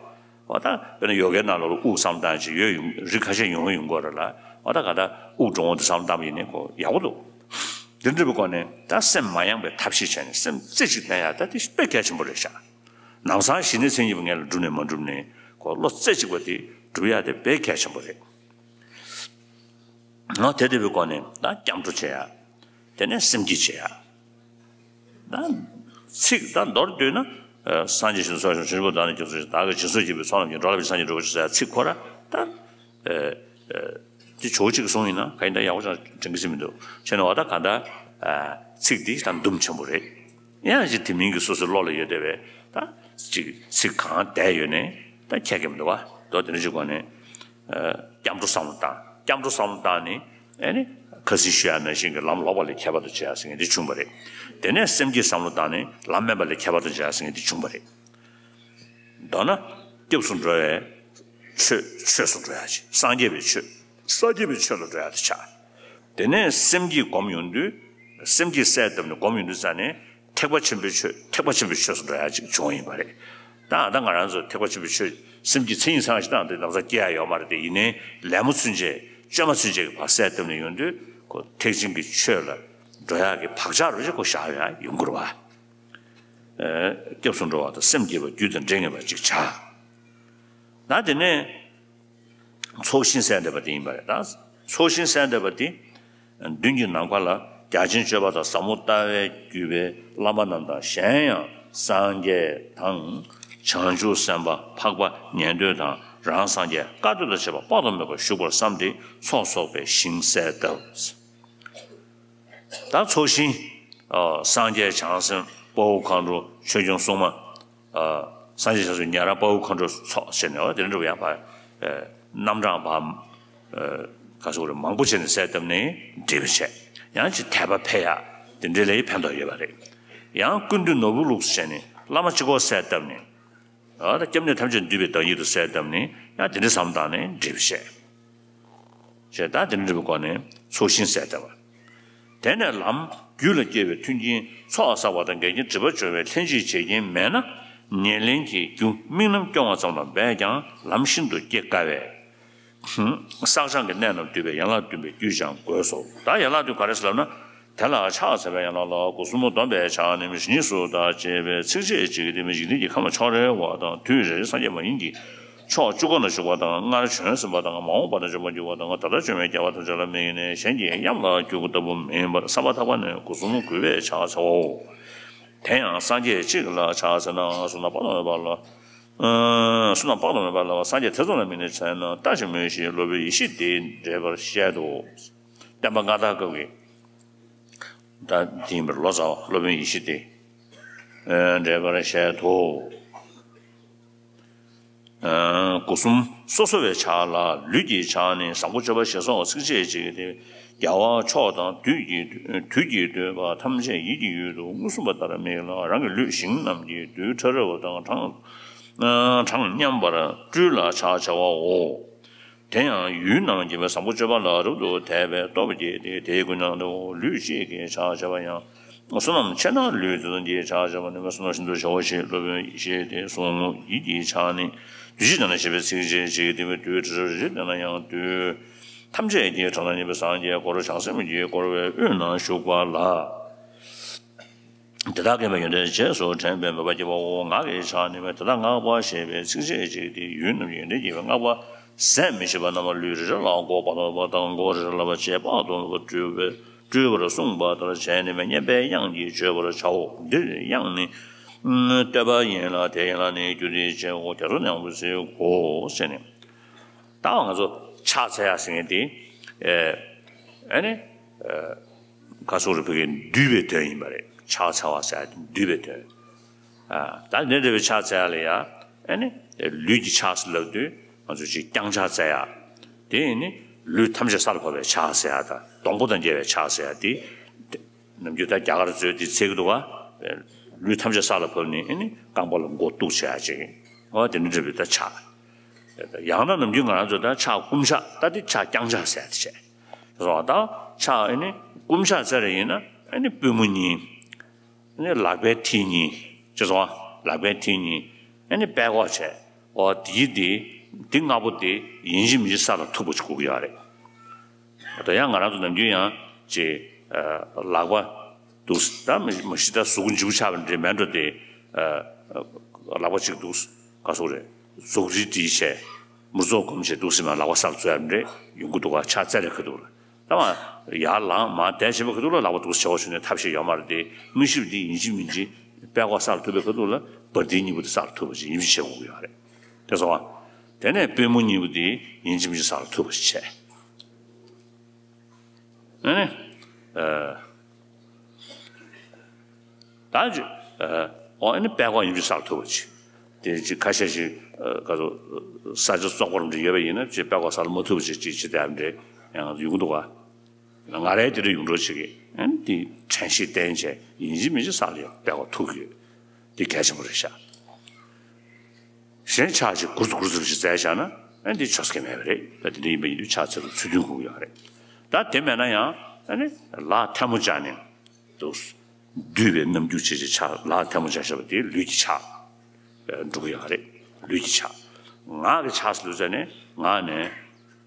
འོ་ད་དཔེར་ན་ཡོ་གའི་ནང་ལོགས་ལ་དབུགས་བསམ་བློ་བཏང་ཅིག་ཡོད་ཡོང་། རིགས་ཁ་ཤས་ཡོང་ཡོང་གི་རེད་ལ། འོ་ད་ག་ད་དབུགས་འགྲོ་འོང་དེ་བསམ་བློ་བཏང་པ་ཡིན་ནའི་ཁོ་ཡག་པོ་འདུག་དེ་འདྲ་བའི་སྒོ་ནས་ད་སེམས་མ་ཡེངས་པའི་ཐབས་ཤེས་བྱས་ནས་སེམས་རྩེ་གཅིག་བསྟེན་ཡ་ད་དེ་དཔེ་གལ་ཆེན་པོ་རེད་ཤག་ལམ་སང་ཞི་གནས་མཚན་ཉིད་པ་ངེད་ལ་འགྲུབ་ནས་མ་འགྲུབ་ནས་ཁོ་བློ་རྩེ་གཅིག་པ་དེ་འགྲུབ་ཡ་དེ་དཔེ་གལ་ཆེན་པོ་རེད། ང་དེ་ལྟ་བུའི་སྒོ་ནས་ད་སྐྱབས་འགྲོ་བྱེད་ཡ། དེ་ནས་སེམས་བསྐྱེད་བྱེད་ཡ། ད་ཚིག་ད་མདོར་བསྡུས་ན། ཨ། སངས་རྒྱས་ཞིང་དུ་གསོལ་ཞིང་། བྱང་ཆུབ་བདག་ནི་སྐྱབས་སུ་མཆི། བདག་གིས་སྦྱིན་སོགས་བགྱིས་པའི་ཚོགས་རྣམས་ཀྱིས། འགྲོ་ལ་ཕན་ཕྱིར་སངས་རྒྱས་འགྲུབ་པར་ཤོག་ཟེར་ཡ་ཚིག་ཁོ་ར་ད། ཨ། ཨ། དེ་ཇོ་བོ་གཅིག་གིས་གསུངས་ཡིན་ན་ག་ཡིན་ད་ཡག་པོ་ཅང་དྲན་གྱི་ཟིན་མི་འདུག་བྱས་ན་འོ་ད་ག་ད། ཨ། ཚིག་འདི་ད་འདུམ་ཆེན་པོ་རེད། ཡང་ཅིག་དེ་མིན་གྱི་སོ་སོའི་བློ་ལ་ཡོད་བསྡད་པའི་ད་ཅིག་ཚིག་གང་བསྡད་ཡོད་ནའི་ད་ཁྱད་ཀྱི་མི་འདུག་བ། མདོར་དེ་འདྲ་ཞིག་གོ་ནས། ཨ། སྐྱབས་འགྲོ་བསམ་བློ་བཏང་། སྐྱབས་འགྲོ་བསམ་བློ་བཏང་ནས་ཨེ་ནི་ཁ་སང་ཞུ་ཡ་ནང་བཞིན་གྱི་ལམ་ལོག་པ་ལས་ཁྱད་པར་དུ་བྱེད་ཡ་ཟེར་མཁན་འདི་བྱུང་བ་རེད། དེ་ནས་སེམས་བསྐྱེད་བསམ་བློ་བཏང་ནས་ལམ་དམན་པ་ལས་ཁྱད་པར་དུ་བྱེད་ཡ་ཟེར་མཁན་འདི་བྱུང་བ་རེད། མདོར་ན། སྐྱབས་སུ་འགྲོ་བའི་ཆོས། ཆོས་སུ་འགྲོ་ཡ་ཅིག་སངས་རྒྱས་པའི་ཆོས། སངས་རྒྱས་པའི་ཆོས་ལ་འགྲོ་ཡ་དེ་ཆགས། དེ་ནས་སེམས་བསྐྱེད་སྒོམ་ཡོང་དུས། སེམས་བསྐྱེད་གསལ་བཏབ་ནས་སྒོམ་ཡོང་དུས་ཙ་ནས་ཐེག་པ་ཆེན་པོའི་ཆོས། ཐེག་པ་ཆེན་པོའི་ཆོས་སུ་འགྲོ་ཡ་ཅིག་བྱུང་བ་ཡིན་པ་རེད། ད་ད་ང་རང་ཚོ་ཐེག་པ་ཆེན་པོའི་ཆོས་སེམས་བསྐྱེད་མཚན་ཉིད་ཚང་ཞིག་དང་དེ་ལམ་སང་སྐྱེ་ཡ་ཡོད་མ་རེད་དེ། ཡིན་ནའི་ལད་མོ་ཚུན་ཆད་བཅོས་མ་ཚུན་ཆད་ཀྱི་བར་གསལ་བཏབ་ནས་ཡོང་དུས་ཁོ་ཐེག་ཆེན་གྱི་ཆོས་ལ་འགྲོ་ཡ་གི་བག་ཆགས་རུ་ཅིག་ཁོ་བཞག་ཡ་ཡོང་གི་རེད་བ། ཨེ། སྐྱབས་སུ་འགྲོ་བ་དང་སེམས་བསྐྱེད་པ་རྒྱུད་དང་འདྲེས་ངེས་པ་ཅིག་བྱ། ད་དེ་ནས་ཚོགས་ཞིང་གསལ་འདེབས་པ་དེ་ཡིན་པ་རེད། ད་ཚོགས་ཞིང་གསལ་འདེབས་པ་དེ། མདུན་གྱི་ནམ་མཁའ་ལ་རྒྱ་ཆེན་སྤྱོད་པ་དང་ཟབ་མོ་ལྟ་བས་བརྒྱུད་པའི་བླ་མ་རྣམས་དང་། གཞན་ཡང་སངས་རྒྱས་དང་། བྱང་ཆུབ་སེམས་དཔའ་འཕགས་པ་ཉན་ཐོས་དང་། རང་སངས་རྒྱས་བཀའ་སྡོད་དང་བཅས་པ་དཔག་ཏུ་མེད་པ་བཞུགས་པར་བསམས་ཏེ་ཚོགས་གསོག་པའི་ཞིང་གསལ་བཏབ། ད་ཚོགས་ཞིང་། ཨ། སངས་རྒྱས་བྱང་སེམས་དཔའ་བོ་མཁའ་འགྲོ་ཆོས་སྐྱོང་སྲུང་མ། ཨ། སངས་རྒྱས་བྱང་སེམས་ཉན་རང་དཔའ་བོ་མཁའ་འགྲོ་ཚོགས་བྱས་ནས། འོ་དེ་འདྲ་བ་ཡང་བ། ཨ། རྣམ་གྲངས་བ། ཨ། ག་ཚོད་རེ་མང་པོ་བྱས་ནས་གསལ་བཏབ་ནས་འགྲེལ་པ་བྱས། ཡང་ཅིག་དད་པ་འཕེལ་ཡག་དེ་འདྲ་ལ་ཕན་ཐོགས་ཡོད་པ་རེད། ཡང་ཀུན་འདུས་ནོར་བུའི་ལུགས་སུ་བྱས་ནས་བླ་མ་གཅིག་པོ་གསལ་བཏབ་ནས། ཨ། ད་སྐྱབས་གནས་ཐམས་ཅད་འདུས་པའི་བདག་ཉིད་དུ་གསལ་བཏབ་ནས་ཡང་དེ་འདྲ་བསམ་བཏང་ནས་འགྲེལ་པ་བྱས། ཞེས་ད་དེ་འདྲ་བའི་སྒོ་ནས་ཚོགས་ཞིང་གསལ་བཏབ་པ། དེ་ནས་ལམ་རྒྱུད་ལ་སྐྱེ་བའི་མཐུན་རྐྱེན་ཚོགས་བསགས་པ་དང་འགལ་རྐྱེན་སྒྲིབ་པ་སྦྱོང་བའི་ལྷན་ཅིག་བྱེད་རྐྱེན་མེད་ན། ཉེར་ལེན་གྱི་རྒྱུ་དམིགས་རྣམ་སྐྱོང་བ་ཙམ་ལ་འབད་ཀྱང་ལམ་ཤིན་ཏུ་སྐྱེ་དཀའ་བས། བསགས་སྦྱང་གི་གནད་རྣམས་བསྡུས་པའི་ཡན་ལག་བདུན་པའི་རྒྱུད་ཀྱང་དགོས་སོ། ད་ཡན་ལག་བདུན་ག་རེ་ཟེར་ལབ་ན། དེ་ལ་ཕྱག་འཚལ་བའི་ཡན་ལག་ལ། སྒོ་གསུམ་སྡོམ་པའི་ཕྱག་ནི་བཞི་གཉིས་སུ་བརྡ་བཅས་པའི་ཚིགས་བཅད་གཅིག་གིས་བསྟན་པའི་འཇིག་རྟེན་གྱི་ཁམས་ལ་ཕྱོགས་རེ་བ་དང་། དུས་རེ་རེ་སངས་རྒྱས་མ་ཡིན་གྱི་ཕྱོགས་བཅུ་ཀ་ན་བཞུགས་པ་དང་། སྔར་བྱོན་ཟིན་པ་དང་། མ་འོངས་པ་ན་འབྱོན་པར་འགྱུར་བ་དང་། ད་ལྟ་བྱོན་པའི་རྒྱལ་བ་དང་བྱོན་ལ་མི་ཡིན་ནས་གཞན་གྱི་གཡང་ལ་འགྱུར་ལྟ་བུ་མིན་པར་བསམ་པ་ཐག་པ་ནས་སྒོ་གསུམ་གུས་པས་ཕྱག་འཚལ་བའོ། དེ་ཡང་སངས་རྒྱས་གཅིག་ལ་ཕྱག་འཚལ་ན་བསོད་ནམས་དཔག་ཏུ་མེད་པ་ལ། ཨ། བསོད་ནམས་དཔག་ཏུ་མེད་པ་ལ་སངས་རྒྱས་དེ་ཙམ་ལ་དམིགས་ནས་འཚལ་ན་ལྟ་ཞིང་མོས་ཤིང་སློབ་དཔོན་ཡེ་ཤེས་དེས་འགྲེལ་པར་བཤད་དོ། བསྟན་པ་སྔ་དར་སྐབས་ཀྱི། ད་དེ་ཡིན་པར་ལོ་ཙཱ་བ་སློབ་དཔོན་ཡེ་ཤེས་དེས། ཨ། འགྲེལ་པར་བཤད་དོ། ཨ། སྒོ་གསུམ་སོ་སོ་བའི་ཕྱག་ལ་ལུས་ཀྱི་ཕྱག་ནི་བཟང་པོ་སྤྱོད་པ་ཞེས་སོགས་ཚིགས་བཅད་གཅིག་སྟེ། རྒྱལ་བ་མཆོག་དང་དུས་ཀྱི་དུས་ཀྱི་འདོད་པ་ཐམས་ཅད་ཡིད་ཀྱི་ཡུལ་དུ་མངོན་སུམ་པ་ལྟར་དམིགས་ལ། རང་གི་ལུས་ཞིང་རྣམས་ཀྱི་རྡུལ་ཕྲ་རབ་དང་གྲངས་གྲངས་མཉམ་པར་སྤྲུལ་ལ་ཕྱག་བྱ་བའོ། དེ་ཡང་ཡུལ་རྣམས་ཀྱི་བཟང་པོ་སྤྱོད་པ་ལ་རབ་ཏུ་དད་པའི་སྟོབས་བསྐྱེད་དེ། དེའི་ཀུན་ནས་ལུས་གཅིག་གིས་ཕྱག་བྱ་བ་ཡང་། བསོད་ནམས་ཆེ་ན་ལུས་དེ་ཙམ་གྱིས་ཕྱག་བྱ་བ་ནི་བསོད་ནམས་ཤིན་ཏུ་ཆེའོ་ཞེས་སློབ་དཔོན་ཡེ་ཤེས་དེས་གསུངས། ཡིད་ཀྱི་ཕྱག་ནི་བདུད་རྩི་ལྟར་ན་ཞེས་པའི་ཚིགས་བཅད་གཅིག་གིས་བསྟན་པའི་རྡུལ་ཕྲ་རབ་རེ་རེ་བསྟན་ན་ཡང་རྡུལ་ཐམས་ཅད་ཀྱི་གྲངས་དང་མཉམ་པའི་སངས་རྒྱས་འཁོར་བྱང་སེམས་ཀྱིས་བསྐོར་བའི་དབུས་ན་བཞུགས་པ་ལ། དེ་དག་མཁྱེན་པའི་ཡོན་ཏན་རྗེས་སུ་དྲན་པའི་མོས་པ་བསྐྱེད་པའོ། ངག་གི་ཕྱག་ནི་དེ་དག་བསྔགས་པ་ཞེས་པའི་ཚིགས་བཅད་གཅིག་སྟེ། ཡུལ་རྣམས་ཀྱི་ཡོན་ཏན་བསྐྱེད་པའི་བསྔགས་པ་ཟད་མི་ཤེས་པ་རྣམ་པ་ལུས་རེ་རེ་ལ་གོ་བ་དང་བ་དང་གོ་རེ་རེ་ལ་བ་བཅས་དཔག་ཏུ་མེད་པ་སྤྲུལ་པའི་སྤྲུལ་པར་གསུངས་པ་ལྟར་བྱས་ནས་སྙན་པའི་དབྱངས་ཀྱིས་བརྗོད་པར་བྱའོ། འདིར་དབྱངས་ནི་བསྟོད་པ་ཡིན་ལ། དེ་ཡན་ལག་ནི་རྒྱུ་དེའི་ཕྱིར་གོ་རྒྱ་མཚོ་ནང་དུ་གཟིགས་གོ་ཟེར་ནས། ད་ང་ཚོ་ཕྱག་འཚལ་ཡ་ཟེར་མཁན་དེ། ཨ་ནི། ག་སོགས་རེ་བོད་སྐད་འདུས་པའི་དོན་ཡིན་པ་རེད། ཕྱག་འཚལ་བ་ཟེར་ཡ་དེ་འདུས་པའི་དོན། ད་འདི་འདྲ་བའི་ཕྱག་འཚལ་ཡ་ལ་ཡ། ཨ་ནི། ལུས་ཀྱི་ཕྱག་ཟེར་ལབ་དུས་ང་ཚོ་ཅིག་བརྐྱང་ཕྱག་འཚལ་ཡ། དེ་ཡིན་ནི། ལུས་ཐམས་ཅད་ས་ལ་བབས་པའི་ཕྱག་ཟེར་ཡ་དང་སྡོང་པོ་དང་མཇལ་བའི་ཕྱག་ཟེར་ཡ་དེ། ནམ་རྒྱུན་ད་རྒྱ་གར་ཚོས་དེ་འཚོལ་གྱི་འདུག་ག་ལུས་ཐམས་ཅད་ས་ལ་བབས་ནས་ཨ་ནི་རྐང་པ་ལ་མགོ་གཏུགས་བྱེད་ཡ་ཅིག་འོ་དེ་འདྲ་འདྲ་བའི་ད་ཕྱག་ཡང་ན་ནམ་རྒྱུན་ང་རང་ཚོ་ད་ཕྱག་བསྐུམ་ཕྱག་ད་དེ་ཕྱག་བརྐྱང་ཕྱག་ཟེར་ཡ་དེ་བྱས། སོང་ད་ཕྱག་ཨ་ནི་བསྐུམ་ཕྱག་བཙལ་རེ་ཡིན་ན་ཨ་ནི་པུས་མོ་གཉིས། ཨ་ནི་ལག་པའི་མཐིལ་གཉིས། ཅེས་སོང་ལག་པའི་མཐིལ་གཉིས། ཨ་ནི་པད་ཀོག་བྱས། འོ་དེའི་དེ་དེ་ལྔ་པོ་དེ་ཡིན་གཅིག་མིན་གཅིག་ས་ལ་ཐུག་པ་ཅིག་དགོས་ཀྱི་ཡོད་རེད། ད་ཡང་ང་རང་ཚོ་ནམ་རྒྱུན་ཡང་ཅེ་ལག་པ་འདུག་ད་མི་མ་གཞི་ད་གཟུགས་མཇུག་ཆགས་པ་འདྲ་མེད་འགྲོ་དེ། ལག་པ་ཅིག་འདུག་ག་སོག་རེད། གཟུགས་རིས་བྲིས་བྱས། མུར་ཚོགས་སྒོམ་བྱས་འདུག་སེ་མ་ལག་པ་ས་ལ་འཛུལ་ཡ་འདྲ་ཡོང་གི་འདུག་ག་ཕྱག་བཙལ་རེ་ཁ་ཐུག་ལ། ད་མ་ཡར་ལངས་མར་བསྡད་བྱེད་པ་ཁ་ཐུག་ལ་ལག་པ་འདུག་སེ་བྱེད་པ་བྱུང་ནས་ཐབས་ཤེས་ཡོད་མ་རེད་དེ་དངོས་གཞི་འདི་ཡིན་གཅིག་མིན་གཅིག་པད་ཀོག་ས་ལ་ཐུག་པའི་ཁ་ཐུག་ལ་བར་མདེའུ་གཉིས་པོ་དེ་ས་ལ་ཐུག་པ་ཞིག་ཡིན་གཅིག་བྱེད་དགོས་ཀྱི་ཡོད་རེད། དེ་སོང་བ། དེ་ནས་པུས་མོ་གཉིས་པོ་དེ་ཡིན་གཅིག་མིན་གཅིག་ས་ལ་ཐུག་པ་ཞིག་བྱས། ཨ་ནི། ཨ། ད་ཅི། ཨ། འོ་ཨ་ནི་པད་ཀོག་ཡིན་གཅིག་ས་ལ་ཐུག་པ་ཅིག་དེ་ཅིག་ཁ་ཤས་ཤིག་ཨ། ག་ཚོད། ས་ཆ་བཙོག་པ་འདྲ་ཡོད་པ་ཡིན་ན་ཅིག་པད་ཀོག་ས་ལ་མ་ཐུག་པ་ཅིག་ཅིག་ཅིག་བསྡད་པ་འདྲ་ཡང་ཡོང་གི་འདུག་ག་ང་རའི་དེ་འདྲ་ཡོང་འགྲོ་ཅིག་གི་ཨ་ནི་དེ་དྲན་ཤེས་བསྟེན་བྱས་ཡིན་གཅིག་མིན་གཅིག་ས་ལ་ཡང་པད་ཀོག་ཐུག་གི་ཡོད། དེ་གལ་ཆེན་པོ་རེད་ཤག་གཞན་ཕྱག་ཅིག་གུར་གུར་ཙམ་ཞིག་བཙལ་བཞག་ན་ཨ་ནི་དེ་ཆོག་ས་གི་མེད་པ་རེད། ད་དེ་འདྲ་ཡིན་པ་ཡིན་དུས་ཕྱག་འཚལ་ལ་ཚུལ་མཐུན་དགོས་ཀྱི་ཡོད་རེད། ད་དེ་མེད་ན་ཡང་ཨ་ནི་ལག་ཐལ་མོ་སྦྱར་ནས་འདུག་བསྡུས་པའི་རྣམ་འགྱུར་བྱེད་ཅིག་ཕྱག་ལག་ཐལ་མོ་སྦྱར་བཞག་པ་དེ་ལུས་ཀྱི་ཕྱག་འགྲོ་གི་ཡོད་རེད། ལུས་ཀྱི་ཕྱག་ངག་གི་ཕྱག་ཟེར་ལུས་ཟེར་ནས་ངག་ནས་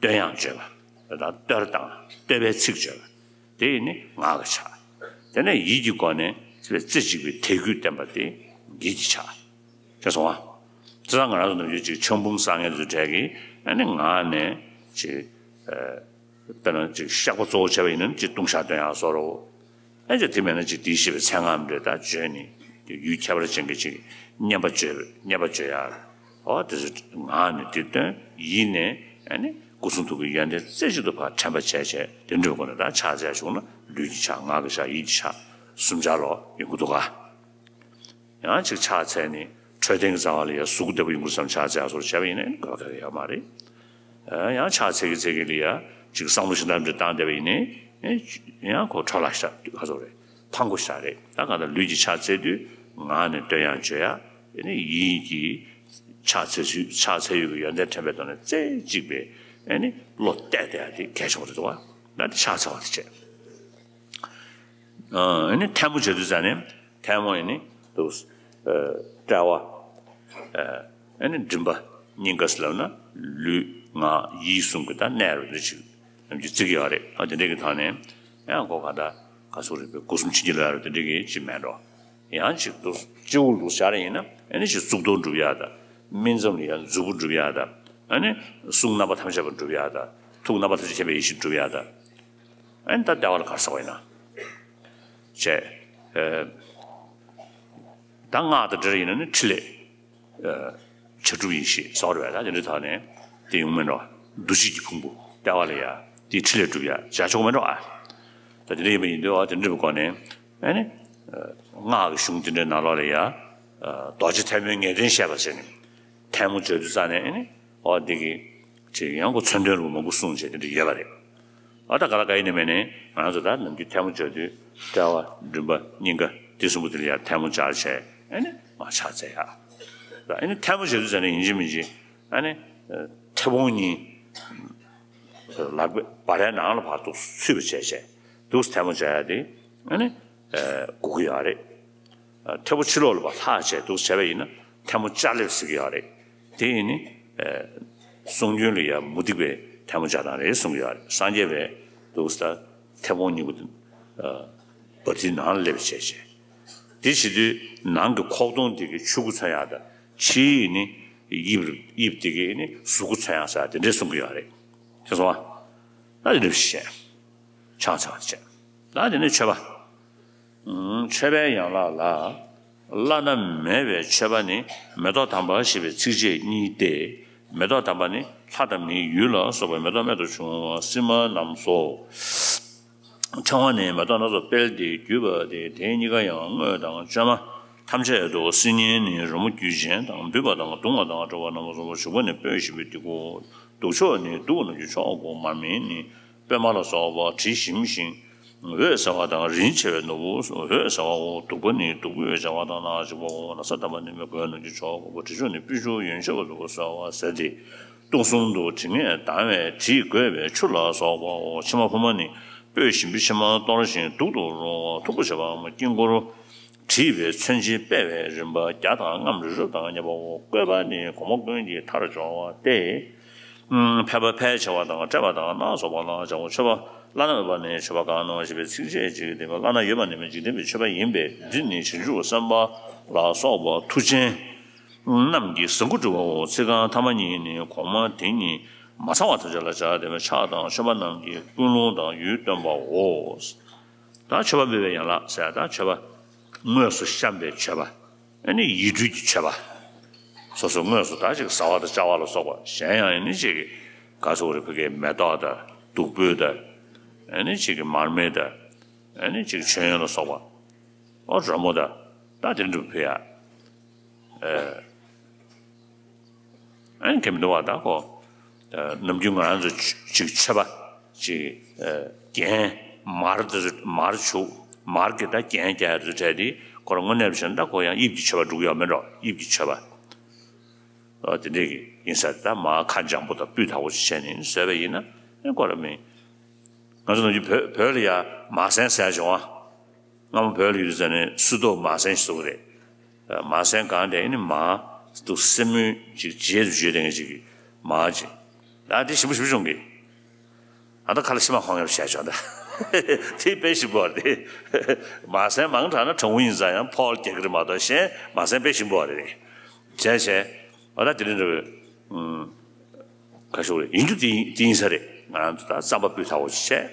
བསྟོད་དབྱངས་བརྗོད་པ། ད་བསྟོད་དང་བསྟོད་པའི་ཚིག་བརྗོད་པ། དེ་ནི་ངག་གི་ཕྱག་དེ་ནས་ཡིད་ཀྱི་སྒོ་ནས་རྩེ་གཅིག་པའི་དད་གུས་བསྟན་པ་དེ་ཡིད་ཀྱི་ཕྱག་ཅེས་སོང་བ། དེ་ཙང་ང་རང་ཚོ་ནམ་རྒྱུན་ཅིག་ཕྱག་འབུམ་བསགས་མཁན་ཚོའི་གྲས་ཀྱིས་ཨ་ནི་ངག་ནས་ཅིག་དཔེར་ན་ཅིག་བཤགས་པ་གཙོ་བོ་བྱས་པ་ཡིན་ན་ཅིག་ལྟུང་བཤགས་འདོན་ཡག་བཟོ་འདྲ། ཨ་ཅེ་དེ་མེད་ན་ཅིག་དེའི་ཤེས་པའི་མཚན་སྔགས་འདྲ་ད་བརྗོད་ནས་ཡུལ་ཁྱད་པར་ཅན་གྱི་ཅིག་བསྙེན་པ་བརྗོད་བསྙེན་པ་བརྗོད་ཡག་འོ་དེ་ཚོ་ངག་ནས་དེ་བཏོན་ཡིད་ནས་ཨ་ནི་སྐུ་གསུང་ཐུགས་ཀྱི་ཡོན་ཏན་རྩེ་གཅིག་ཏུ་ཕར་དྲན་པ་བྱས་བྱས་དེ་འདྲའི་སྒོ་ནས་ད་ཕྱག་འཚལ་བྱུང་ན་ལུས་ཀྱི་ཕྱག་ངག་གི་ཕྱག་ཡིད་ཀྱི་ཕྱག་གསུམ་ཆར་ལོག་ཡོང་གི་འདུག་ག་ཡང་ཅིག་ཕྱག་འཚལ་ནས་འཕྲོད་བསྟེན་གྱི་རྩ་བ་ལ་ཡང་གཟུགས་བདེ་པོ་ཡོང་གི་བསམ་ཕྱག་འཚལ་སོགས་བྱས་པ་ཡིན་ན་དགོས་པ་ག་གེ་ཡོད་མ་རེད། ཡང་ཕྱག་འཚལ་གྱིན་འཚལ་གྱིན་ལ་ཡང་ཅིག་བསམ་བློ་ཞིག་འདྲ་འདྲ་བཏང་བསྡད་པ་ཡིན་ནའི་ཡང་ཁོ་འཕྲོ་བརླག་ཤག་ག་ཚོད་རེད། ཕངས་པོ་ཤག་རེད། ད་གང་ལྟར་ལུས་ཀྱི་ཕྱག་འཚལ་དུས་ངག་ནས་བསྟོད་དབྱངས་བརྗོད་ཡ། དེ་ནས་ཡིད་ཀྱིས་ཕྱག་འཚལ་ཚུལ་ཕྱག་འཚལ་ཡུལ་གྱི་ཡོན་ཏན་དྲན་པའི་ཐོག་ནས་རྩེ་གཅིག་པའི་ཨ་ནི་བློ་གཏད་བསྡད་ཡ་དེ་གལ་ཆེན་པོ་རེད་འདུག་བ། ད་དེ་ཕྱག་འཚལ་བ་དེ་བྱས། ཨ་ནི་ཐལ་མོ་སྦྱར་དུས་ཙ་ནས་ཐལ་མོ་ཡིན་ནི་འདུག་དཔྲལ་བ། ཨ་ནི་མགྲིན་པ་སྙིང་ག་ཟེར་ལབ་ན་ལུས་ངག་ཡིད་གསུམ་གྱི་ད་གནས་རུ་འདི་ཅིག་ནམ་རྒྱུན་བརྩི་གི་ཡོད་རེད། ཨ་དེ་འདྲའི་གི་ཐོག་ནས་ཡང་གོ་ག་ད་ག་ཚོད་རེད་པས་སྒོ་གསུམ་ཕྱིན་ཅི་ལོག་ཡ་རུ་དེ་འདྲའི་གི་ཅིག་མེད་འགྲོ། ཡང་ཅིག་འདུག་སྤྱི་བོར་འདུག་བཞག་རེ་ཡིན་ན་ཨ་ནི་ཅིག་གཙུག་ཏོར་འགྲུབ་ཡ་ད། སྨིན་མཚམས་ལ་ཡ་མཛུབ་བུ་འགྲུབ་ཡ་ད། ཨ་ནི་གསུང་རྣམ་པ་ཐམས་ཅད་པ་འགྲུབ་ཡ་ད། ཐུགས་རྣམ་པ་ཐམས་ཅད་མཁྱེན་པའི་ཡེ་ཤེས་འགྲུབ་ཡ་ད། ཨ་ནི་ད་ལྟ་བ་ལ་ག་རེ་ཟེར་བ་ཡིན་ན། བྱས། ཨ། ད་སྔགས་དང་འབྲེལ་ཡིན་ན་ནི་ཕྲིན་ལས། ཨ། བྱ་གྲུབ་ཡེ་ཤེས་ཟེར་བ་རེད་པས། ད་དེ་འདྲའི་ཐོག་ནས་དེ་ཡོང་མིན་འགྲོ། འདུ་བྱེད་ཀྱི་ཕུང་པོ་ལྟེ་བ་ལ་ཡ་དེ་ཕྲིན་ལས་སྒྲུབ་ཡ་བྱ་ཆོག་མིན་འགྲོ་ཨ། ད་དེ་འདྲ་ཡིན་པ་ཡིན་དུས་ཨ་དེ་འདྲ་བའི་སྒོ་ནས་ཨ་ནི། ཨ། སྔགས་ཀྱི་གཞུང་དེ་འདྲའི་ནང་ལོགས་ལ་ཡ། ཨ། རྡོ་རྗེ་ཐལ་མོའི་ངེས་དོན་བཤད་པ་ཟེར་ནས་ཐལ་མོ་སྦྱར་དུས་ཙ་ནས་ཨ་ནི་ཨོ་འདི་གི་ཅིག་ཡང་ཁོ་མཚོན་དོན་རུ་མང་པོ་གསུངས་བྱས་དེ་འདྲ་ཡོད་པ་རེད། ཨ་ད་ག་ལ་ག་ཡིན་ནི་མེད་ནི་ང་རང་ཚོ་ད་ནམ་རྒྱུན་ཐལ་མོ་སྦྱར་དུས་དཔྲལ་བ་མགྲིན་པ་སྙིང་ག་དེ་གསུམ་པོ་དེ་ལ་ཡར་ཐལ་མོ་སྦྱར་བྱས་ཨ་ནི་མར་ཕྱག་འཚལ་ཡ། ད་ཨ་ནི་ཐལ་མོ་སྦྱར་དུས་ཙ་ནས་ཡིན་གཅིག་མིན་གཅིག་ཨ་ནི་མཐེ་བོང་གཉིས་ལག་པའི་སྦ་རའི་ནང་ལ་ཕར་འདུག་ཚུད་པ་བྱས་བྱས་འདུག་ཐལ་མོ་སྦྱར་ཡ་དེ་ཨ་ནི་དགོས་ཀྱི་ཡོད་རེད། མཐེ་བོ་ཕྱི་ལོགས་ལ་ཕར་ལྷག་བྱས་འདུག་བྱས་པ་ཡིན་ན་ཐལ་མོ་སྦྱར་ལེབ་ཟེར་གྱི་ཡོད་རེད། དེ་ཡིན་ནི། གསུང་རྒྱུན་ལ་ཡང་མུ་སྟེགས་པའི་ཐལ་མོ་སྦྱར་སྟངས་རེད་གསུང་གི་ཡོད་རེད། སངས་རྒྱས་པས་འདུག་ས་མཐེ་བོང་གཉིས་པོ་དེ་སྦ་རིའི་ནང་ལ་སླེབས་བྱས་བྱས། དེ་བྱེད་དུས་ནང་གི་ཁོག་སྟོང་དེ་གི་ཆུ་ཁུ་མཚོན་ཡག་དང་ཕྱིའི་ནི་དབྱིབས་དབྱིབས་དེ་གི་ནི་གཟུགས་ཁུ་མཚོན་ཡག་ས་དེ་འདྲས་གསུང་གི་ཡོད་རེད། ཤེས་སོང་ཨ། ད་དེ་འདྲས་བྱས། ཕྱག་འཚལ་བ་བྱས། ད་དེ་ནས་མཆོད་པ། མཆོད་པའི་ཡན་ལག་ལ། བླ་ན་མེད་པའི་མཆོད་པ་ནི་མེ་ཏོག་དམ་པ་ཞེས་པའི་ཚིགས་བཅད་གཉིས་ཏེ། མེ་ཏོག་དམ་པ་ནི་ལྷ་དང་མིའི་ཡུལ་ལ་སོགས་པའི་མེ་ཏོག་རྨད་དུ་བྱུང་བ་སིལ་མ་རྣམས་སོ། ཕྲེང་བ་ནི་མེ་ཏོག་སྣ་ཚོགས་སྤེལ་ཏེ་བརྒྱུས་པ་སྟེ་དེ་གཉིས་ཀ་ཡང་དངོས་དང་བཅོས་མ་ཐམས་ཅད་དུ་སིལ་སྙན་ནི་རོལ་མོ་རྒྱུན་ཅན་དང་འབུད་པ་དང་བརྡུང་བ་དང་སྒྲོག་པ་རྣམ་པ་གསུམ་པོ་བྱུག་པ་ནི་སྤོས་ཤིང་བུ་ཏི་ཀོ། གདུག་མཆོག་ནི་གདུགས་རྣམས་ཀྱི་མཆོག་གོ། མར་མེ་ནི་པདྨ་ལ་སོགས་པ་དྲི་ཞིམ་ཞིང་འོད་གསལ་བ་དང་། རིན་ཆེ་བའི་ནོར་བུ་འོད་གསལ་བའོ། བདུག་པ་ནི་བདུག་སྤོས་བྱ་བ་དང་ནག་ཅིག་པའོ། ན་བཟའ་དམ་པ་ནི་མེ་བཀོན་རྣམས་ཀྱི་མཆོག་གོ། དྲི་མཆོག་ནི་སྤོས་ཆུ་ཡོན་ཆབ་ལ་སོགས་པ་ཟེར་ཏེ། སྟོང་གསུམ་དུ་དྲི་ངད་ལྡང་བའི་དྲི་བསྒོས་པའི་ཆུ་ལ་སོགས་པའོ། ཕྱེ་མ་ཕུར་མ་ནི་སྤོས་ཞིམ་པོའི་ཕྱེ་མ་གཏོར་ཞིང་དུག་ཏུ་རུང་བ་མཐུག་པོ་བྱེད་པའམ་དཀྱིལ་འཁོར་བྲིས་པའི་མཚོན་ཆའི་དཔེ་བའི་རིམ་པ་བརྒྱ་དང་ལྔའམ་རི་རབ་དང་མཉམ་པའོ། བསྐོས་པ་ནི་གོང་མ་ཀུན་གྱི་མཐར་སྦྱོར་བ་སྟེ། ཕལ་པ་ཕལ་ཆེ་བ་དང་བཀྲེས་པ་དང་ལ་སོགས་པ་ལ་སྦྱར་རོ། མཆོད་པ་བླ་ན་མེད་པ་ནི་མཆོད་པ་གང་རྣམས་ཞེས་པའི་ཚིགས་བཅད་ཅིག་སྟེ། བླ་ན་ཡོད་པ་ནི་འཇིག་རྟེན་པའི་མཆོད་པ་ཡིན་པས། འདི་ནི་བྱང་ཆུབ་སེམས་དཔའ་ལ་སོགས་པ་མཐུ་ཆེན་རྣམས་ཀྱིས་བཟང་པོ་བསྒྲུབ་པའོ། ཚིག་རྐང་ཐ་མ་གཉིས་ནི་གོང་མ་དེ་ཉིད་མ་ཚང་བ་ཐམས་ཅད་ལ་སྦྱར་ཏེ། ཕྱག་དང་མཆོད་པ་རྣམས་ཀྱིས་ཀུན་སློང་དང་ཡུལ་སྟོན་པའོ། ད་མཆོད་པ་འབུལ་བའི་ཡན་ལག་ཟེར། ད་མཆོད་པ་དངོས་སུ་བཤམས་པའི་མཆོད་པ། ཨ་ནི་ཡིད་སྤྲུལ་གྱི་མཆོད་པ། སོ་སོ་དངོས་སུ་ད་ཅིག་བཟའ་བ་དང་བཅའ་བ་ལ་སོགས་པ། གཞན་ཡང་ཨ་ནི་ཅིག་ག་སོགས་རེ་ཕ་གིའི་མེ་ཏོག་དང་བདུག་སྤོས་དང་། ཨ་ནི་ཅིག་གི་མར་མེ་དང་། ཨ་ནི་ཅིག་མཆོད་ཡོན་ལ་སོགས་པ། ཨོ་རོལ་མོ་དང་། ད་དེ་འདྲ་ཕུལ་ཡ། ཨ་ནི་གལ་མི་འདུག་བ། ད་ཁོ་ནམ་རྒྱུན་ང་རང་ཚོ་ཅིག་མཆོད་པ་ཅིག་རྒྱན་མར་དེ་ཚོ་མར་བྱུག་མར་གྱི་ད་རྒྱན་རྒྱག་ཡ་དེ་ཚོ་བྲལ་ཏེ། ཁོ་རང་དངོས་གནས་བྱས་ན་ད་ཁོ་ཡང་དབྱིབས་ཀྱི་མཆོད་པ་འགྲུབ་ཀྱི་ཡོད་མེད་འགྲོ། དབྱིབས་ཀྱི་མཆོད་པ། ཨོ་དེ་འདྲས་ཀྱི་ཡིན་ས་རེད། ད་མར་ཁ་འཇམ་པོ་དང་སྤུས་དག་པོ་ཞིག་བྱས་ནས་བཟོས་པ་ཡིན་ན་ཨེ་ཁོ་རང་མིན། ང་ཚོ་ནམ་རྒྱུན་བོད་བོད་ལ་ཡ་མར་སེང་ཟེར་བྱུང་བ། སྔ་མོ་བོད་ལ་ཡོད་དུས་ཙམ་ནས་སུ་ཏོག་མར་སེང་ཞིག་བཟོ་གི་རེད། མར་སེང་གང་དེ་ནི་མར་དུ་སེན་མོ་ཅིག་རྗེས་སུ་བརྗོད་དེ་ངས་ཅིག་གི་མར་ཅིག་ད་དེ་ཞིམ་པོ་ཞིམ་པོ་བྱུང་གི། ཨ་ད་ཁ་ལ་ཤི་མ་ཁོང་ཡོད་བྱས་བྱུང་ད། དེ་དཔེ་ཞིམ་པོ་རེད། མར་སེང་མང་དྲགས་ན་གྲང་མོ་ཡིན་ཙང་ཡང་ཕོག་རྒྱག་གི་རེད་མ་གཏོགས། གཞན་མར་སེང་དཔེ་ཞིམ་པོ་རེད། བྱས་བྱས་ཨ་ད་དེ་རིང་འདྲ་བའི། ཁ་ཤོར་ཡིན་རྒྱུ་དེ་དེ་ཡིན་ས་རེད། ང་རང་ཚོ་ད་རྩམ་པ་སྤུས་དག་པོ་ཞིག་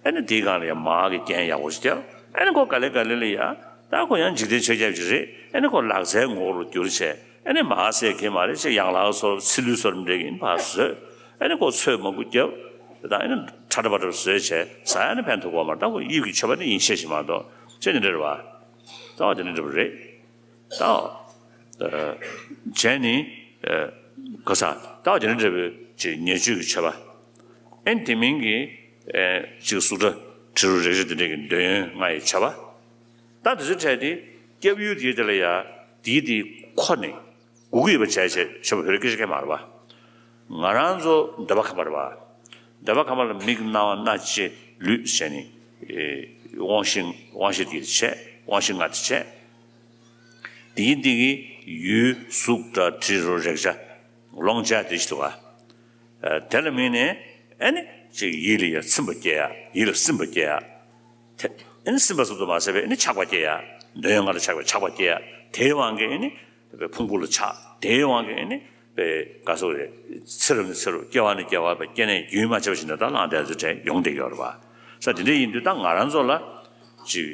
བྱས། ཨ་ནི་དེའི་སྒང་ལ་ཡང་མར་གྱི་རྒྱན་ཡག་པོ་ཞིག་བརྒྱབ། ཨ་ནི་ཁོ་ག་ལེ་ག་ལེ་ལ་ཡ། ད་ཁོ་ཡང་འཇིག་རྟེན་ཆོས་བརྒྱད་ཅིག་རེད། ཨ་ནི་ཁོ་ལག་རྩལ་ངོ་བོ་རུ་བསྒྱུར་བྱས། ཨ་ནི་མར་ཟེར་གྱི་མ་རེད། ཅིག་ཡང་ལག་སོར་ཚི་ལུའི་སོར་འདྲ་གི་ཕར་བཟོས། ཨ་ནི་ཁོ་ཚོས་མང་པོ་བརྒྱབ། ད་ཨ་ནི་ཁྲ་ཁྲ་པ་ཁྲ་བཟོས་བྱས་ཟ་ཡ་ནི་ཕན་ཐོགས་པ་མ་རེད། ད་ཁོ་དབྱིབས་ཀྱི་མཆོད་པ་ནི་ཡིན་ཤེས་ཤིག་མ་གཏོགས་ཅི་ནི་འདྲ་རེད་བ། རྩ་བ་དེ་ནི་འདྲ་བ་རེད། ད། བྱས་ནི། ག་ས། ད་དེ་འདྲ་འདྲ་བའི་ཅིག་ཉེར་སྤྱོད་ཀྱི་མཆོད་པ། ཨེ་དེ་མིན་གྱི། ཅིག་གཟུགས་སྒྲ་དྲི་རོ་རེག་བྱ་དེ་འདྲ་གི་འདོད་ཡོན་ལྔ་ཡི་མཆོད་པ། ད་དེ་ཚོའི་གྲས་དེ་སྐྱབས་ཡུལ་དེའི་དེ་ལ་ཡ། དེའི་དེ་ཁོ་ནས་དགོས་ཀྱི་ཡོད་པ་བྱས་བྱས་མཆོད་པ་ཕུལ་སྐད་ཆ་སྐད་མ་རེད་བ། ང་རང་ཚོ་འདོད་པ་ཁམས་པ་རེད་བ། འདོད་པ་ཁམས་པ་ལ་མིག་རྣ་བ་སྣ་ལྕེ་ལུས་བྱས་ནས། དབང་ཤེས་དབང་ཤེས་དེ་བྱས། དབང་ཤེས་ལྔ་དེ་བྱས། དེའི་འདི་གི་ཡུལ་གཟུགས་སྒྲ་དྲི་རོ་རེག་བྱ་ལོངས་སྤྱད་དེ་ཞིག་འདུག་ག་དེ་ལ་དམིགས་ནས་ཨ་ནི་ཅིག་ཡིད་ལ་ཡ་ཚིམ་པ་སྐྱེ་ཡ། ཡིད་ལ་སིམ་པ་སྐྱེ་ཡ། དེ་ཨ་ནི་སིམ་པ་ཙམ་དུ་མ་ཟད་པའི་ཨ་ནི་ཆགས་པ་སྐྱེ་ཡ། འདོད་ཡོན་ལྔ་ལ་ཆགས་པའི་ཆགས་པ་སྐྱེ་ཡ། དེའི་དབང་གིས་ཨ་ནི་ཕུང་པོ་ལ་ཆགས། དེའི་དབང་གིས་ཨ་ནི་པའི་ག་སོགས་རེད། ཚེ་རབས་ནས་ཚེ་རབས་སྐྱེ་བ་ནས་སྐྱེ་བ་པའི་སྐྱེ་གནས་རྒྱུན་མ་ཆད་པ་ཞིག་ནས་ད་བླངས་བསྡད་ཚུལ་དྲན་ཡོང་བསྡད་ཡོད་རེད་བ། ས་དེ་འདྲ་ཡིན་དུས་ད་ང་རང་ཚོ་ལ་ཅིག་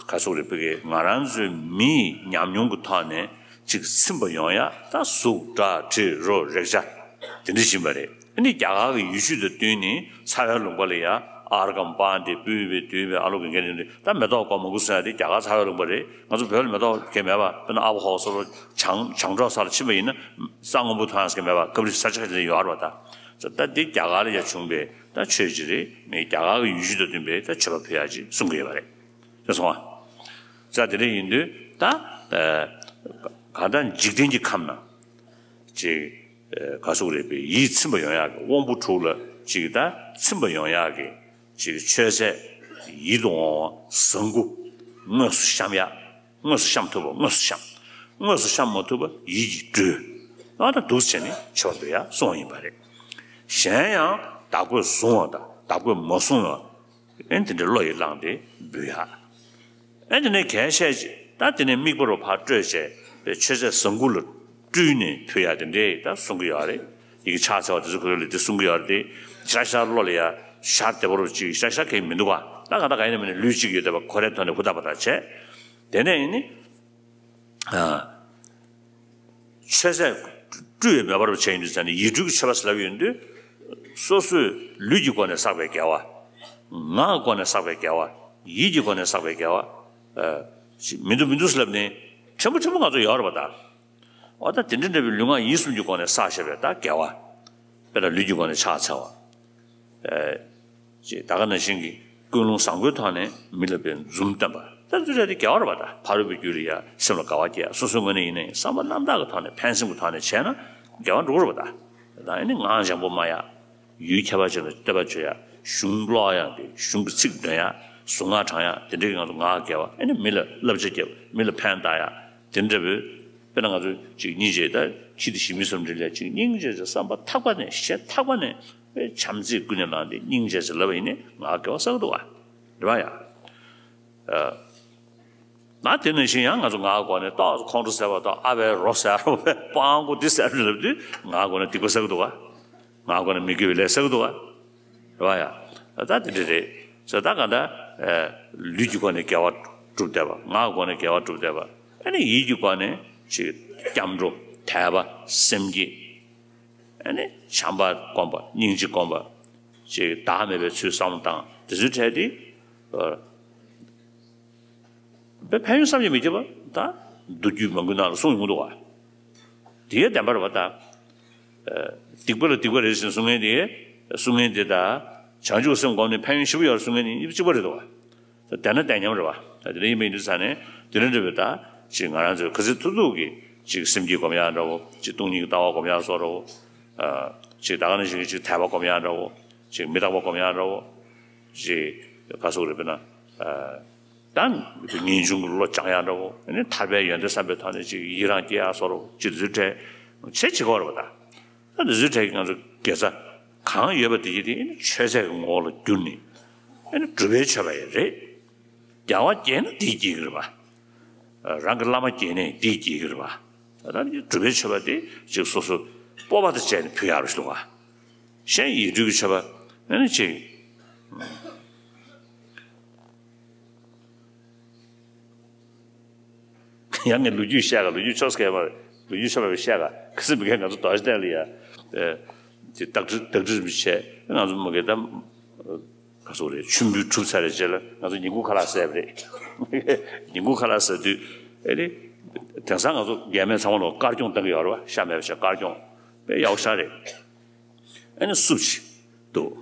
ག་སོགས་རེད། ཕ་གི་ང་རང་ཚོའི་མིའི་ཉམས་མྱོང་གི་ཐོག་ནས་ཅིག་ཚིམ་པ་ཡོང་ཡ། ད་གཟུགས་སྒྲ་དྲི་རོ་རེག་བྱ་དེ་འདྲ་ཡིན་པ་རེད། ཨ་ནི་རྒྱ་གར་གྱི་ཡུལ་ཆུ་དང་བསྟུན་ནས་ཚ་བའི་ལུང་པ་ལ་ཡ། ཨར་གམ་པཱན་དེ་སྤུས་པའི་དུས་པའི་ཨ་ལོ་གི་འགན་ནི་ད་མེ་ཏོག་ཀོ་མང་པོ་སོན་ཡ་དེ་རྒྱ་གར་ཚ་བའི་ལུང་པ་རེད། ང་ཚོ་བོད་ལ་མེ་ཏོག་གས་མེད་པ། དཔེར་ན་ཨ་བོ་ཧོ་སོ་རོ་བྱང་བྱང་འབྲོག་ས་ལ་ཕྱིན་པ་ཡིན་ན་ས་སྔོན་པོ་མཐོང་ཡ་གས་མེད་པ། སྐབས་རེ་ས་ཆ་ཁ་ཅིག་ཡོད་རེད་བ། ད་ད་འདི་རྒྱ་གར་ལ་ཡ་བྱུང་པའི་ད་ཆོས་ཅིག་རེད། མི་རྒྱ་གར་གྱི་ཡུལ་ཆུ་དང་བསྟུན་པའི་ད་མཆོད་པ་ཕུལ་ཡ་ཅིག་གསུང་གི་ཡོད་པ་རེད། ཤེས་སོང་ཨ། ས་དེ་འདྲ་ཡིན་དུས་ད་གང་ལྟར་འཇིག་རྟེན་གྱི་ཁམས་ན་ཅིག་ག་སོགས་རེད་པའི་ཡིད་ཚིམ་པ་ཡོང་ཡག་གི། དབང་པོ་དྲུག་ལ་ཅིག་ད་ཚིམ་པ་ཡོང་ཡག་གི་ཅིག་མཆོད་རྫས་ཡིད་དུ་འོང་བ་བཟང་པོ་དངོས་སུ་བཤམས་ཡག། དངོས་སུ་བཤམས་ཐུབ་པ། དངོས་སུ་བཤམས། དངོས་སུ་བཤམས་མ་ཐུབ་པ་ཡིད་ཀྱིས་སྤྲུལ། ཨ་ད་འདུག་བྱས་ནས་མཆོད་པ་འབུལ་ཡག་གསུངས་པ་ཡིན་པ་རེད། གཞན་ཡང་བདག་པོས་བཟུང་བ་དང་བདག་པོས་མ་བཟུང་བ། ཨེ་དེ་འདྲའི་བློ་ཡིས་བླངས་ཏེ་འབུལ་ཡག། ཨེ་དེ་ནས་གལ་བཤད་ཅིག་ད་དེ་ནས་དམིགས་པ་རུ་ཕར་སྤྲོས་བྱས་པའི་མཆོད་རྫས་བཟང་པོ་ལ་སྤྲུལ་ནས་ཕུལ་ཡག་དེ་འདྲའི་ད་གསུང་གི་ཡོད་རེད། ཡི་གེ་ཕྱག་འཚལ་བ་དེ་ཚོ་ཁོ་རང་ལ་དེ་གསུང་གི་ཡོད་རེད་དེ། ཤར་ཤར་བློ་ལ་ཡ་ཤར་བདེ་བ་རུ་ཅིག་ཤར་ཤར་གང་ཡང་མི་འདུག་ག་ད་གང་ལྟར་གང་ཡིན་ན་མིན་ན་ལུས་གཅིག་ཡོད་བསྡད་པ་ཁོ་རའི་ཐོག་ནས་ཧུར་ཐག་པ་ཐག་བྱས། དེ་ནས་ཨེ་ནི། མཆོད་རྫས་སྤྲུལ་བའི་མོས་པ་རུ་བྱས་ཡོང་དུས་ཙམ་ནས་ཡིད་སྤྲུལ་གྱི་མཆོད་པ་ཟེར་ལབ་ཡོང་དུས། སོ་སོའི་ལུས་ཀྱི་སྒོ་ནས་བསགས་པའི་དགེ་བ། ངག་གི་སྒོ་ནས་བསགས་པའི་དགེ་བ། ཡིད་ཀྱི་སྒོ་ནས་བསགས་པའི་དགེ་བ། ཨ། མི་འདུག་མི་འདུག་ཟེར་ལབ་ནས་ཕྲན་བུ་ཕྲན་བུ་ང་ཚོ་ཡོད་རེད་པ་ད། འོ་ད་དེ་འདྲ་འདྲ་བའི་ལུས་ངག་ཡིད་གསུམ་གྱི་སྒོ་ནས་བསགས་བཞག་པའི་ད་དགེ་བ། དཔེར་ན་ལུས་ཀྱི་སྒོ་ནས་ཕྱག་འཚལ་བ། ཨེ། ཅེས་ད་ག་ནང་བཞིན་གྱི་ཀུན་སློང་བཟང་པོའི་ཐོག་ནས་མི་ལ་དཔེ་འཛུམ་སྟོན་པ། ད་འདི་འདྲ་དེ་དགེ་བ་རེད་པ། ད་ཕ་རོལ་པོའི་རྒྱུ་ལ་ཡ་སེམས་ལ་དགའ་བ་སྐྱེ་ཡ། སོ་སོའི་ངོས་ནས་ཡིན་ནའི་བསམ་པ་རྣམ་དག་གི་ཐོག་ནས་ཕན་སེམས་ཀྱི་ཐོག་ནས་བྱས་ན་དགེ་བ་འགྲོ་གི་རེད་པ། ད་ད་ཨ་ནི་ངག་འཇམ་པོ་སྨྲ་ཡ། ཡུལ་ཁྱད་པར་ཅན་ལ་བསྟོད་པ་བརྗོད་ཡ། གཞུང་ཀློག་ཡ། དེ་གཞུང་གི་ཚིག་འདོན་ཡ། གཟུངས་སྔགས་བགྲང་ཡ། དེ་འདྲའི་ང་ཚོ་ངག་དགེ་བ། ཨ་ནི་མི་ལ་བསླབ་བྱ་རྒྱབ། མི་ལ་ཕན་བཏགས་ཡ། དེ་འདྲ་བོའི། དཔེར་ན་ང་ཚོ་ཅིག་སྙིང་རྗེ། ད་ཁྱི་དེ་ཞི་མི་བསམ་འདྲི་ལས་ཅིག་སྙིང་རྗེ་ཅིག་བསམ་པ་ཐག་པ་ནས། ཞེ་ཐག་པ་ནས་བྱམས་བརྩེས་ཀུན་ནས་བསླངས་ཏེ་སྙིང་རྗེ་ཅིག་ལབ་པ་ཡིན་ནའི་ངག་དགེ་བ་བསགས་འདུག་ག། རེད་པ་ཡ། ཨ། ན་དེ་ནང་བཞིན་ཡང་ང་ཚོ་ངག་སྒོ་ནས་ཏོག་ཙམ་ཁོང་ཁྲོ་ཟ་བ་དང་། ཨ་བའི་རོ་ཟ་རོ་བའི་སྤྲང་པོ་འདི་ཟ་རོ་ལབ་དུས་ངག་སྒོ་ནས་སྡིག་པ་བསགས་འདུག་ག། ངག་སྒོ་ནས་མི་དགེ་བའི་ལས་བསགས་འདུག་ག། རེད་པ་ཡ། ད་དེ་འདྲ་རེད་ཟེར། ད་གང་ལྟར། ཨ། ལུས་ཀྱི་སྒོ་ནས་དགེ་བ་སྒྲུབ་བསྡད་པ། ངག་གི་སྒོ་ནས་དགེ་བ་སྒྲུབ་བསྡད་པ། ཨ་ནི་ཡིད་ཀྱི་སྒོ་ནས་ཅིག་སྐྱབས་འགྲོ། དད་པ། སེམས་བསྐྱེད། ཨ་ནི་བྱམས་པ་སྒོམ་པ། སྙིང་རྗེ་སྒོམ་པ། ཅིག་བདག་མེད་པའི་ཚུལ་བསམ་བློ་བཏང་། དེ་ཚོའི་གྲས་དེ། ཨ། དཔེ་ཕན་ཡོན་བསམ་གྱིས་མི་ཁྱབ་པ། ད་མདོ་རྒྱུད་མང་པོའི་ནང་ལ་གསུངས་ཡོང་གི་འདུག་ག། དེའི་བདེན་པ་རེད་པ། ད་སྡིག་པ་ལ་སྡིག་པ་རེད་ཟེར་གསུང་མཁན་དེ། གསུང་མཁན་དེ་ད་བྱང་ཆུབ་སེམས་བསྒོམས་ནས་ཕན་ཡོན་ཞེ་པོ་ཡོད་རེད་གསུང་མཁན་དེ་གཅིག་པ་རེད་འདུག་ག། ད་བདེན་ན་བདེན་མཉམ་རེད་པ། ད་དེ་འདྲ་ཡིན་པ་ཡིན་དུས་ཙང་ནས། དེ་འདྲ་འདྲ་བའི་ད་ཅིག་ང་རང་ཚོས་ག་ཚོད་ཐུབ་ཐུབ་ཀྱིས་ཅིག་སེམས་བསྐྱེད་སྒོམ་ཡག་འདྲ་བོ། ཅིག་སྟོང་ཉིད་ཀྱི་ལྟ་བ་སྒོམ་ཡག་སོགས་འདྲ་བོ། ཨ། ཅིག་ད་ག་ནང་བཞིན་གྱི་ཅིག་དད་པ་སྒོམ་ཡག་འདྲ་བོ། ཅིག་མི་རྟག་པ་སྒོམ་ཡག་འདྲ་བོ། ཅིག་ག་ཟེར་དགོས་རེད། དཔེར་ན། ཨ། ད་ངེས་འབྱུང་གི་བློ་སྦྱང་ཡག་འདྲ་བོ། ཨ་ནི་ཐར་པའི་ཡོན་ཏན་བསམ་པའི་ཐོག་ནས་ཅིག་ཡི་རང་སྐྱེ་ཡག་སོགས་རོ། ཅིག་དེ་ཚོའི་གྲས་བྱེད་བྱེད་དགོས་རེད་པ། ད་ད་དེ་ཚོའི་གྲས་ཀྱི་ང་ཚོ་དགེ་རྩ་གང་ཡོད་པ་དེ་ཡིན་དེ། ཨ་ནི་ཆོས་ཚད་ཀྱི་ངོ་བོ་ལ་བསྒྱུར་ནས། ཨ་ནི་སྒྲུབ་པའི་མཆོད་པ་ཡང་རེད། རྒྱལ་བ་དགྱེས་ན་དེས་དགྱེས་ཀྱི་རེད་པ། རང་གི་བླ་མ་དགྱེས་ནས་དེས་དགྱེས་ཀྱི་རེད་པ། ད་ལྟ་སྒྲུབ་པའི་མཆོད་པ་དེ་ཅིག་སོ་སོ་སྤོབས་པ་དང་བཅས་ནས་ཕུལ་ཡག་རེད་འདུག་ག། གཞན་ཡིད་སྤྲུལ་གྱི་མཆོད་པ་ཨ་ནི་ཅིག། ཡང་ངས་ལོ་རྒྱུས་བཤད་ག། ལོ་རྒྱུས་ཆོས་སྐད་མ་རེད། ལོ་རྒྱུས་ཆོས་པ་བཤད་ག། ག་ཟེར་མི་གས། ང་ཚོ་རྡོ་རྗེ་གདན་ལ་ཡ། ཨེ། དེ་བདག་ཁྲི། བདག་ཁྲི་རིན་པོ་ཆེ། ང་ཚོ་མ་གི་ད། ག་ཟེར་རེད། མཆོད་འབུལ་གྲུབ་ཚར་རེད་ཅེས་ལ་ང་ཚོ་ཉིན་གུང་ཁ་ལག་ཟས་པ་རེད། ཉིན་གུང་ཁ་ལག་ཟ་དུས། ཨེ་རེད། དེང་སང་ང་ཚོ་རྒྱ་མི་ཚང་མ་ལོ་དཀར་སྐྱོང་བཏང་གི་ཡོད་རེད་པ། ཤ་མེད་པ་བྱས་དཀར་སྐྱོང་། དཔེ་ཡག་ཤ་རེད། ཨ་ནི་སུབ་ཅིག་འདུག།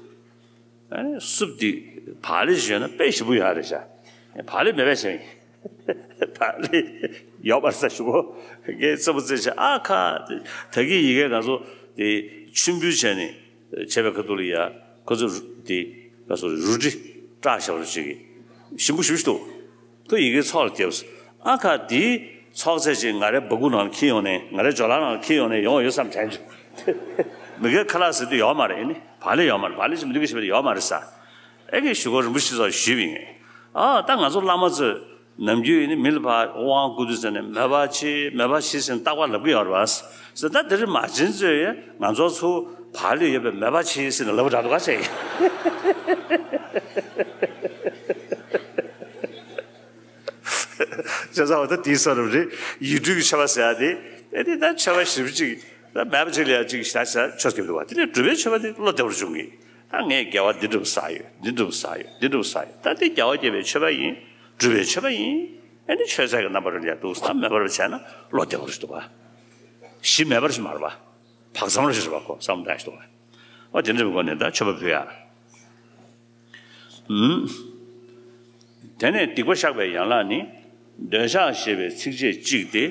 ཨ་ནི་སུབ་འདི་བག་ལེབ་ཅིག་ཡོད་ན་དཔེ་ཞིམ་པོ་ཡོད་རེད་ཤག། བག་ལེབ་མེད་པ་བྱས་ཡིན། བག་ལེབ་ཡོད་མ་རེད་ཤག་ཞུ་གོ། ངས་རྩེད་མོ་རྩེ་བྱས། ཨ་ཁ། ད་གིན་ཡི་གེ་ང་ཚོ་དེ་མཆོད་འབུལ་བྱས་ནས་བྱས་པའི་ཁ་ཐུག་ལ་ཡ། ཁོ་ཚོ་དེ་ང་ཚོ་རུ་ཏྲི་སྐྲག་ཞབས་རུ་ཅིག་གིས་ཞིམ་པོ་ཞུ་ཞུ་འདུག། ཁོ་ཡི་གེ་ཚོགས་ལ་བརྒྱབ། ཨ་ཁ། དེའི་ཚོགས་ཚད་ཅིག་ང་རའི་སྦ་ཁུག་ནང་ལ་འཁྱེར་ཡོང་ནས། ང་རའི་ཇོ་ལགས་ནང་ལ་འཁྱེར་ཡོང་ནས་ཡོང་ཡོད་བསམ་དྲན་བྱུང་། མི་གའི་ཁ་ལག་ཟེར་དུས་ཡོད་མ་རེད། ཨེ་ནི་བག་ལེབ་ཡོད་མ་རེད། བག་ལེབ་ཅིག་མི་འདུག་གི་ཞེས་པ་དེ་ཡོད་མ་རེད་ཟེར། ཨེ་གི་ཞུ་གོ། རིན་པོ་ཆེ་ཚོར་ཞུས་པ་ཡིན། ཨ། ད་ང་ཚོ་བླ་མ་ཚོས་ནམ་རྒྱུན་ཡིན་ནི་མི་ལ་ཕར་དབང་བསྐུར་དུས་ཙམ་ནས། མོས་པ་མཆིས། མོས་པ་མཆིས་ཟེར་ནས་རྟག་པར་ལབ་གི་ཡོད་རེད་པ། ཟེར། ད་དེ་རིང་མ་བྱན་ཚོས་ཡ་ང་ཚོ་ཚོ་བག་ལེབ་ཡོད་པའི་མོས་པ་མཆིས་ཟེར་ནས་ལབ་པ་འདྲ་འདུག་ག་བྱས། བྱས་ཙང་འོ་ད་དེའི་བསོད་ནམས་རེད། ཡིད་སྤྲུལ་གྱི་མཆོད་པ་ཟེར་ཡ་དེ། ཨེ་དེ་ད་མཆོད་པ་ཞིབ་ཅིག། ད་མེད་པ་ཅིག་ལ་ཡ་ཅིག་ཞེ་དྲག་ཆོས་སྐྱིད་འདུག་པ། དེ་ནས་སྒྲུབ་པའི་མཆོད་པ་དེ་བློ་བདེ་བོར་འབྱུང་གི། ད་ངས་དགེ་བ་འདི་འགྲུབ་བསགས་ཡོད། འདི་འགྲུབ་བསགས་ཡོད། འདི་འགྲུབ་བསགས་ཡོད། ད་དེ་རྒྱལ་བ་དགྱེས་པའི་མཆོད་པ་ཡིན། སྒྲུབ་པའི་མཆོད་པ་ཡིན། ཨེ་ནི་ཆོས་ཚད་ཀྱི་རྣམ་པ་རེད་ལ་ཡ་འདུག་ཟེར། མེད་པར་བྱས་ན་བློ་བདེ་བོར་འདུག་པ། གཞི་མེད་པར་ཞིག་མ་རེད་པ། བག་ཙམ་རེ་ཞིག་རེད་པ། ཁོ་བསམ་བློ་བཏང་ཞིག་འདུག་པ། ཨོ་དེ་འདྲ་བའི་སྒོ་ནས་ད་མཆོད་པ་ཕུལ་ཡ། ཨུམ། དེ་ནས་སྡིག་པ་བཤགས་པའི་ཡན་ལག་ནི། འདོད་ཆགས་ཞེས་པའི་ཚིགས་བཅད་གཅིག་སྟེ།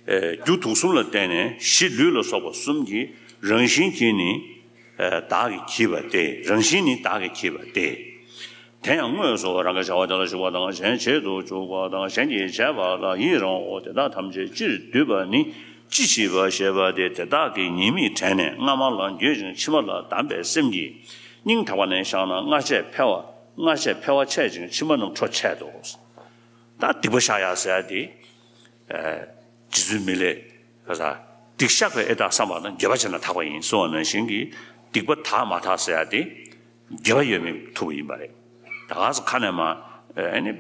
ཨེ། རྒྱུ་དུག་གསུམ་ལ་བརྟེན་ནས་གཞི་ལུས་ལ་སོགས་པ་གསུམ་གྱི་རང་བཞིན་གྱིས་ནི། ཨེ། བདག་གིས་བགྱིས་པ་སྟེ། རང་བཞིན་ནི་བདག་གིས་བགྱིས་པ་སྟེ། དེ་ཡང་དངོས་སུ་རང་གི་བྱ་བ་དེ་ལ་ཞུགས་པ་དང་། གཞན་བྱེད་དུ་འཇུག་པ་དང་། གཞན་གྱིས་བྱས་པ་ལ་ཡི་རང་ངོ་། དེ་དག་ཐམས་ཅད་སྤྱིར་བསྡུས་པ་ནི། ཅི་མཆིས་པ་ཞེས་པ་སྟེ། དེ་དག་གི་ཉེས་དམིགས་དྲན་ནས་སྔ་མ་ལ་འགྱོད་ཅིང་ཕྱི་མ་ལ་བསྡམས་པའི་སེམས་ཀྱིས། སྙིང་ཐག་པ་ནས་བཤགས་ན་སྔར་བྱས་འཕེལ་བ། སྔར་བྱས་འཕེལ་བ་ཆད་ཅིང་ཕྱི་མ་རྣམས་འཕྲོ་ཆད་དོ། ད་སྡིག་པ་བཤགས་ཡ་ཟེར་ཡ་དེ། ཨེ། རྗེ་བཙུན་མི་ལས་ག་ས། སྡིག་བཤགས་པའི་ཨེ་བདག་བསམ་པ་ན་འགྱོད་པ་བྱས་ན་ཐག་པ་ཡིན་གསུངས་པ་ནང་བཞིན་གྱི། སྡིག་པ་དག་མ་དག་ཟེར་ཡ་དེ། འགྱོད་པ་ཡོད་མེད་ཐུག་པ་ཡིན་པ་རེད། ད་ག་ས་ཁ་ནས་མ། ཨེ་ནི་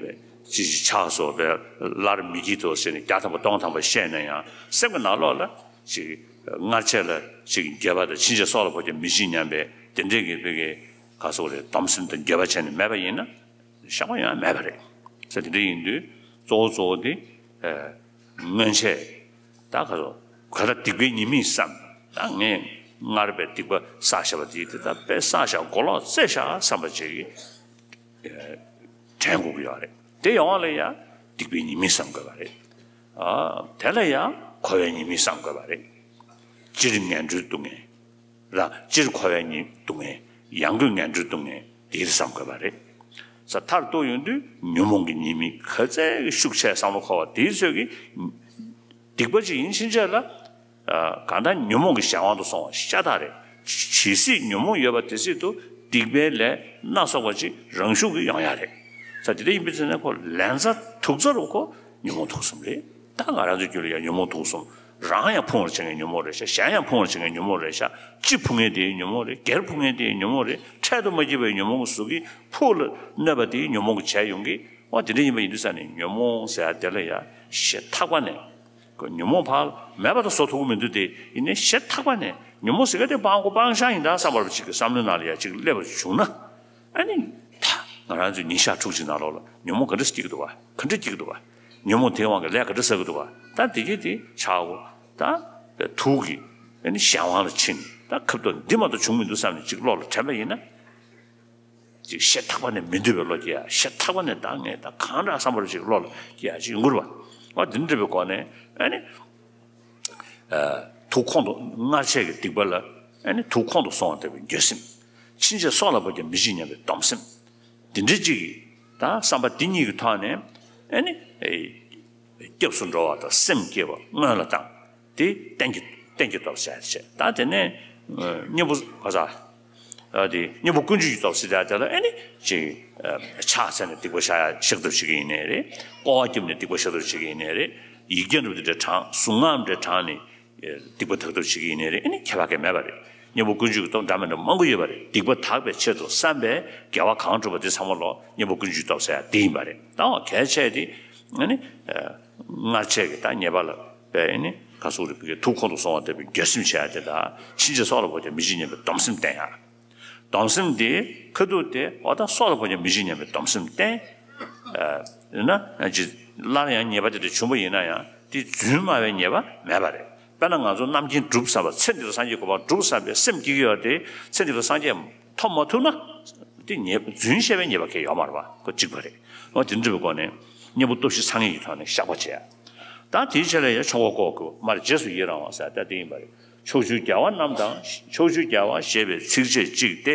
ཅི་ཞིག་ཆགས་སོང་བས་སླར་མི་བགྱིད་དོ་ཟེར་ནས་བརྒྱ་ཐམ་པ་སྟོང་ཐམ་པ་བཤད་ན་ཡང་སེམས་ཀྱི་ནང་ལོགས་ལ་ཅིག་སྔར་བྱས་ལ་ཅིག་འགྱོད་པ་དང་། ཕྱིན་ཆད་སྲོག་ལ་ཕོག་ཀྱང་མི་བགྱིད་སྙམ་པའི་དེ་འདྲའི་གི་དཔེ་གི་ག་ཟེར་རེད། སྡོམ་སེམས་དང་འགྱོད་པ་བྱས་ནས་མེད་པ་ཡིན་ན་བཤགས་པ་ཡང་མེད་པ་རེད་ཟེར། དེ་འདྲ་ཡིན་དུས་གཙོ་བོ་གཙོ་བོ་དེ། ཨེ། སྔོན་ཆད་ད་ག་ཟེར། ག་ད་སྡིག་པའི་ཉེས་དམིགས་བསམ། ད་ངས་ སྔར་བས་སྡིག་པ་བསགས་བཞག་པ་དེ་དེ་ལྟར་དཔེ་བསགས་བཞག་མགོ་ལོག་རྩེ་བཞག་བསམ་པ་ཅིག་དྲན་དགོས་ཀྱི་ཡོད་རེད། དེ་ཡོང་བ་ལ་ཡང་སྡིག་པའི་ཉེས་དམིགས་བསམ་དགོས་པ་རེད། ཨ། དེ་ལ་ཡང་འཁོར་བའི་ཉེས་དམིགས་བསམ་དགོས་པ་རེད། སྤྱིར་ངན་འགྲོའི་སྡུག་བསྔལ། ར། སྤྱིར་འཁོར་བའི་ཉེས་སྡུག་བསྔལ། ཡང་སྒོས་ངན་འགྲོའི་སྡུག་བསྔལ་དེ་བསམ་དགོས་པ་རེད། ས་མཐར་གཏུགས་ཡོང་དུས་ཉོན་མོངས་ཀྱི་ཉེས་དམིགས་ག་ཚད་ཤུགས་ཆེ་བསམ་བློ་འཁོར་བ་དེའི་ཚོད་ཀྱིས་སྡིག་པ་ཅིག་ཡིན་ཕྱིན་ཆད་ལ། ཨ། གང་ལྟར་ཉོན་མོངས་ཀྱི་གཞན་དབང་དུ་སོང་བ་ཤ་སྟག་རེད། ཇི་སྲིད་ཉོན་མོངས་ཡོད་པ་དེ་སྲིད་དུ་སྡིག་པའི་ལས་སྣ་ཚོགས་པ་ཅིག་རང་ཤུགས་ཀྱིས་ཡོང་ཡ་རེད། ས་དེ་འདྲ་ཡིན་པའི་ཚེ་ན་ཁོ་ལན་ཚྭ་དུག་རྩ་རུ་ཁོ་ཉོན་མོངས་དུག་གསུམ་རེད། ད་ང་རང་ཚོའི་རྒྱུད་ལ་ཡང་ཉོན་མོངས་དུག་གསུམ། རང་ཡང་ཕུང་བར་བྱེད་མཁན་ཉོན་མོངས་རེད་ཤག་གཞན་ཡང་ཕུང་བར་བྱེད་མཁན་ཉོན་མོངས་རེད་ཤག་སྤྱི་ཕུང་མཁན་དེའི་ཉོན་མོངས་རེད། སྒེར་ཕུང་མཁན་དེའི་ཉོན་མོངས་རེད། འཕྲལ་དུ་མ་སྐྱེས་པའི་ཉོན་མོངས་གཟུགས་ཀྱི་ཕུག་ལ་གནོད་པ་དེའི་ཉོན་མོངས་ཀྱིས་བྱས་ཡོང་གི། འོ་དེ་འདྲ་ཡིན་པ་ཡིན་དུས་ས་ནས་ཉོན་མོངས་ཟེར་ཡ་དེ་ལ་ཡང་ཞེ་ཐག་པ་ནས་ཉོན་མོངས་ཕར་མེད་པ་དང་བཟོ་ཐུབ་ཀྱི་མི་འདུག་དེ་ཡིན་ནའི་ཞེ་ཐག་པ་ནས་ཉོན་མོངས་ཟེར་ག་དེ་སྤང་དགོས་སྤང་བཞག་ཡིན་ད་བསམ་པ་ཅིག་གི་བསམ་བློའི་ནང་ལ་ཡང་ཅིག་སླེབས་པ་བྱུང་ན། ཨ་ནི་ད་ང་རང་ཚོའི་ཉིན་ཞག་ཕྲུགས་གཅིག་ནང་ལོགས་ལ་ཉོན་མོངས་ག་འདྲ་སྐྱེ་གི་འདུག་བ། ག་འདྲ་སྐྱེ་གི་འདུག་བ། ཉོན་མོངས་དེའི་དབང་གིས་ལས་ག་འདྲ་བསགས་ཀྱི་འདུག་བ། ད་དེ་གས་དེ་ཆག་གོ། ད་དུག་གི་ཨ་ནི་གཞན་དབང་ལ་ཕྱིན་ནས་ད་ཁབ་ཏོ་འདི་མ་གཏོགས་བྱུང་མི་འདུག་བསམ་ནས་ཅིག་བློ་ལ་དྲན་པ་ཡིན་ན། ཅིག་ཞེ་ཐག་པ་ནས་མི་འདོད་པའི་བློ་སྐྱེ་ཡ། ཞེ་ཐག་པ་ནས་ད་ངས་ད་གང་འདྲ་བསམ་པར་ཅིག་བློ་ལ་སྐྱེ་ཡ་ཅིག་ཡོང་གི་རེད་བ། འོ་དེ་འདྲ་བའི་སྒོ་ནས་ཨ་ནི། ཨ། དུག་ཁོང་དུ་སྔར་བྱས་ཀྱི་སྡིག་པ་ལ་ཨ་ནི་དུག་ཁོང་དུ་སོང་བ་ལྟ་བུའི་འགྱོད་སེམས། ཕྱིན་ཆད་སྲོག་ལ་བབ་ཀྱང་མི་བྱེད་སྙམ་པའི་སྡོམ་སེམས། འདི་འདྲའི་ཅིག་གིས་ད་བསམ་པ་འདི་གཉིས་ཀྱི་ཐོག་ནས་ཨ་ནི། ཨེ། སྐྱབས་སུ་འགྲོ་བ་དང་སེམས་བསྐྱེད་པ་སྔོན་ལ་བཏང་། དེ་གཏན་གྱི་གཏན་གྱི་སྟོབས་ཟེར་ཡ་དེ་བྱས། ད་དེ་ནས་ཨ་གཉེན་པོ་ག་ས། ཨ་དེ་གཉེན་པོ་ཀུན་འབྱུང་གི་སྟོབས་ཟེར་ཡ་དེ་ལ་ཨ་ནི་ཅིག་ཨ་ཕྱག་འཚལ་ནས་སྡིག་པ་བཤགས་ཡ་བཤགས་ཐབས་བྱེད་ཀྱི་ཡིན་ནའི་རེད། སྐོར་བ་བརྒྱབ་ནས་སྡིག་པ་བཤགས་ཐབས་བྱེད་ཀྱི་ཡིན་ནའི་རེད། ཡིག་བརྒྱ་འགྲུབ་དེ་འདྲ་བགྲངས། གཟུངས་སྔགས་འདྲ་བགྲངས་ནས་སྡིག་པ་དག་ཐབས་བྱེད་ཀྱི་ཡིན་ནའི་རེད། ཨ་ནི་ཁྱད་པར་གང་མེད་པ་རེད། གཉེན་པོ་ཀུན་འབྱུང་གི་སྟོབས་འདྲ་མི་འདྲ་མང་པོ་ཡོད་པ་རེད། སྡིག་པ་དག་པའི་ཆེད་དུ་བསམ་པས་དགེ་བ་གང་བསྒྲུབས་པ་དེ་ཚང་མ་ལོ་གཉེན་པོ་ཀུན་འབྱུང་གི་སྟོབས་ཟེར་ཡ་དེ་ཡིན་པ་རེད། ད་འོ་གལ་ཆེ་དེ་ཨ་ནི་སྔར་བྱས་ཀྱི་ད་ཉེས་པ་ལ་དཔེ་ཨ་ནི་ག་སོགས་རིགས་པའི་དུག་ཁོང་དུ་སོང་བ་ལྟ་བུའི་འགྱོད་སེམས་བྱེད་ཡ་དེ་དང་། ཕྱིན་ཆད་སྲོག་ལ་བབ་ཀྱང་མི་བྱེད་སྙམ་པའི་སྡོམ་སེམས་བསྟེན་ཡ། སྡོམ་སེམས་དེ་ཁ་ཐུག་དེ་འོ་ད་སྲོག་ལ་བབ་ཀྱང་མི་བྱེད་སྙམ་པའི་སྡོམ་སེམས་བསྟེན། ཨ་ཡིན་ན་ཅི་སླར་ཡང་ཉེས་པ་དེ་འདྲ་བྱུང་བ་ཡིན་ན་ཡང་དེ་རྫུན་སྨྲ་བའི་ཉེས་པ་མེད་པ་རེད། དཔེར་ན་ང་ཚོ་རྣམ་མཁྱེན་གྲུབ་བསམ་པ། ཚེ་འདི་ལ་སངས་རྒྱས་གོ་འཕང་གྲུབ་བསམ་པའི་སེམས་སྐྱེ་གི་ཡོད་དེ། ཚེ་འདི་ལ་སངས་རྒྱས་ཐོབ་མ་ཐུབ་ན་དེ་ཉེས་རྫུན་བཤད་པའི་ཉེས་པ་གང་ཡང་ཡོད་མ་རེད་པ། ཁོ་གཅིག་པ་རེད། འོ་དེ་འདྲ་བའི་སྒོ་ནས་གཉེན་པོ་སྟོབས་བཞི་ཚང་བའི་ཐོག་ནས་བཤགས་པ་བྱེད་ཡ། ད་དེའི་ཆེད་ལ་ཡང་ཆོ་ག་བཀོལ་དགོས་མ་རེད། རྗེས་སུ་ཡི་རང་བ་ཟེར་ད་དེ་ཡིན་པ་རེད། ཕྱོགས་བཅུའི་རྒྱལ་བ་རྣམས་དང་། ཕྱོགས་བཅུའི་རྒྱལ་བ་ཞེས་པའི་ཚིགས་བཅད་གཅིག་སྟེ།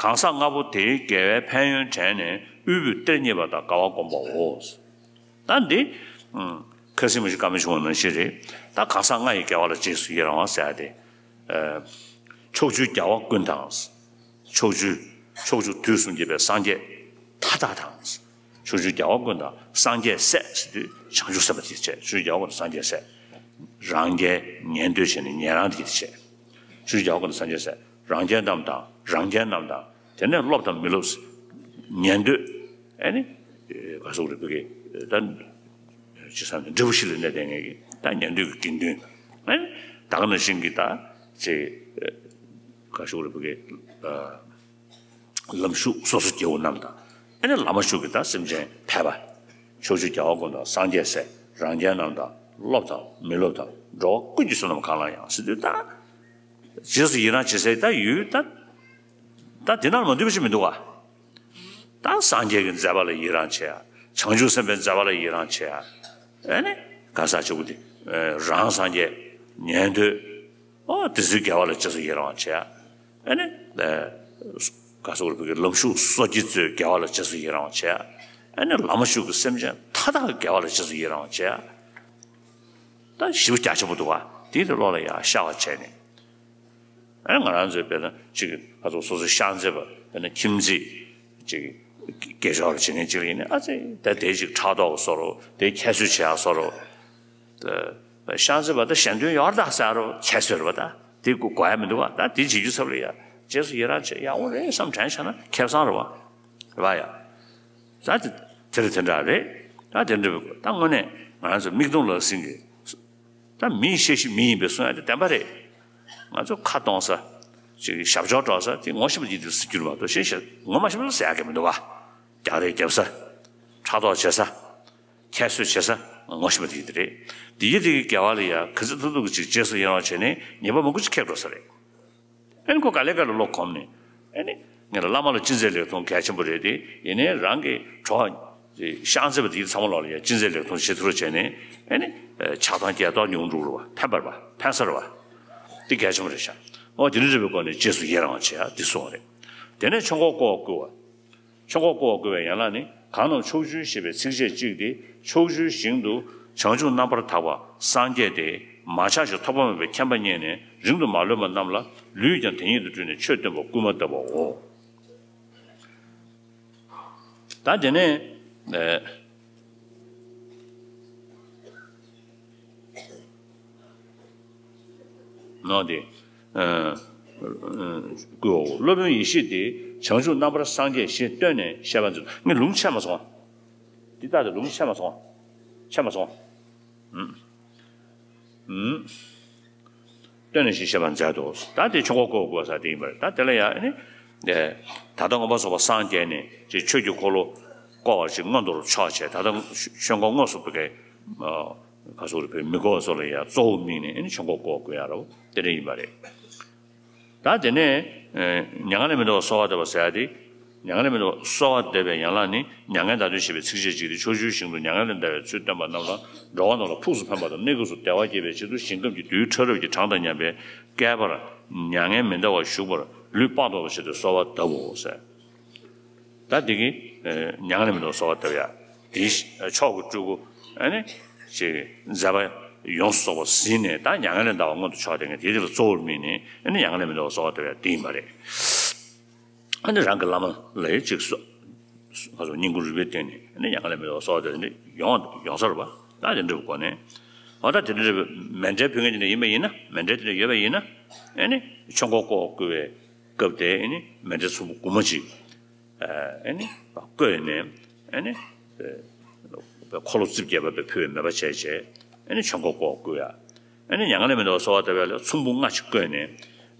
གང་ཟག་ལྔ་པོ་དེའི་དགེ་བའི་ཕན་ཡོན་དྲན་ནས་དབུལ་པོའི་གཏེར་རྙེད་པ་དང་དགའ་བ་བསྒོམ་པའོ། ད་འདི་ཁ་སང་མི་ཞིག་བཀའ་མོལ་བྱུང་བ་ནང་བཞིན་རེད། ད་གང་ཟག་ལྔ་ཡི་དགེ་བ་ལ་རྗེས་སུ་ཡི་རང་བ་ཟེར་ཏེ། ཕྱོགས་བཅུའི་རྒྱལ་བ་ཀུན་དང་། ཕྱོགས་བཅུ། ཕྱོགས་བཅུ་དུས་གསུམ་གྱི་བའི་སངས་རྒྱས་མཐའ་དག་དང་། ཕྱོགས་བཅུའི་རྒྱལ་བ་ཀུན་དང་། སངས་རྒྱས་སྲས་ཟེར་དུས་བྱང་ཆུབ་སེམས་དཔའ་དེ་བྱས། ཕྱོགས་བཅུའི་རྒྱལ་བ་ཀུན་དང་སངས་རྒྱས་སྲས། རང་རྒྱལ་ཉན་ཐོས་བྱས་ནས་ཉན་རང་དེ་བྱས། ཕྱོགས་བཅུའི་རྒྱལ་བ་ཀུན་དང་སངས་རྒྱས་སྲས། རང་རྒྱལ་རྣམས་དང་། རང་རྒྱལ་རྣམས་དང་། དེ་ནས་སློབ་དང་མི་སློབ། ཉན་ཐོས། ཨ་ནི། ག་སོགས་རེད་བོད་ཀྱི་ད། ཅི་བསམ་ནས་འབྲས་བུ་བཞི་ལ་གནས་བསྡད་མཁན་གྱི་ད་ཉན་ཐོས་ཀྱི་དགེ་འདུན། ཨ་ནི། ད་ག་ནང་བཞིན་གྱི་ད། ཅེ། ག་སོགས་རེད་བོད་ཀྱི། ལམ་ཞུགས་སོ་སོ་སྐྱེ་བོ་རྣམས་དང་། ཨ་ནི་བླ་མ་ཞུགས་ཀྱི་ད་སེམས་ཅན་ཕལ་པ། ཕྱོགས་བཅུའི་རྒྱལ་བ་ཀུན་དང་སངས་རྒྱས་སྲས། རང་རྒྱལ་རྣམས་དང་། སློབ་དང་མི་སློབ་དང་། འགྲོ་བ་ཀུན་གྱི་བསོད་ནམས་གང་ལ་ཡང་ཟེར་དུས་ད། རྗེས་སུ་ཡི་རང་བྱེད་སའི་ད་ཡུལ་ད། ད་དེ་ནང་ལ་མ་འདུས་པ་ཞིག་མི་འདུག་བ། ད་སངས་རྒྱས་ཀྱི་མཛད་པ་ལ་ཡི་རང་བྱེད་ཡ། བྱང་ཆུབ་སེམས་དཔའི་མཛད་པ་ལ་ཡི་རང་བྱེད་ཡ། ཨ་ནི། ག་ས་ཆུ་བོ་དེ། རང་སངས་རྒྱས། ཉན་ཐོས། ཨོ་དེ་ཚོའི་དགེ་བ་ལ་རྗེས་སུ་ཡི་རང་བ་བྱེད་ཡ། ཨ་ནི། ག་སོགས་རེད་བོད་ཀྱི་ལམ་ཞུགས་སོ་སྐྱེ་ཚོའི་དགེ་བ་ལ་རྗེས་སུ་ཡི་རང་བ་བྱེད་ཡ། ཨ་ནི་བླ་མ་ཞུགས་ཀྱི་སེམས་ཅན་མཐའ་དག་གི་དགེ་བ་ལ་རྗེས་སུ་ཡི་རང་བ་བྱེད་ཡ། ད་ཞེ་པོ་རྒྱ་ཆེན་པོ་འདུག་བ། དེ་དེ་བློ་ལ་ཡང་ཤར་བ་བྱས་ནས། ཨ་ང་རང་ཚོའི་དཔེར་ན་ཅིག་ང་ཚོ་སོ་སོའི་ཤག་མཛེས་པ་དཔེར་ན་ཁྱིམ་མཚེས་ཅིག་སྐད་ཅོར་བྱེད་མཁན་ཅིག་ལ་ཡིན་ན། ཨ་ཙི་ད་དེ་ཅིག་ཕྲག་དོག་བཟོ་རོགས། དེ་ཁྱད་གསོད་བྱེད་ཡག་བཟོ་རོགས། ཤག་མཛེས་པ་ད་གཞན་དོན་ཡོད་རེད་ད་ཟེར་རོགས། ཁྱད་གསོད་རེད་པ། ད་དེ་དགོས་ཡ་མི་འདུག་བ། ད་དེ་བྱེད་རྒྱུ་ཚབ་ལ་ཡ་རྗེས་སུ་ཡི་རང་བྱེད་ཡག་འོང་རེད་བསམ་དྲན་བྱས་ན་ཁེ་བཟང་རེད་བ། རེད་བ་ཡ། ད་དེ་དེ་རེད་དེ་འདྲ་རེད། ད་དེ་འདྲ་བའི་ད་དངོས་གནས་ང་རང་ཚོ་མིག་མཐོང་ལག་ཟིན་གྱི། ད་མིའི་ཤེས་བཞིན་མི་ཡིན་པའི་གསུང་ཡ་དེ་བདེན་པ་རེད། ང་ཚོ་ཁ་གཏོང་ས། ཅིག་ཞབས་ཕྱོགས་འགྲོ་ས་དེ་ངོ་ཤེས་པ་ཡིན་དུས་ཟེར་རྒྱུ་རེད་མ་གཏོགས་ཤེས་ཤེས་ངོ་མ་ཤེས་པ་ཟེར་ཡ་གི་མི་འདུག་བ། རྒྱག་རེས་རྒྱབ་ས། ཕྲག་དོག་བྱེད་ས། ཁྱད་གསོད་བྱེད་ས་ངོ་ཤེས་པ་དེ་ཡིན་དེ་རེད། འདི་ཡི་དེ་གི་དགེ་བ་ལ་ཡ་ག་ཚོད་ཐུབ་ཐུབ་ཀྱི་ཅིག་རྗེས་སུ་ཡི་རང་བྱས་ནས་ཉེས་པ་མང་པོ་ཅིག་ཁེགས་འགྲོ་ས་རེད། ཨེ་ནི་ཁོ་ག་ལེ་ག་ལེ་བློ་གོམས་ནས། ཨེ་ནི་ངས་ལ་བླ་མ་ལ་ཅི་མཛད་ལེགས་མཐོང་གལ་ཆེན་པོ་རེད་དེ། ཡིན་ནའི་རང་གི་གྲོགས་ཤག་མཛད་པ་དེ་ཚང་མ་ལོག་ལ་ཡ་ཅི་མཛད་ལེགས་མཐོང་བྱེད་ཐུབ་རོགས་བྱས་ནས། ཨེ་ནི་ཆགས་སྡང་བརྒྱད་ཐོག་ཉུང་འགྲོ་རུ་བ་ཕན་པར་བ་ཕན་སར་བ། དེ་གལ་ཆེན་པོ་རེད་ཤག་འོ་དེ་འདྲ་རེད་པའི་སྒོ་ནས་རྗེས་སུ་ཡི་རང་བ་བྱེད་ཡ་དེ་གསུངས་པ་རེད། དེ་ནས་ཆོས་འཁོར་བསྐོར་བ་བསྐུལ་བ། ཆོས་འཁོར་བསྐོར་བ་བསྐུལ་བའི་ཡན་ལག་ནི། གང་རྣམས་ཕྱོགས་བཅུའི་ཞེས་པའི་ཚིགས་བཅད་གཅིག་སྟེ། ཕྱོགས་བཅུའི་ཞིང་དུ་བྱང་ཆུབ་རྣམ་པར་དག་པ་སངས་རྒྱས་ཏེ། མ་ཆགས་ཤིང་ཐོགས་པ་མེད་པའི་མཁྱེན་པ་རྙེད་ནས་རིང་དུ་མ་ལུས་པ་རྣམས་ལ། ལུས་ཀྱང་དེ་ཉིད་དུ་སྤྲུལ་ནས་ཆོས་སྟོན་པ་བསྐུལ་མ་བཏབ་པའོ། ད་དེ་ནས། ཨེ། ནོ་དེ། ཨ། ཨ། སྐུའོ། སློབ་དཔོན་ཡེ་ཤེས་དེ་བྱང་ཆུབ་རྣམ་པར་སངས་རྒྱས་ཞེས་བཏོན་ནས་བཤད་པ་མཛད། ངས་ལུང་ཆད་མ་སོང་བ། འདི་ལྟར་དུ་ལུང་ཆད་མ་སོང་བ། ཆད་མ་སོང་བ། ཨུམ། ཨུམ། བཏོན་ནས་ཞེས་བཤད་པ་མཛད་དོ། ད་དེ་ཆོས་འཁོར་བསྐོར་བ་བསྐུལ་ས་དེ་ཡིན་པ་རེད། ད་དེ་ལ་ཡང་ཨེ་ནི། ཨེ། ད་ལྟ་མངོན་པར་རྫོགས་པར་སངས་རྒྱས་ནས་ཅིག་ཆོས་ཀྱི་འཁོར་ལོ་བསྐོར་བར་ཅིག་མངོན་དུ་ཕྱོགས་བྱས། ད་ལྟ་ཆོས་འཁོར་དངོས་སུ་བསྐོར་གི། ཨ། ག་སོགས་རེད་པས། མི་བསྐོར་བ་སོགས་ལ་ཡང་གཙོ་བོར་དམིགས་ནས་ཨེ་ནི་ཆོས་འཁོར་བསྐོར་བ་བསྐུལ་ཡ་རོ། དེ་འདྲ་ཡིན་པ་རེད། ད་དེ་ནས། ཨེ། མྱ་ངན་ལས་མི་འདའ་བར་གསོལ་བ་བཏབ་པ་ཟེར་ཡ་དེ། མྱ་ངན་ལས་མི་འདའ་བར་གསོལ་བ་འདེབས་པའི་ཡན་ལག་ནི། མྱ་ངན་འདའ་སྟོན་ཞེས་པའི་ཚིགས་བཅད་གཅིག་སྟེ། ཕྱོགས་བཅུའི་ཞིང་དུ་མྱ་ངན་ལས་འདའ་བའི་ཚུལ་སྟོན་པ་རྣམས་ལ། འགྲོ་བ་རྣམས་ལ་ཕུགས་སུ་ཕན་པ་དང་། གནས་སྐབས་སུ་བདེ་བ་སྐྱེད་པའི་ཆེད་དུ། ཞིང་ཁམས་ཀྱི་རྡུལ་ཕྲ་རབ་ཀྱི་གྲངས་དང་མཉམ་པའི་བསྐལ་པར་མྱ་ངན་མི་འདའ་བར་བཞུགས་པར་ལུས་དཔག་ཏུ་མེད་པ་བྱེད་དུ་གསོལ་བ་གདབ་བོ་ཟེར། ད་འདི་གི། ཨེ། མྱ་ངན་ལས་མི་འདའ་བར་གསོལ་བ་བཏབ་ཡ། དེའི་མཆོག་གི་སྤྲུལ་སྐུ་ཨེ་ནི་ཅིག་མཛད་པ་ཡོངས་སུ་རྫོགས་པ་ཟིན་ནས། ད་མྱ་ངན་ལས་འདའ་བ་མངོན་དུ་ཕྱོགས་དེ་ངས་དེ་དེ་ལ་གཙོ་བོར་དམིགས་ནས་ཨེ་ནི་མྱ་ངན་ལས་མི་འདའ་བར་གསོལ་བ་བཏབ་ཡ་དེ་ཡིན་པ་རེད། ཨ་ནི་རང་གི་བླ་མ་ལ་ཡི་ཅིག་གསོལ། ཁ་སོགས་སྙིང་ཁུང་རུས་པའི་གཏིང་ནས་ཨ་ནི་མྱ་ངན་ལས་མི་འདའ་བར་གསོལ་བ་བཏབ་ནས་ཡོང་ཡོང་ས་རེད་པ། ད་དེ་འདྲ་བའི་སྒོ་ནས། འོ་ད་དེ་འདྲ་བའི་མཎྜལ་ཕུལ་མཁན་དེ་འདྲ་ཡིན་པ་ཡིན་ན། མཎྜལ་དེ་འདྲ་ཡོད་པ་ཡིན་ན། ཨེ་ནི་ཆོས་འཁོར་བསྐོར་བ་བསྐུལ་བའི་སྐབས་དེ་ཨེ་ནི་མཎྜལ་ཚོམ་བུ་གུང་མ་ཅིག་ཨེ་ནི་བསྐོལ་ནས། ཨེ་ནི་འཁོར་ལོ་རྩིབས་བརྒྱད་པ་ཕུལ་བའི་མོས་པ་བྱས་བྱས། ཨེ་ནི་ཆོས་འཁོར་བསྐོར་བ་བསྐུལ་ཡ། ཨེ་ནི་མྱ་ངན་ལས་མི་འདའ་བར་གསོལ་བ་བཏབ་ཡ་ལ་ཚོམ་བུ་ལྔ་ཅིག་བསྐོལ་ནས།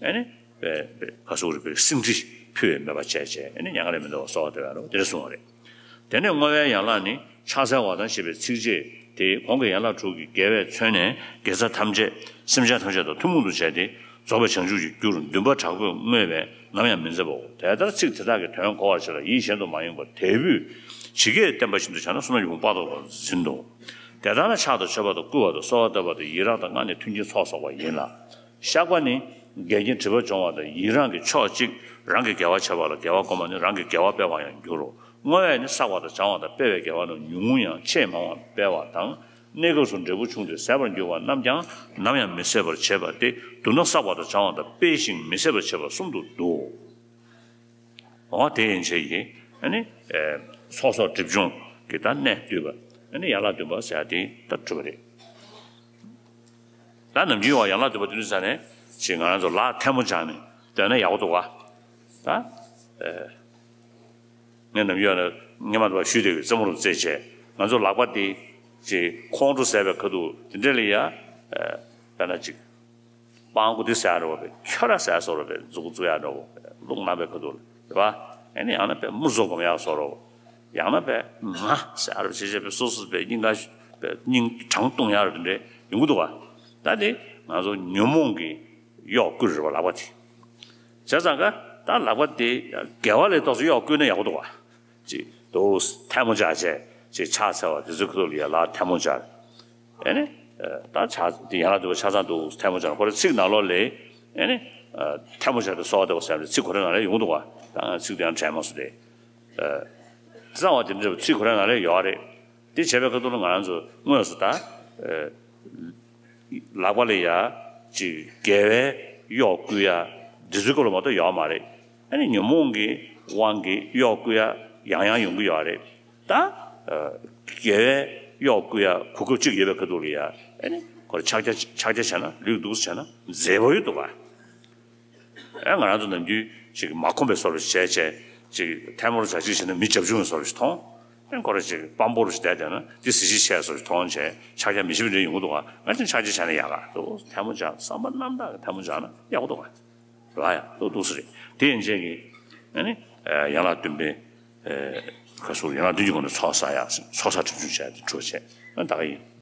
ཨེ་ནི་ག་སོགས་རེད་པས། སེང་ཁྲི་ཕུལ་བའི་མོས་པ་བྱས་བྱས། ཨེ་ནི་མྱ་ངན་ལས་མི་འདའ་བར་གསོལ་བ་བཏབ་ཡ་རོ། དེ་འདྲ་གསུངས་པ་རེད། དེ་ནས་བསྔོ་བའི་ཡན་ལག་ནི། ཕྱག་འཚལ་བ་དང་ཞེས་པའི་ཚིགས་བཅད་དེ། གོང་གི་ཡན་ལག་དྲུག་གི་དགེ་བས་མཚོན་ནས་དགེ་རྩ་ཐམས་ཅད་སེམས་ཅན་ཐམས་ཅད་དང་ཐུན་མོང་དུ་བྱས་ཏེ། རྫོགས་པའི་བྱང་ཆུབ་ཀྱི་རྒྱུར་འདུན་པ་དྲག་པོས་བསྔོས་པས་ནམ་ཡང་མི་འཛད་པའོ། དེ་ལྟར་ཚིག་དེ་དག་གི་དོན་གོ་བར་བྱེད་ལ། ཡིད་གཞན་དུ་མ་ཡེངས་པར་དལ་བུས་ཇི་སྐད་བསྟན་པ་བཞིན་དུ་བྱས་ན་བསོད་ནམས་ཀྱི་ཕུང་པོ་དཔག་ཏུ་མེད་པ་འཛིན་ཏོ། དེ་ལྟར་ན་ཕྱག་དང་མཆོད་པ་དང་བསྐུལ་བ་དང་གསོལ་བ་བཏབ་པ་དང་ཡི་རངས་དང་བསྔགས་ནི་མཐུན་རྐྱེན་ཚོགས་གསོག་པ་ཡིན་ལ། བཤགས་པ་ནི་འགལ་རྐྱེན་སྒྲིབ་པ་སྦྱོང་བ་དང་། ཡི་རངས་ཀྱི་ཕྱོགས་གཅིག་རང་གི་དགེ་བ་བྱ་བ་ལ་དགེ་བ་བསྒོམ་པ་ནི་རང་གི་དགེ་བ་སྤེལ་བར་ཡང་འགྱུར་རོ། བསྔོ་བས་ནི་བསགས་པ་དང་སྦྱང་བ་དང་སྤེལ་བའི་དགེ་བ་རྣམས་ཉུང་ངུ་ཡང་ཆེས་མང་བ་སྤེལ་བ་དང་། གནས་སྐབས་སུ་འབྲས་བུ་ཆུང་སྟེ་ཟད་པར་འགྱུར་བ་རྣམས་ཀྱང་ནམ་ཡང་མི་ཟད་པར་བྱེད་པ་སྟེ། བསྡུ་ན་བསགས་པ་དང་སྦྱང་བ་དང་སྤེལ་ཞིང་མི་ཟད་པར་བྱེད་པ་གསུམ་དུ་འདུའོ། འོ་དེ་ཡན་ཆད་ཀྱི་ཨ་ནི་ཚོགས་གསོག་སྒྲིབ་སྦྱོང་གི་ད་གནད་བསྡུས་པ། ཨ་ནི་ཡན་ལག་བདུན་པ་ཟེར་ཡ་དེ་ད་གྲུབ་པ་རེད། ད་ནམ་རྒྱུན་ཡོང་བ་ཡན་ལག་བདུན་པ་དེ་འདྲ་ཟེར་ནས་ཅིག་ང་རང་ཚོ་ལག་ཐལ་མོ་སྦྱར་ནས་སྡོད་ན་ཡག་པོ་འདུག་ག་ད། ཨེ། ངས་ནམ་རྒྱུན་ཡང་སྔོན་མ་དུ་བ་ཞུས་བསྡད་ཀྱི་རྩེད་མོ་རུ་རྩེད་བྱས། ང་ཚོ་ལག་པ་དེ་ཅིག་ཁོང་ཁྲོ་ཟ་བའི་ཁ་ཐུག་དེ་འདྲ་ལ་ཡ། ཨེ། དཔེར་ན་ཅིག་སྤང་གོ་དེ་ཟ་རོ་བས། ཁྱོད་ར་ཟ་སོ་རོ་བས། མཛུ་གུ་བཙུགས་ཡ་འགྲོ་གོ། རླུང་ནང་པའི་ཁ་ཐུག་ལ་རེད་བ། ཨེ་ནི་ཡང་ན་བས་དམུ་རྫོ་སྒོམ་ཡ་སོ་རོ། ཡང་ན་བས་ང་ཟ་རོ་བྱེད་བྱེད་བས་སོ་སོ་བས་སྙིང་ག་བས་སྙིང་གྲང་བཏུང་ཡ་རོ་དེ་འདྲ་ཡོང་གི་འདུག་བ། ད་དེ་ང་ཚོ་ཉོན་མོངས་ཀྱི་གཡོག་བསྐུལ་རེད་བ་ལག་པ་དེ། བྱས་ཙང་ཀ་ད་ལག་པ་དེ་དགེ་བ་ལས་ཏོག་ཙམ་གཡོག་བསྐུལ་ན་ཡག་པོ་འདུག་བ། ཅིག་འདུག་ཐལ་མོ་སྦྱར་བྱས་ཅིག་ཕྱག་འཚལ་བ་དེ་ཚོའི་ཁ་ཐུག་ལ་ཡ་ལག་ཐལ་མོ་སྦྱར། ཨེ་ནི། ད་ཕྱག་དེ་ཡན་ལག་བདུན་པ་ཆ་ཚང་འདུག་ཐལ་མོ་སྦྱར། ཁོ་རེ་ཚིག་ནང་ལོགས་ལས། ཨེ་ནི། ཐལ་མོ་སྦྱར་ཏེ་གསོལ་བ་འདེབས་པ་ཟེར་ནས་ཚིག་ཁོ་རེ་ནང་ལས་ཡོང་འདུག་བ། ད་ཚིག་དེ་ཡང་དྲན་མ་སོང་སྟེ། ཨ། རྩ་བ་དེ་འདྲ་ཚིག་ཁོ་རེ་ནང་ལས་ཡོད་རེད། དེ་བྱས་པའི་ཁ་ཐུག་ལ་ང་རང་ཚོ་དངོས་སུ་ད། ཨ། ལག་པ་ལ་ཡ། ཅིག་དགེ་བའི་གཡོག་བསྐུལ་ཡ། འདི་ཚོའི་སྐོར་ལ་མ་གཏོགས་ཡོད་མ་རེད། ཨ་ནི་ཉོན་མོངས་ཀྱི་དབང་གིས་གཡོག་བསྐུལ་ཡ་ཡང་ཡང་ཡོང་གི་ཡོད་རེད། ད། ཨ། དགེ་བའི་གཡོག་བསྐུལ་ཡ་གོ་སྐབས་གཅིག་ཡོད་པའི་ཁ་ཐུག་ལ་ཡ། ཨ་ནི་ཁོ་ཕྱག་རྒྱ་ཕྱག་རྒྱ་བྱས་ན་ལུས་འདུག་སེ་བྱས་ན་མཛེས་པོ་ཡོད་འདུག་ག་ཨེ། ང་རང་ཚོ་ནམ་རྒྱུན་ཅིག་མ་ཁོམ་པའི་བཟོ་འདྲ་ཞིག་བྱས་བྱས། ཅིག་ཐལ་མོ་རུ་བྱ་གཅིག་བྱས་ན་མི་རྒྱབ་ཆུང་བའི་བཟོ་འདྲ་ཞིག་མཐོང་། ཨེ། ཁོ་རང་ཅིག་སྤམ་པོ་རུ་ཞིག་བསྡད་བསྡད་ན་འདི་གཟི་བརྗིད་ཆེ་བཟོ་འདྲ་ཞིག་མཐོང་བྱས། ཕྱག་རྒྱ་མི་ཞིམ་པ་འདྲ་ཡོང་གི་འདུག་ག་ང་ཅིག་ཕྱག་རྒྱ་བྱས་ན་ཡག་ག་འདུག་ཐལ་མོ་སྦྱར། བསམ་པ་རྣམ་དག་གི་ཐལ་མོ་སྦྱར་ན་ཡག་པོ་འདུག་ག་རེད་བ། ཡ། འདུག་འདུག་སེ་རེད། དེ་ཡན་ཆད་ཀྱི། ཨ་ནི། ཨ། ཡན་ལག་བདུན་པའི། ཨ། ཁ་སོགས་ཡན་ལག་བདུན་གྱི་སྒོ་ནས་ཚོགས་བསགས་ཡ། ཚོགས་བསགས་སྒྲིབ་སྦྱོང་བྱས་ཏེ་གྲུབ་པ་བྱས། ཨ། ད་ག་ཡིན།